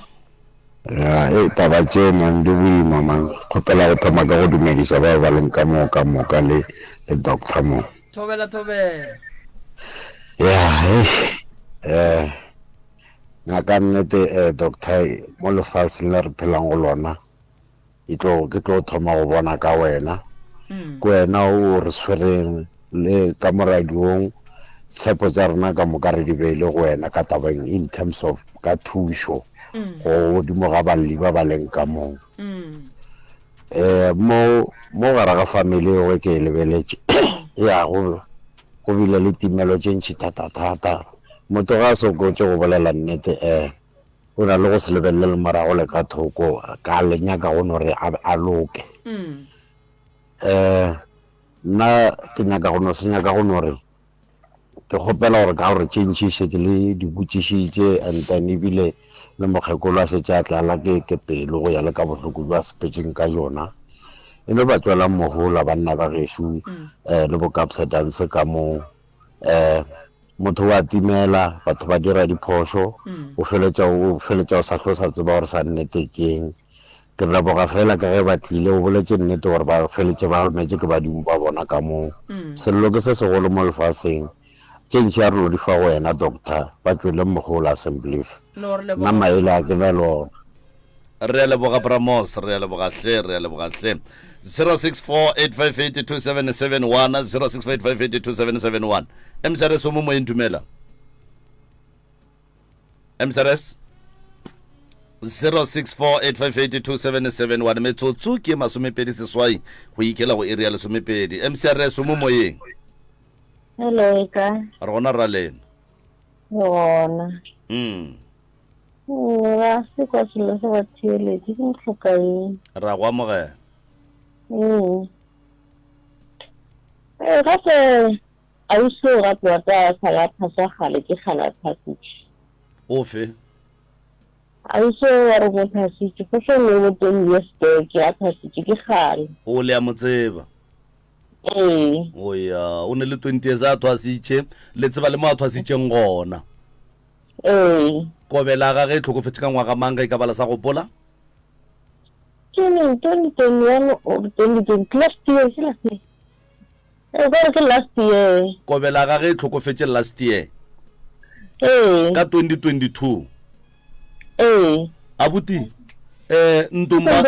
Ya, e taba tšeo man di boima man. Kgopela go thoma ka go dumediša bao ba leng ka moo ka moka le le doctor mo. Thobela thobela. Ya, eish. Eh ngaka nnete eh doctor mo lefaseng le re phelang go lona e tlo ke tlo thoma go bona ka wena. Ke wena o re swereng le ka mo radiong, tshepo tša rena ka moka re di beile go wena ka tabeng in terms of ka thušo godimo ga balli ba ba leng ka moo. Um mo mo gare ga family eo ge ke e lebeletše ya go go bile le timelo tše ntši thata-thata. Motho ga a sokotše go bolela nnete um o na le go se lebelele le morago le ka thoko ka le nyaka go no re a loke. Um nna ke nyaka go no se nyaka go no re ke kgopela gore ka gore tše ntši šetše le di botšišitše and then ebile le mokgekolo a šetše a tlala ke ke pelo go ya le ka bohloko bjo a sepetšeng ka jona. E no ba tswelang mohola banna ba gešo um le bo Kabza Dance ka mo um motho wa timela, batho ba dira diphošo, o feletša o feletša o sa hlo sa tseba gore sa nnete keng. Ke leboga fela ka ge ba tlile, o boletše nnete gore ba feletše ba rometše ke badimo ba bona ka moo. Sello ke se segolo mo lefaseng. Tše ntši a re no di fa go wena Doctor, ba tšwele mohola Assemblief. Nna maele a ke na le ona. Re a leboga Bra Moss, re a leboga hle, re a leboga hle. 0648582771, 0648582771. MCRS o mo moyeng dumela. MCRS 0648582771 metsotso ke masomepedi seswai go ikela go iri ya lesomepedi. MCRS o mo moyeng. Hello, e kae? Re gona rra lena. Re gona. Mm. Ra se kwa selo sa batheeletši ke mohloka eng. Ra go amogela. Mm. Eh, gape ausi o gape wa ka sa la phasa gale ke gale a phasitše. Ofe? Ausi o wa re mo phasitše go sone bo ten years back a phasitše ke gale. O le a mo tseba? Ee. O ya, o ne le 20 years a thwasitše, le tseba le mo a thwasitšeng gona. Ee. Kobela ga ge e hlokofetše ka ngwaga mang ge e ka ba le sa gopola? Ke neng 2021 or 2020 last year ke last year. Ee, ka re ke last year. Kobela ga ge e hlokofetše last year. Ee. Ka 2022. Ee. Abuti, eh Ntomba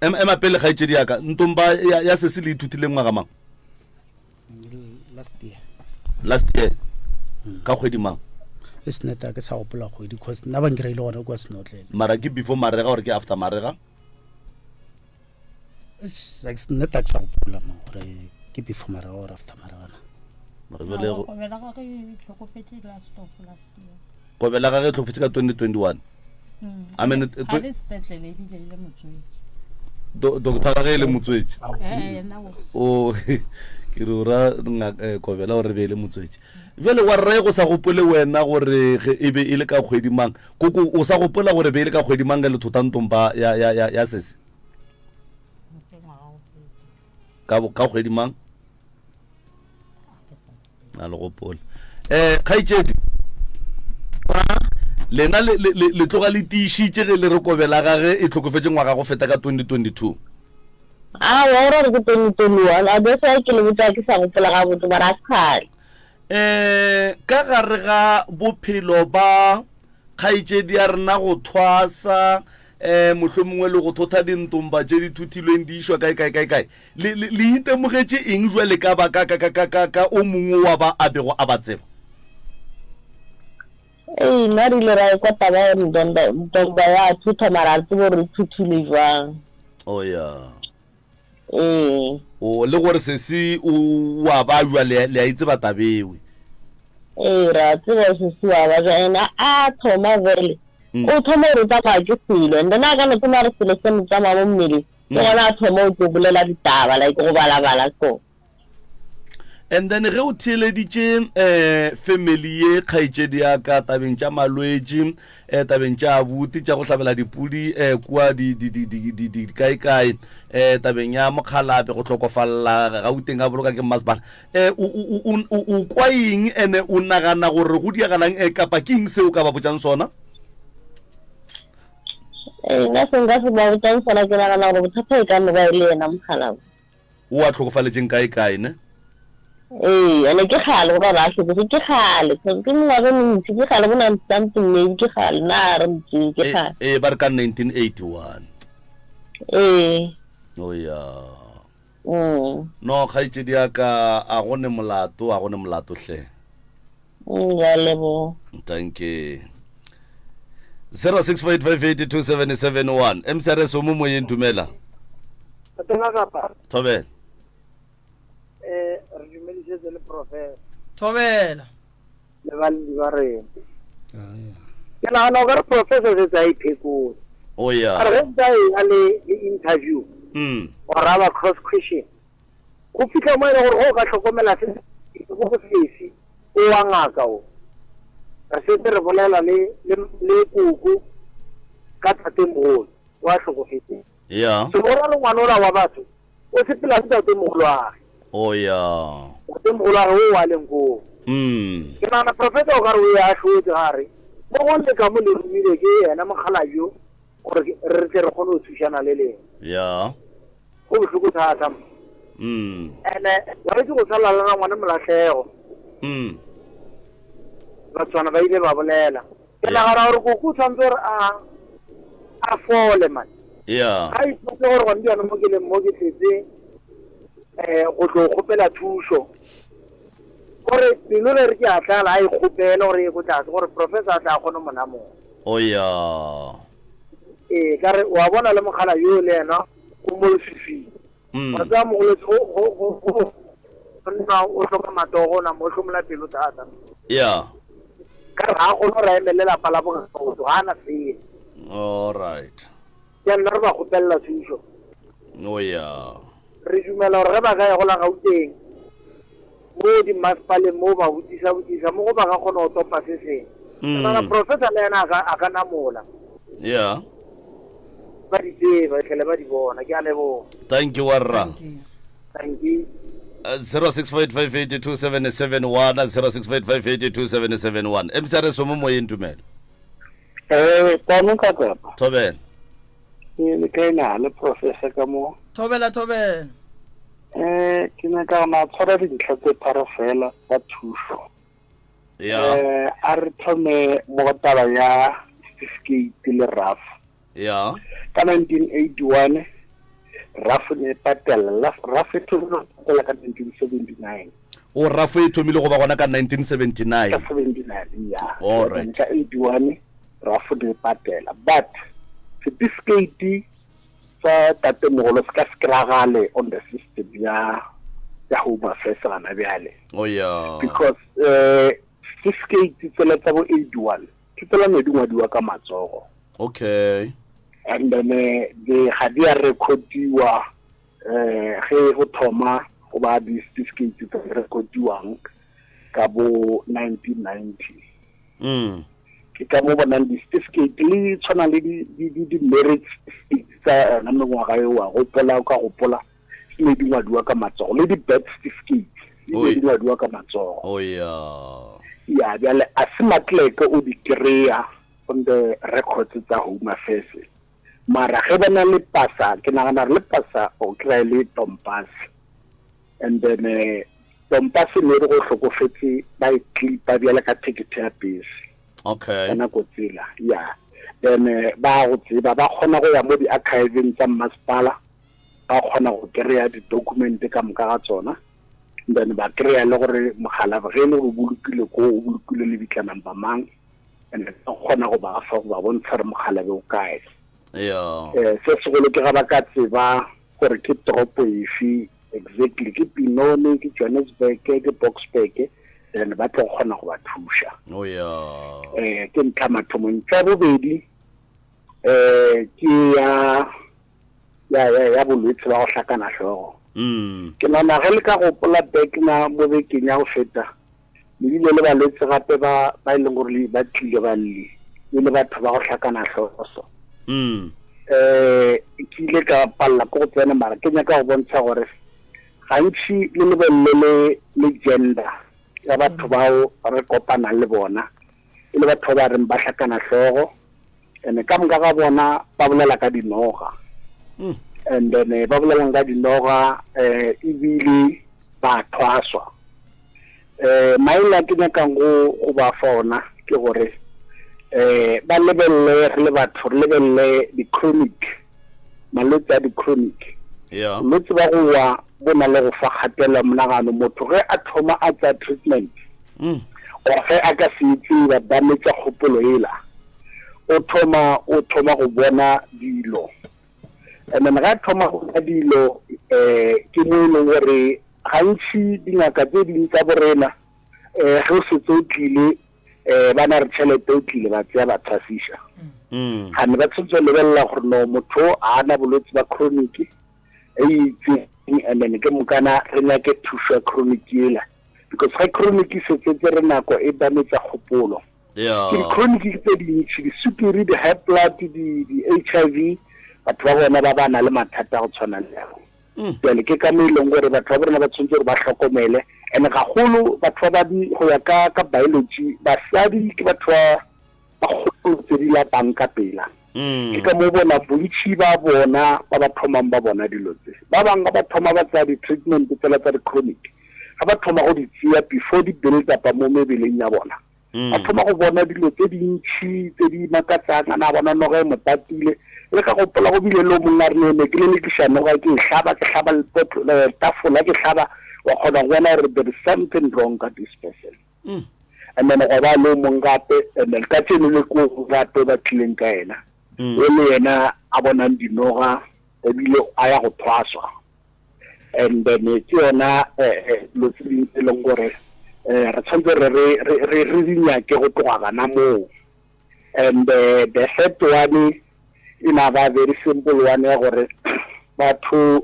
ema pele kgaetšedi ya ka. Ntomba ya, ya sesi le ithutileng ngwaga mang? Last year. Last year. Ka kgwedi mang? E seneta ke sa gopola kgwedi cause nna ba nkireile gona kwa senotlele. Mara ke before marega or ke after marega? Nna ke sa gopola mo gore ke before marega or after marega na. Mara jwale go Kobela ga ge hlokofetše last of last year. Kobela ga ge hlokofetše ka 2021. Mm. I mean, ga le sepetlele ebile e le motswetši. Doctor ga ge e le motswetši. Eh, yena o. O ke re o ra eh, Kobela gore be e le motswetši. Jwale wa rre go sa gopole wena gore ge e be e le ka kgwedi mang? Koko o sa gopola gore be e le ka kgwedi mang ge le thota ntompa ya ya ya ya sese? Ka ka kgwedi mang? A le gopola. Eh kgaetšedi. Lena le le le tloga le tiišitše ge le re kobela gage e hlokofetše ngwaga go feta ka 2022. Aowa, o ra gore ke 2021. A that's why ke le botša ke sa gopola gabotse mara a se kgale. Um ka gare ga bophelo ba kgaetšedi ya rena go thwasa um mohlomongwe le go thotha dintomba tše di thuthilweng di išwa kae kae kae kae le, le, le itemogetše eng jwale ka ba ka, ka, ka, ka, ka, ka o mongwe wa ba a bego a ba tseba? Ee, nna re ile ra ekwa taba ya gore Ntomba ya thutha mara a re tsebe gore e thuthilwe jwang. Oh ya. Ee. O le gore sesi o wa bajwa le le a itseba tabewe. Ee, ra tseba sesi wa bajwa and a thoma vele. Mm. O thoma gore o tsamaya ke selo and then a ka no thoma re selo se mo tsamaya mo mmeleng. Ke mm. gona a thoma o tlo bolela ditaba like go balabala so. And then ge o theeleditše um eh, family ye kgaetšedi ya ka tabeng tša malwetši um tabeng tša abuti tša go hlabela dipudi um kua dikaekae um tabeng ya mokgalabe go hlokofalela gauteng a boloka ke mmasepala um o kwa eng ene o nagana gore go diagalang um kapa ke eng se o ka ba botšang sona? Ee, nna se nka se ba botšang sona ke nagana gore bothata e ka no ba e le yena mokgalabo. O a hlokofaletšeng kae kae ne? Ee, ene ke kgale go ba ba hlokofetše, ke kgale, cause ke mengwaga e mentši, ke kgale bo ninety something maybe, ke kgale, na re motšee, ke kgale. Ee, ba re ka 1981. Ee. O ya. Mm. No, kgaetšedi ya ka, a go ne molato, a go ne molato hle. Mm, ya leboga. Dankie. 0648582771 MCRS o mo moyeng dumela. Tatena kapa. Thobela. Eh re dumedisetse le professor. Thobela. Le balli ba rena. Ke nagana o ka re professor setse a iphekola. O ya. A re ge ntse a eya le le interview. Mm. Or a ba cross question. Go fihla mo e le gore go ka hlokomela se go go sesi o wa ngaka o. Re setse re bolela le le le koko ka tatemogolo wa hlokofetseng. Ya. So go ra le ngwana ola wa batho o sepela le tatemogolo wa gage. O ya. Tatemogolo wa gage o wa leng koo. Mm. Ke nagana professor o ka re o ya hlotse gare. Mo go le ka mo le romile ke yena mokgalabje yo gore re tle re kgone go thušana le lena. Ya. Go bohloko thata. Mm. Ene wa itse go sala le rangwane Molahlego. Mm. Batswana ba ile ba bolela. Ke nagana gore koko o tshwanetse gore a a fole man. Ya. Ga ipotse gore gone jaanong mo ke leng mo ke tletse um go tlo kgopela thuso. Gore pelo le re ke a tlala a e kgopele gore e ko tlase gore professor a tla kgone mo namola. O ya. Ee, ka re wa bona le mogala yo le ena o mo lefifing. Mm. Wa tsaya mogoletse go go go go go nna o hloka matogo o nama o hlomola pelo thata. Ya. Ka re ga a kgone gore a emele lapa la bogaotho ga a na selo. All right. Ke nna re ba kgopelela thuso. O ya. Re dumela gore ge ba ka ya go la Gauteng mo dimmasepaleng mo ba botsisa botsisa mo go ba ka kgona go topa se sengwe. Mm. Mara professor le yena a ka a ka namola. Yeah. Ba di tseba tlhele ba di bona. Ke a leboga. Thank you warra. Thank you. 0658582771 0658582771 MCRS o mo moyeng dumela. Eh, tano ka kapa. Thobela. Ke le kae na le professor ka mo? Thobela thobela. Eh, ke nyaka go na tshwara dintlha tse tharo fela tsa thuso. Ya. Eh, a re thome mo go taba ya certificate le RAF. Ya. Ka 1981 RAF ne e patela, RAF e thomile go patela ka 1979. O RAF e thomile go ba gona ka 1979. Ka 79, ya. All right. Ka 81 RAF ne e patela, but certificate sa tatemogolo se ka se kry-agale on the system ya ya Home Affairs gana bjale. Oh ya. Because eh certificate tsela tsa bo 81 ke tsela ne di ngwadiwa ka matsogo. Okay. And then eh, di ga di a recordiwa eh ge go thoma go ba di certificate tse di recordiwang ka bo 1990. Mm. Ke ka mo bonang di-certificate le tshwana le di-marriage certificate tsa yona mengwaga eo wa gopola o ka gopola di ne di ngwadiwa ka matsogo le di-birth certificate di ne di ngwadiwa ka matsogo. Oh yeah. Ya bjale a se matleke o di kry-a on the records tsa Home Affairs. Mara ge ba na le pasa ke nagana gore le pasa o kry-a e le tompas. And then eh, tompase ne re go hlokofetse ba e clipa bjale ka ticket ya bese. Okay. Ka nako tsela, ya. Then eh, ba go tseba ba kgona go ya mo di-archiveng tsa mmasepala ba kgona go kry-a di-document ka moka ga tsona. Then ba kry-a le gore mogala ge e le gore o bolokile ko o bolokile lebitla number mang. And ba kgona go ba fa go ba bontsha gore mogalabe o kae. Yeah. Eh, se segolo ke ga ba ka tseba gore ke toropo efe exactly, ke Pinone, ke Johannesburg, ke Boksburg, then ba tlo kgona go ba thuša. Oh yeah. Eh, ke ntlha mathomo. Ntlha ya bobedi eh ke ya ya ya ya bolwetse ba go hlakana hlogo. Mm. Ke nagana ge le ka gopola back na mo bekeng ya go feta le bile le balwetse gape ba ba e leng gore le ba tlile ba lle e le batho ba go hlakana hlogo so. Mm. Eh ke ile ka palela ke go tsena mara ke nyaka go bontsha gore gantši le lebelele le le gender ya batho bao re kopanang le bona e le batho ba ba reng ba hlakana hlogo and ka moka ga bona ba bolela ka dinoga. Mm. And then eh, ba bolelang ka dinoga eh ebile ba thwaswa. Eh maele a ke nyakang go go ba fa ona ke gore eh ba lebelele re le batho re lebelele di-chronic malwetse a di-chronic. Bolwetse ba go wa bo na le go fa kgatelelo ya monagano. Motho ge a thoma a tsaya treatment or ge a ka se e tseye ba damage kgopolo yela, o thoma o thoma go bona dilo. And then ge a thoma go bona dilo um ke mo e leng gore gantši dingaka tse ding tsa borena um ge o setse o tlile um ba na re tšhelete o tlile ba tseya ba tshwasiša. Gane ba tshwanetse go lebelela gore no motho ga a na bolwetse ba chronic e itseng and then ke mokana re nyake thušo ya chronic ela because ge chronic e setse tsere nako e dametsa kgopolo. Ke di-chronic ke tse dintši, disukiri, di-high blood, di-H_I_V, batho ba bona ba ba na le mathata a go tshwana le ao. Bjale ke ka mo e leng gore batho ba borena ba tshwanetse gore ba hlokomele and gagolo batho ba ba go ya ka ka biology basadi ke batho ba ba kgolo tse di lapang ka pela. Ke ka mo bona bontši ba bona ba ba thomang ba bona dilo tse. Ba bangwe ba thoma ba tsaya di-treatment tsela tsa di-chronic ga ba thoma go di tseya before di build up mo mebeleng ya bona. Ba thoma go bona dilo tse dintši tse di makatsang, a na bona noga e mo tatile. Le ka gopola go bile le o mongwe a re ne ke lelekiša noga ke e hlaba, ke hlaba tafola ke hlaba, wa kgona go bona gore there is something wrong ka this person. And then gwa ba le o mongwe gape, and then ka tseno le ko gape ba tlileng ka yena, o le yena a bonang dinoga ebile a ya go thwaswa. And then ke yona dilo tse dingwe tse e leng gore re tshwanetse re re re di nyake go tloga gana moo. And the third one e na ba very simple one ya gore batho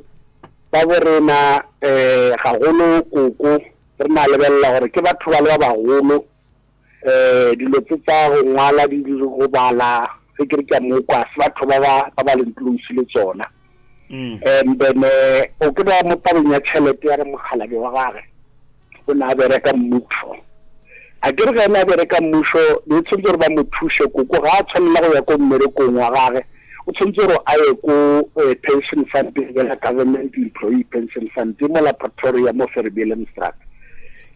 ba bo rena um gagolo koko re na lebelela gore ke batho ba le ba bagolo um dilo tse tsa go ngwala di go bala ge ke re ke a mo kwa se batho ba ba ba ba leng close le tsona. And then o kry-a mo tabeng ya tšhelete ya re mokgalabje wa gage o ne a bereka mmušo. A ke re ge ene a bereka mmušo ne tshwanetse gore ba mo thuše koko ga a tshwanela go ya ko mmerekong wa gage o tshwanetse gore a ye ko pension fund ya government employee pension fund mola Pretoria mo Vermeulenstraat.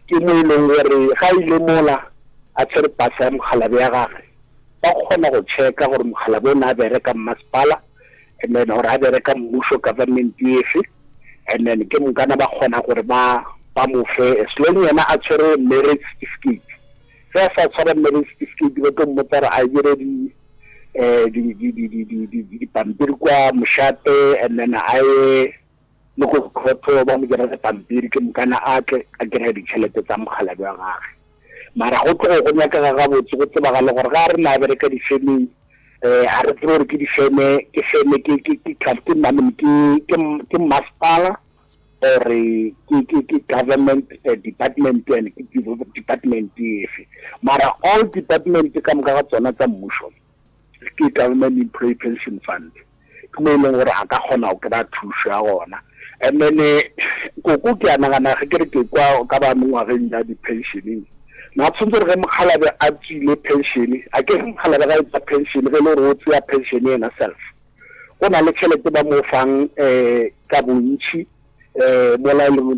Ke mo e leng gore ga a ile mola a tshwere pasa ya mokgalabje ya gage ba kgona go checka gore mokgalabje o ne a bereka mmasepala and then gore a bereka mmušo government efe and then ke mokana ba kgona gore ba ba mo fe as long yena a tshwere marriage certificate. Ge a sa tshwara marriage certificate ba tlo mmotsa gore a dire di eh di di di di di di dipampiri kwa mošate and then a ye le ko khotho ba mo direle pampiri ke mokana a tle a kry-e ditšhelete tsa mokgalabje wa gage. Mara go tlogo go nyakega gabotse go tsebagale gore ga re na bereka difemeng um a re tsebe gore ke difeme ke feme ke ke ke ke ke ke ke ke masepala or ke ke ke government department and ke department efe. Mara all department ka moka ga tsona tsa mmušo ke government employee pension fund. Ke mo e leng gore a ka kgona go kry-a thušo ya gona. And then koko ke a nagana ge ke re ke kwa ka ba mengwageng ya di-pensioneng na tshwanetse gore ge mokgalabje a tswile pension a ke re mokgalabje ga e tswa pension ge e le gore o tseya pension yena self go na le tšhelete ba mo fang um ka bontšhi um mola e leng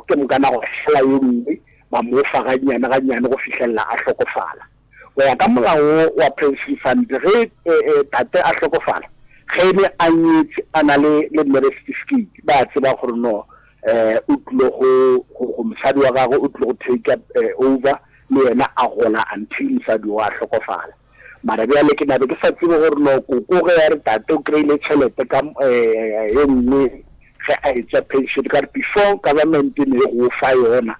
ke mokana go hela ye nngwe ba mo fa gannyane gannyane go fihlelela a hlokofala. Go ya ka molao wo wa pension fund, ge tate a hlokofala, ge e be a nyetše a na le le marriage certificate, ba a tseba gore no o tlile go, go, mosadi wa gagwe o tlile go take up over le yena a gola until mosadi o a hlokofala. Mara bjale ke nabe ke sa tsebe gore no koko ge a re tate o kry-ile tšhelete ka ye nngwe ge a etšwa pension, ka gore before government ne e go fa yona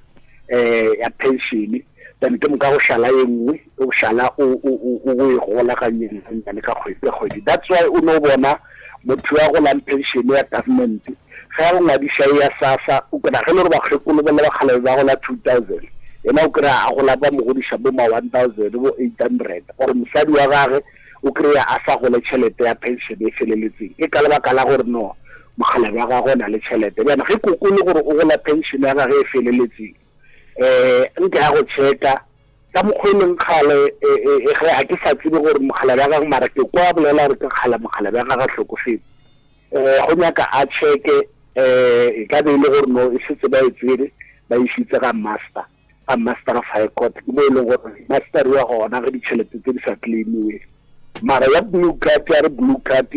ya pension, then ke moka go šala ye nngwe o šala o o e gola gannyane gannyane ka kgwedi ka kgwedi. That's why o no bona motho ya golang pension ya government ge a go ngwadiša e ya SASSA o kry-a ge e le gore bakgekolo ba le bakgalabe ba gola 2000 yena o kry-a a gola ba mo godiša bo ma 1000 bo 800 gore mosadi wa gage o kry-a a sa gole tšhelete ya pension e feleletseng ke ka lebaka la gore no mokgalabje wa gagwe o na le tšhelete. Bjana ge koko le gore o gola pension ya gage e feleletseng um nke ya go checka ka mokgwa e leng kgale ge ga ke sa tsebe gore mokgalabje wa gagwe mara ke kwa a bolela gore ke kgale mokgalabje wa gagwe a hlokofetse um go nyaka a checke um e ka be e le gore no e setse ba e tsere ba isitse ga master ga master of high court ke mo e leng gore master wa gona ge ditšhelete tse di sa claimiwe. Mara ya blue card ya re blue card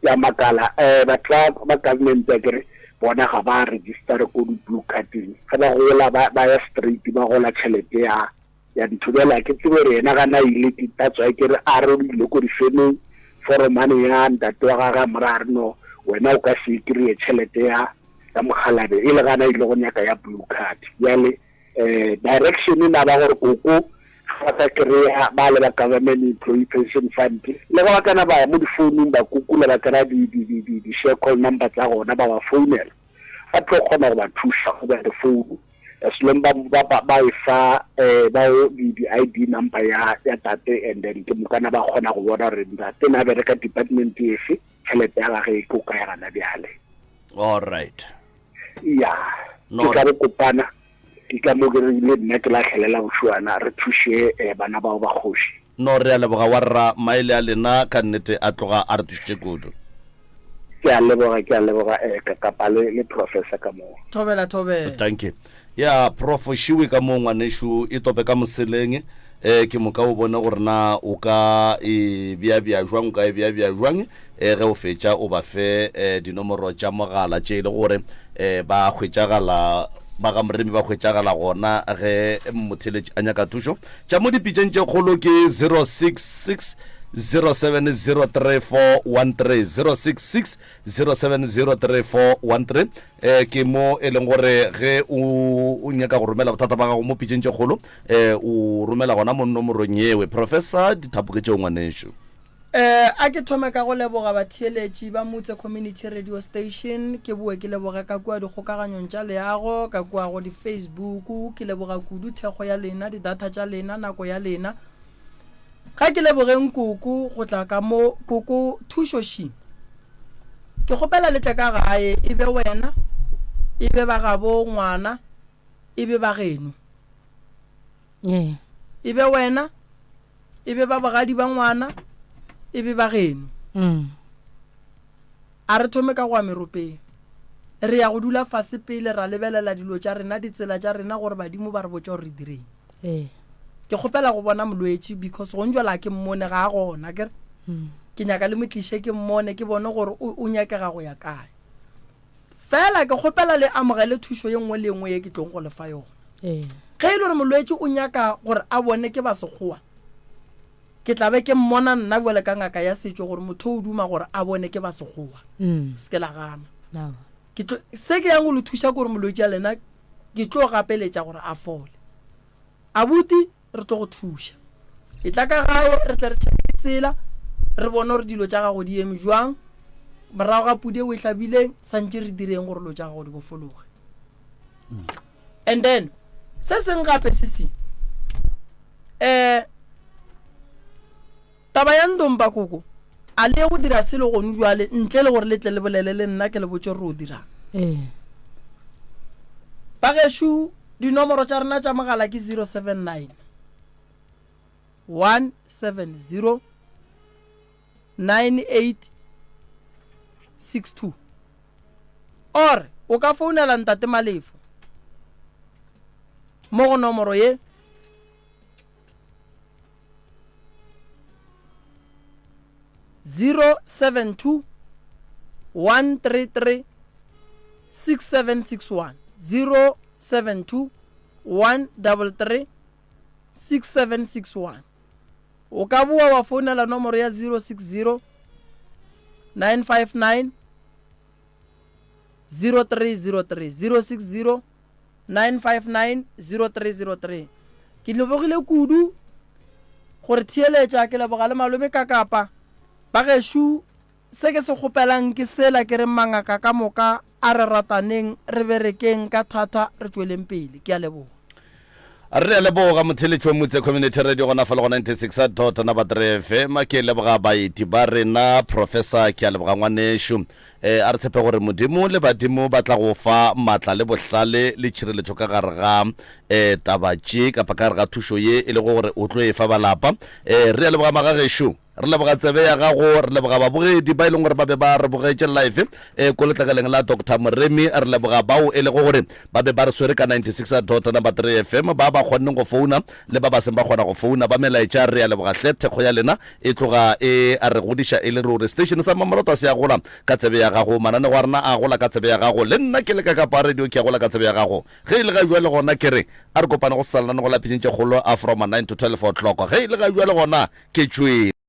Ke a makala um batho ba ba government akere bona ga ba register ko di blue carding ge ba gola ba ba ya straight ba gola tšhelete ya ya ntho bjale a ke tsebe gore yena ga na ile ke that's why ke re a re o ile ko difemeng foromane ya ntate wa gage a mo raya a re no wena o ka se e kry-e tšhelete ya ya mokgalabe e le gana ile go nyaka ya blue card bjale um direction e na ba gore koko ga ba ka kry-a ba le ba government employee pension fund le ga ba kana ba ya mo difounung ba kukula ba kry-a di-share call number tsa gona ba ba founela ba tlo kgona go ba thusa go ba the phone as long ba ba ba ba e fa eh ba o di di ID number ya ya tate and then ke mokana ba kgona go bona gore ntate na bereka department efe tšhelete ya gage e ko kae gana bjale. All right. Ya, No, ke ka bokopana, ke ka mo ke re le nna ke lahlelela bošuana re thuše eh, bana bao ba kgoši. No, re a leboga wa rra, maele a lena ka nnete a tloga a re thušitše kudu. Ke a leboga, ke a leboga eh, Kakapa le, le Professor ka moo. Thobela, thobela. Thank you. Ya, Prof Šiwe ka moo ngwanešu, e tope ka moseleng, eh, ke moka o bone gore na o ka e bea-bea jwang, o ka e bea-bea jwang, eh, ge o fetša o ba fe eh, dinomoro tša mogala tše e le gore eh, ba hwetšagala, ba ga Moremi ba hwetšagala gona ge motheeletši a nyaka thušo. Tša mo dipitšeng tše kgolo ke 066 0703413, 066 0703413 eh, ke mo e leng gore ge o o nyaka go romela bothata ba gago mo pitšeng tše kgolo eh, o romela gona mo nomorong yewe. Professor dithapo ke tšeo ngwanešu. Eh, a ke thome ka go leboga batheeletši ba Mutse Community Radio Station, ke boe ke leboge ka kua dikgokaganyong tša leago, ka kua go di-Facebook, ke leboga kudu thekgo ya lena, di-data tša lena, nako ya lena. Ga ke lebogeng koko go tla ka mo, koko Thušo Shi. Ke kgopela le tle ka gae, e be wena, e be ba gabo ngwana, e be ba geno. Ee. E be wena, e be ba bogadi ba ngwana, e be ba geno. Mm. A re thome ka go ya meropeng. Re ya go dula fase pele ra lebelela dilo tša rena, ditsela tša rena gore badimo ba re botše gore re direng. Ee. Ke kgopela go bona molwetši because gong jwale a ke mmone ga a gona akere. Ke nyaka le mo tliše ke mmone ke bone gore o, o nyakega go ya kae. Fela ke kgopela le amogele thušo ye nngwe le ye nngwe ye ke tlong go le fa yona. Ee. Ge e le gore molwetši o nyaka gore a bone ke ba Sekgowa, ke tla be ke mmona nna bjale ka ngaka ya setšo gore motho o duma gore a bone ke ba Sekgowa. Se ke la gana. Ke tlo, se ke yang go le thuša ke gore molwetši a lena ke tlo gapeletša gore a fole. Abuti, re tlo go thuša. Etla ka gae re tle re tšheke ditsela, re bone gore dilo tša gago di eme jwang. Morago ga pudi e o e hlabileng, santše re direng gore dilo tša gago di bofologe. And then, se seng gape se se, um Taba ya Ndomba Koko, a le ye go dira selo gonu bjale ntle le gore le tle le bolele le nna ke le botše gore o dirang? Ee. Bagešo, dinomoro tša rena tša mogala ke 079 170 9862 or o ka founela Ntate Malefo mo go nomoro ye 072 133 6761 072 133 6761 O ka boa wa founela nomoro ya 060 959 0303 060 959-0303. Ke lebogile kudu gore theeletša, ke leboga le malome Kakapa. Bagešo, se ke se kgopelang ke sela ke reng mangaka ka moka a re rataneng, re berekeng ka thata, re tšweleng pele. Ke a leboga. Re a leboga motheeletši wa Mutse Community Radio gona fa le go 96 dot number 3 FM. Ke leboga baeti ba rena, Professor ke a leboga ngwanešu. E, a re tshepe gore Modimo le badimo ba tla go fa matla le bohlale le tšhireletšo ka gare ga e, taba tše kapa ka gare ga thušo ye e lego gore o tlo e fa ba lapa. E, re a leboga magagešo. Re leboga tsebe ya gago, re leboga babogedi ba e leng gore ba be ba re bogetše live eh, ko letlakaleng la Doctor Moremi. Re leboga bao e lego gore ba be ba re swere ka 96 dot number 3 FM, ba ba kgonneng go founa le ba ba seng ba kgona go founa ba melaetša. Re a leboga hle, thekgo ya lena e tloga e re godiša e le ruri. Station sa Mmamoratwa se a gola ka tsebe ya gago, mananego a rena a gola ka tsebe ya gago, le nna ke le ka Kapa Radio ke a gola ka tsebe ya gago. Ge e le ga bjale gona ke re a re kopane go sa lenanego la Phinyeng tše Kgolo a from 9 to 12 o'clock. Ge e le ga bjale gona ke tšwele.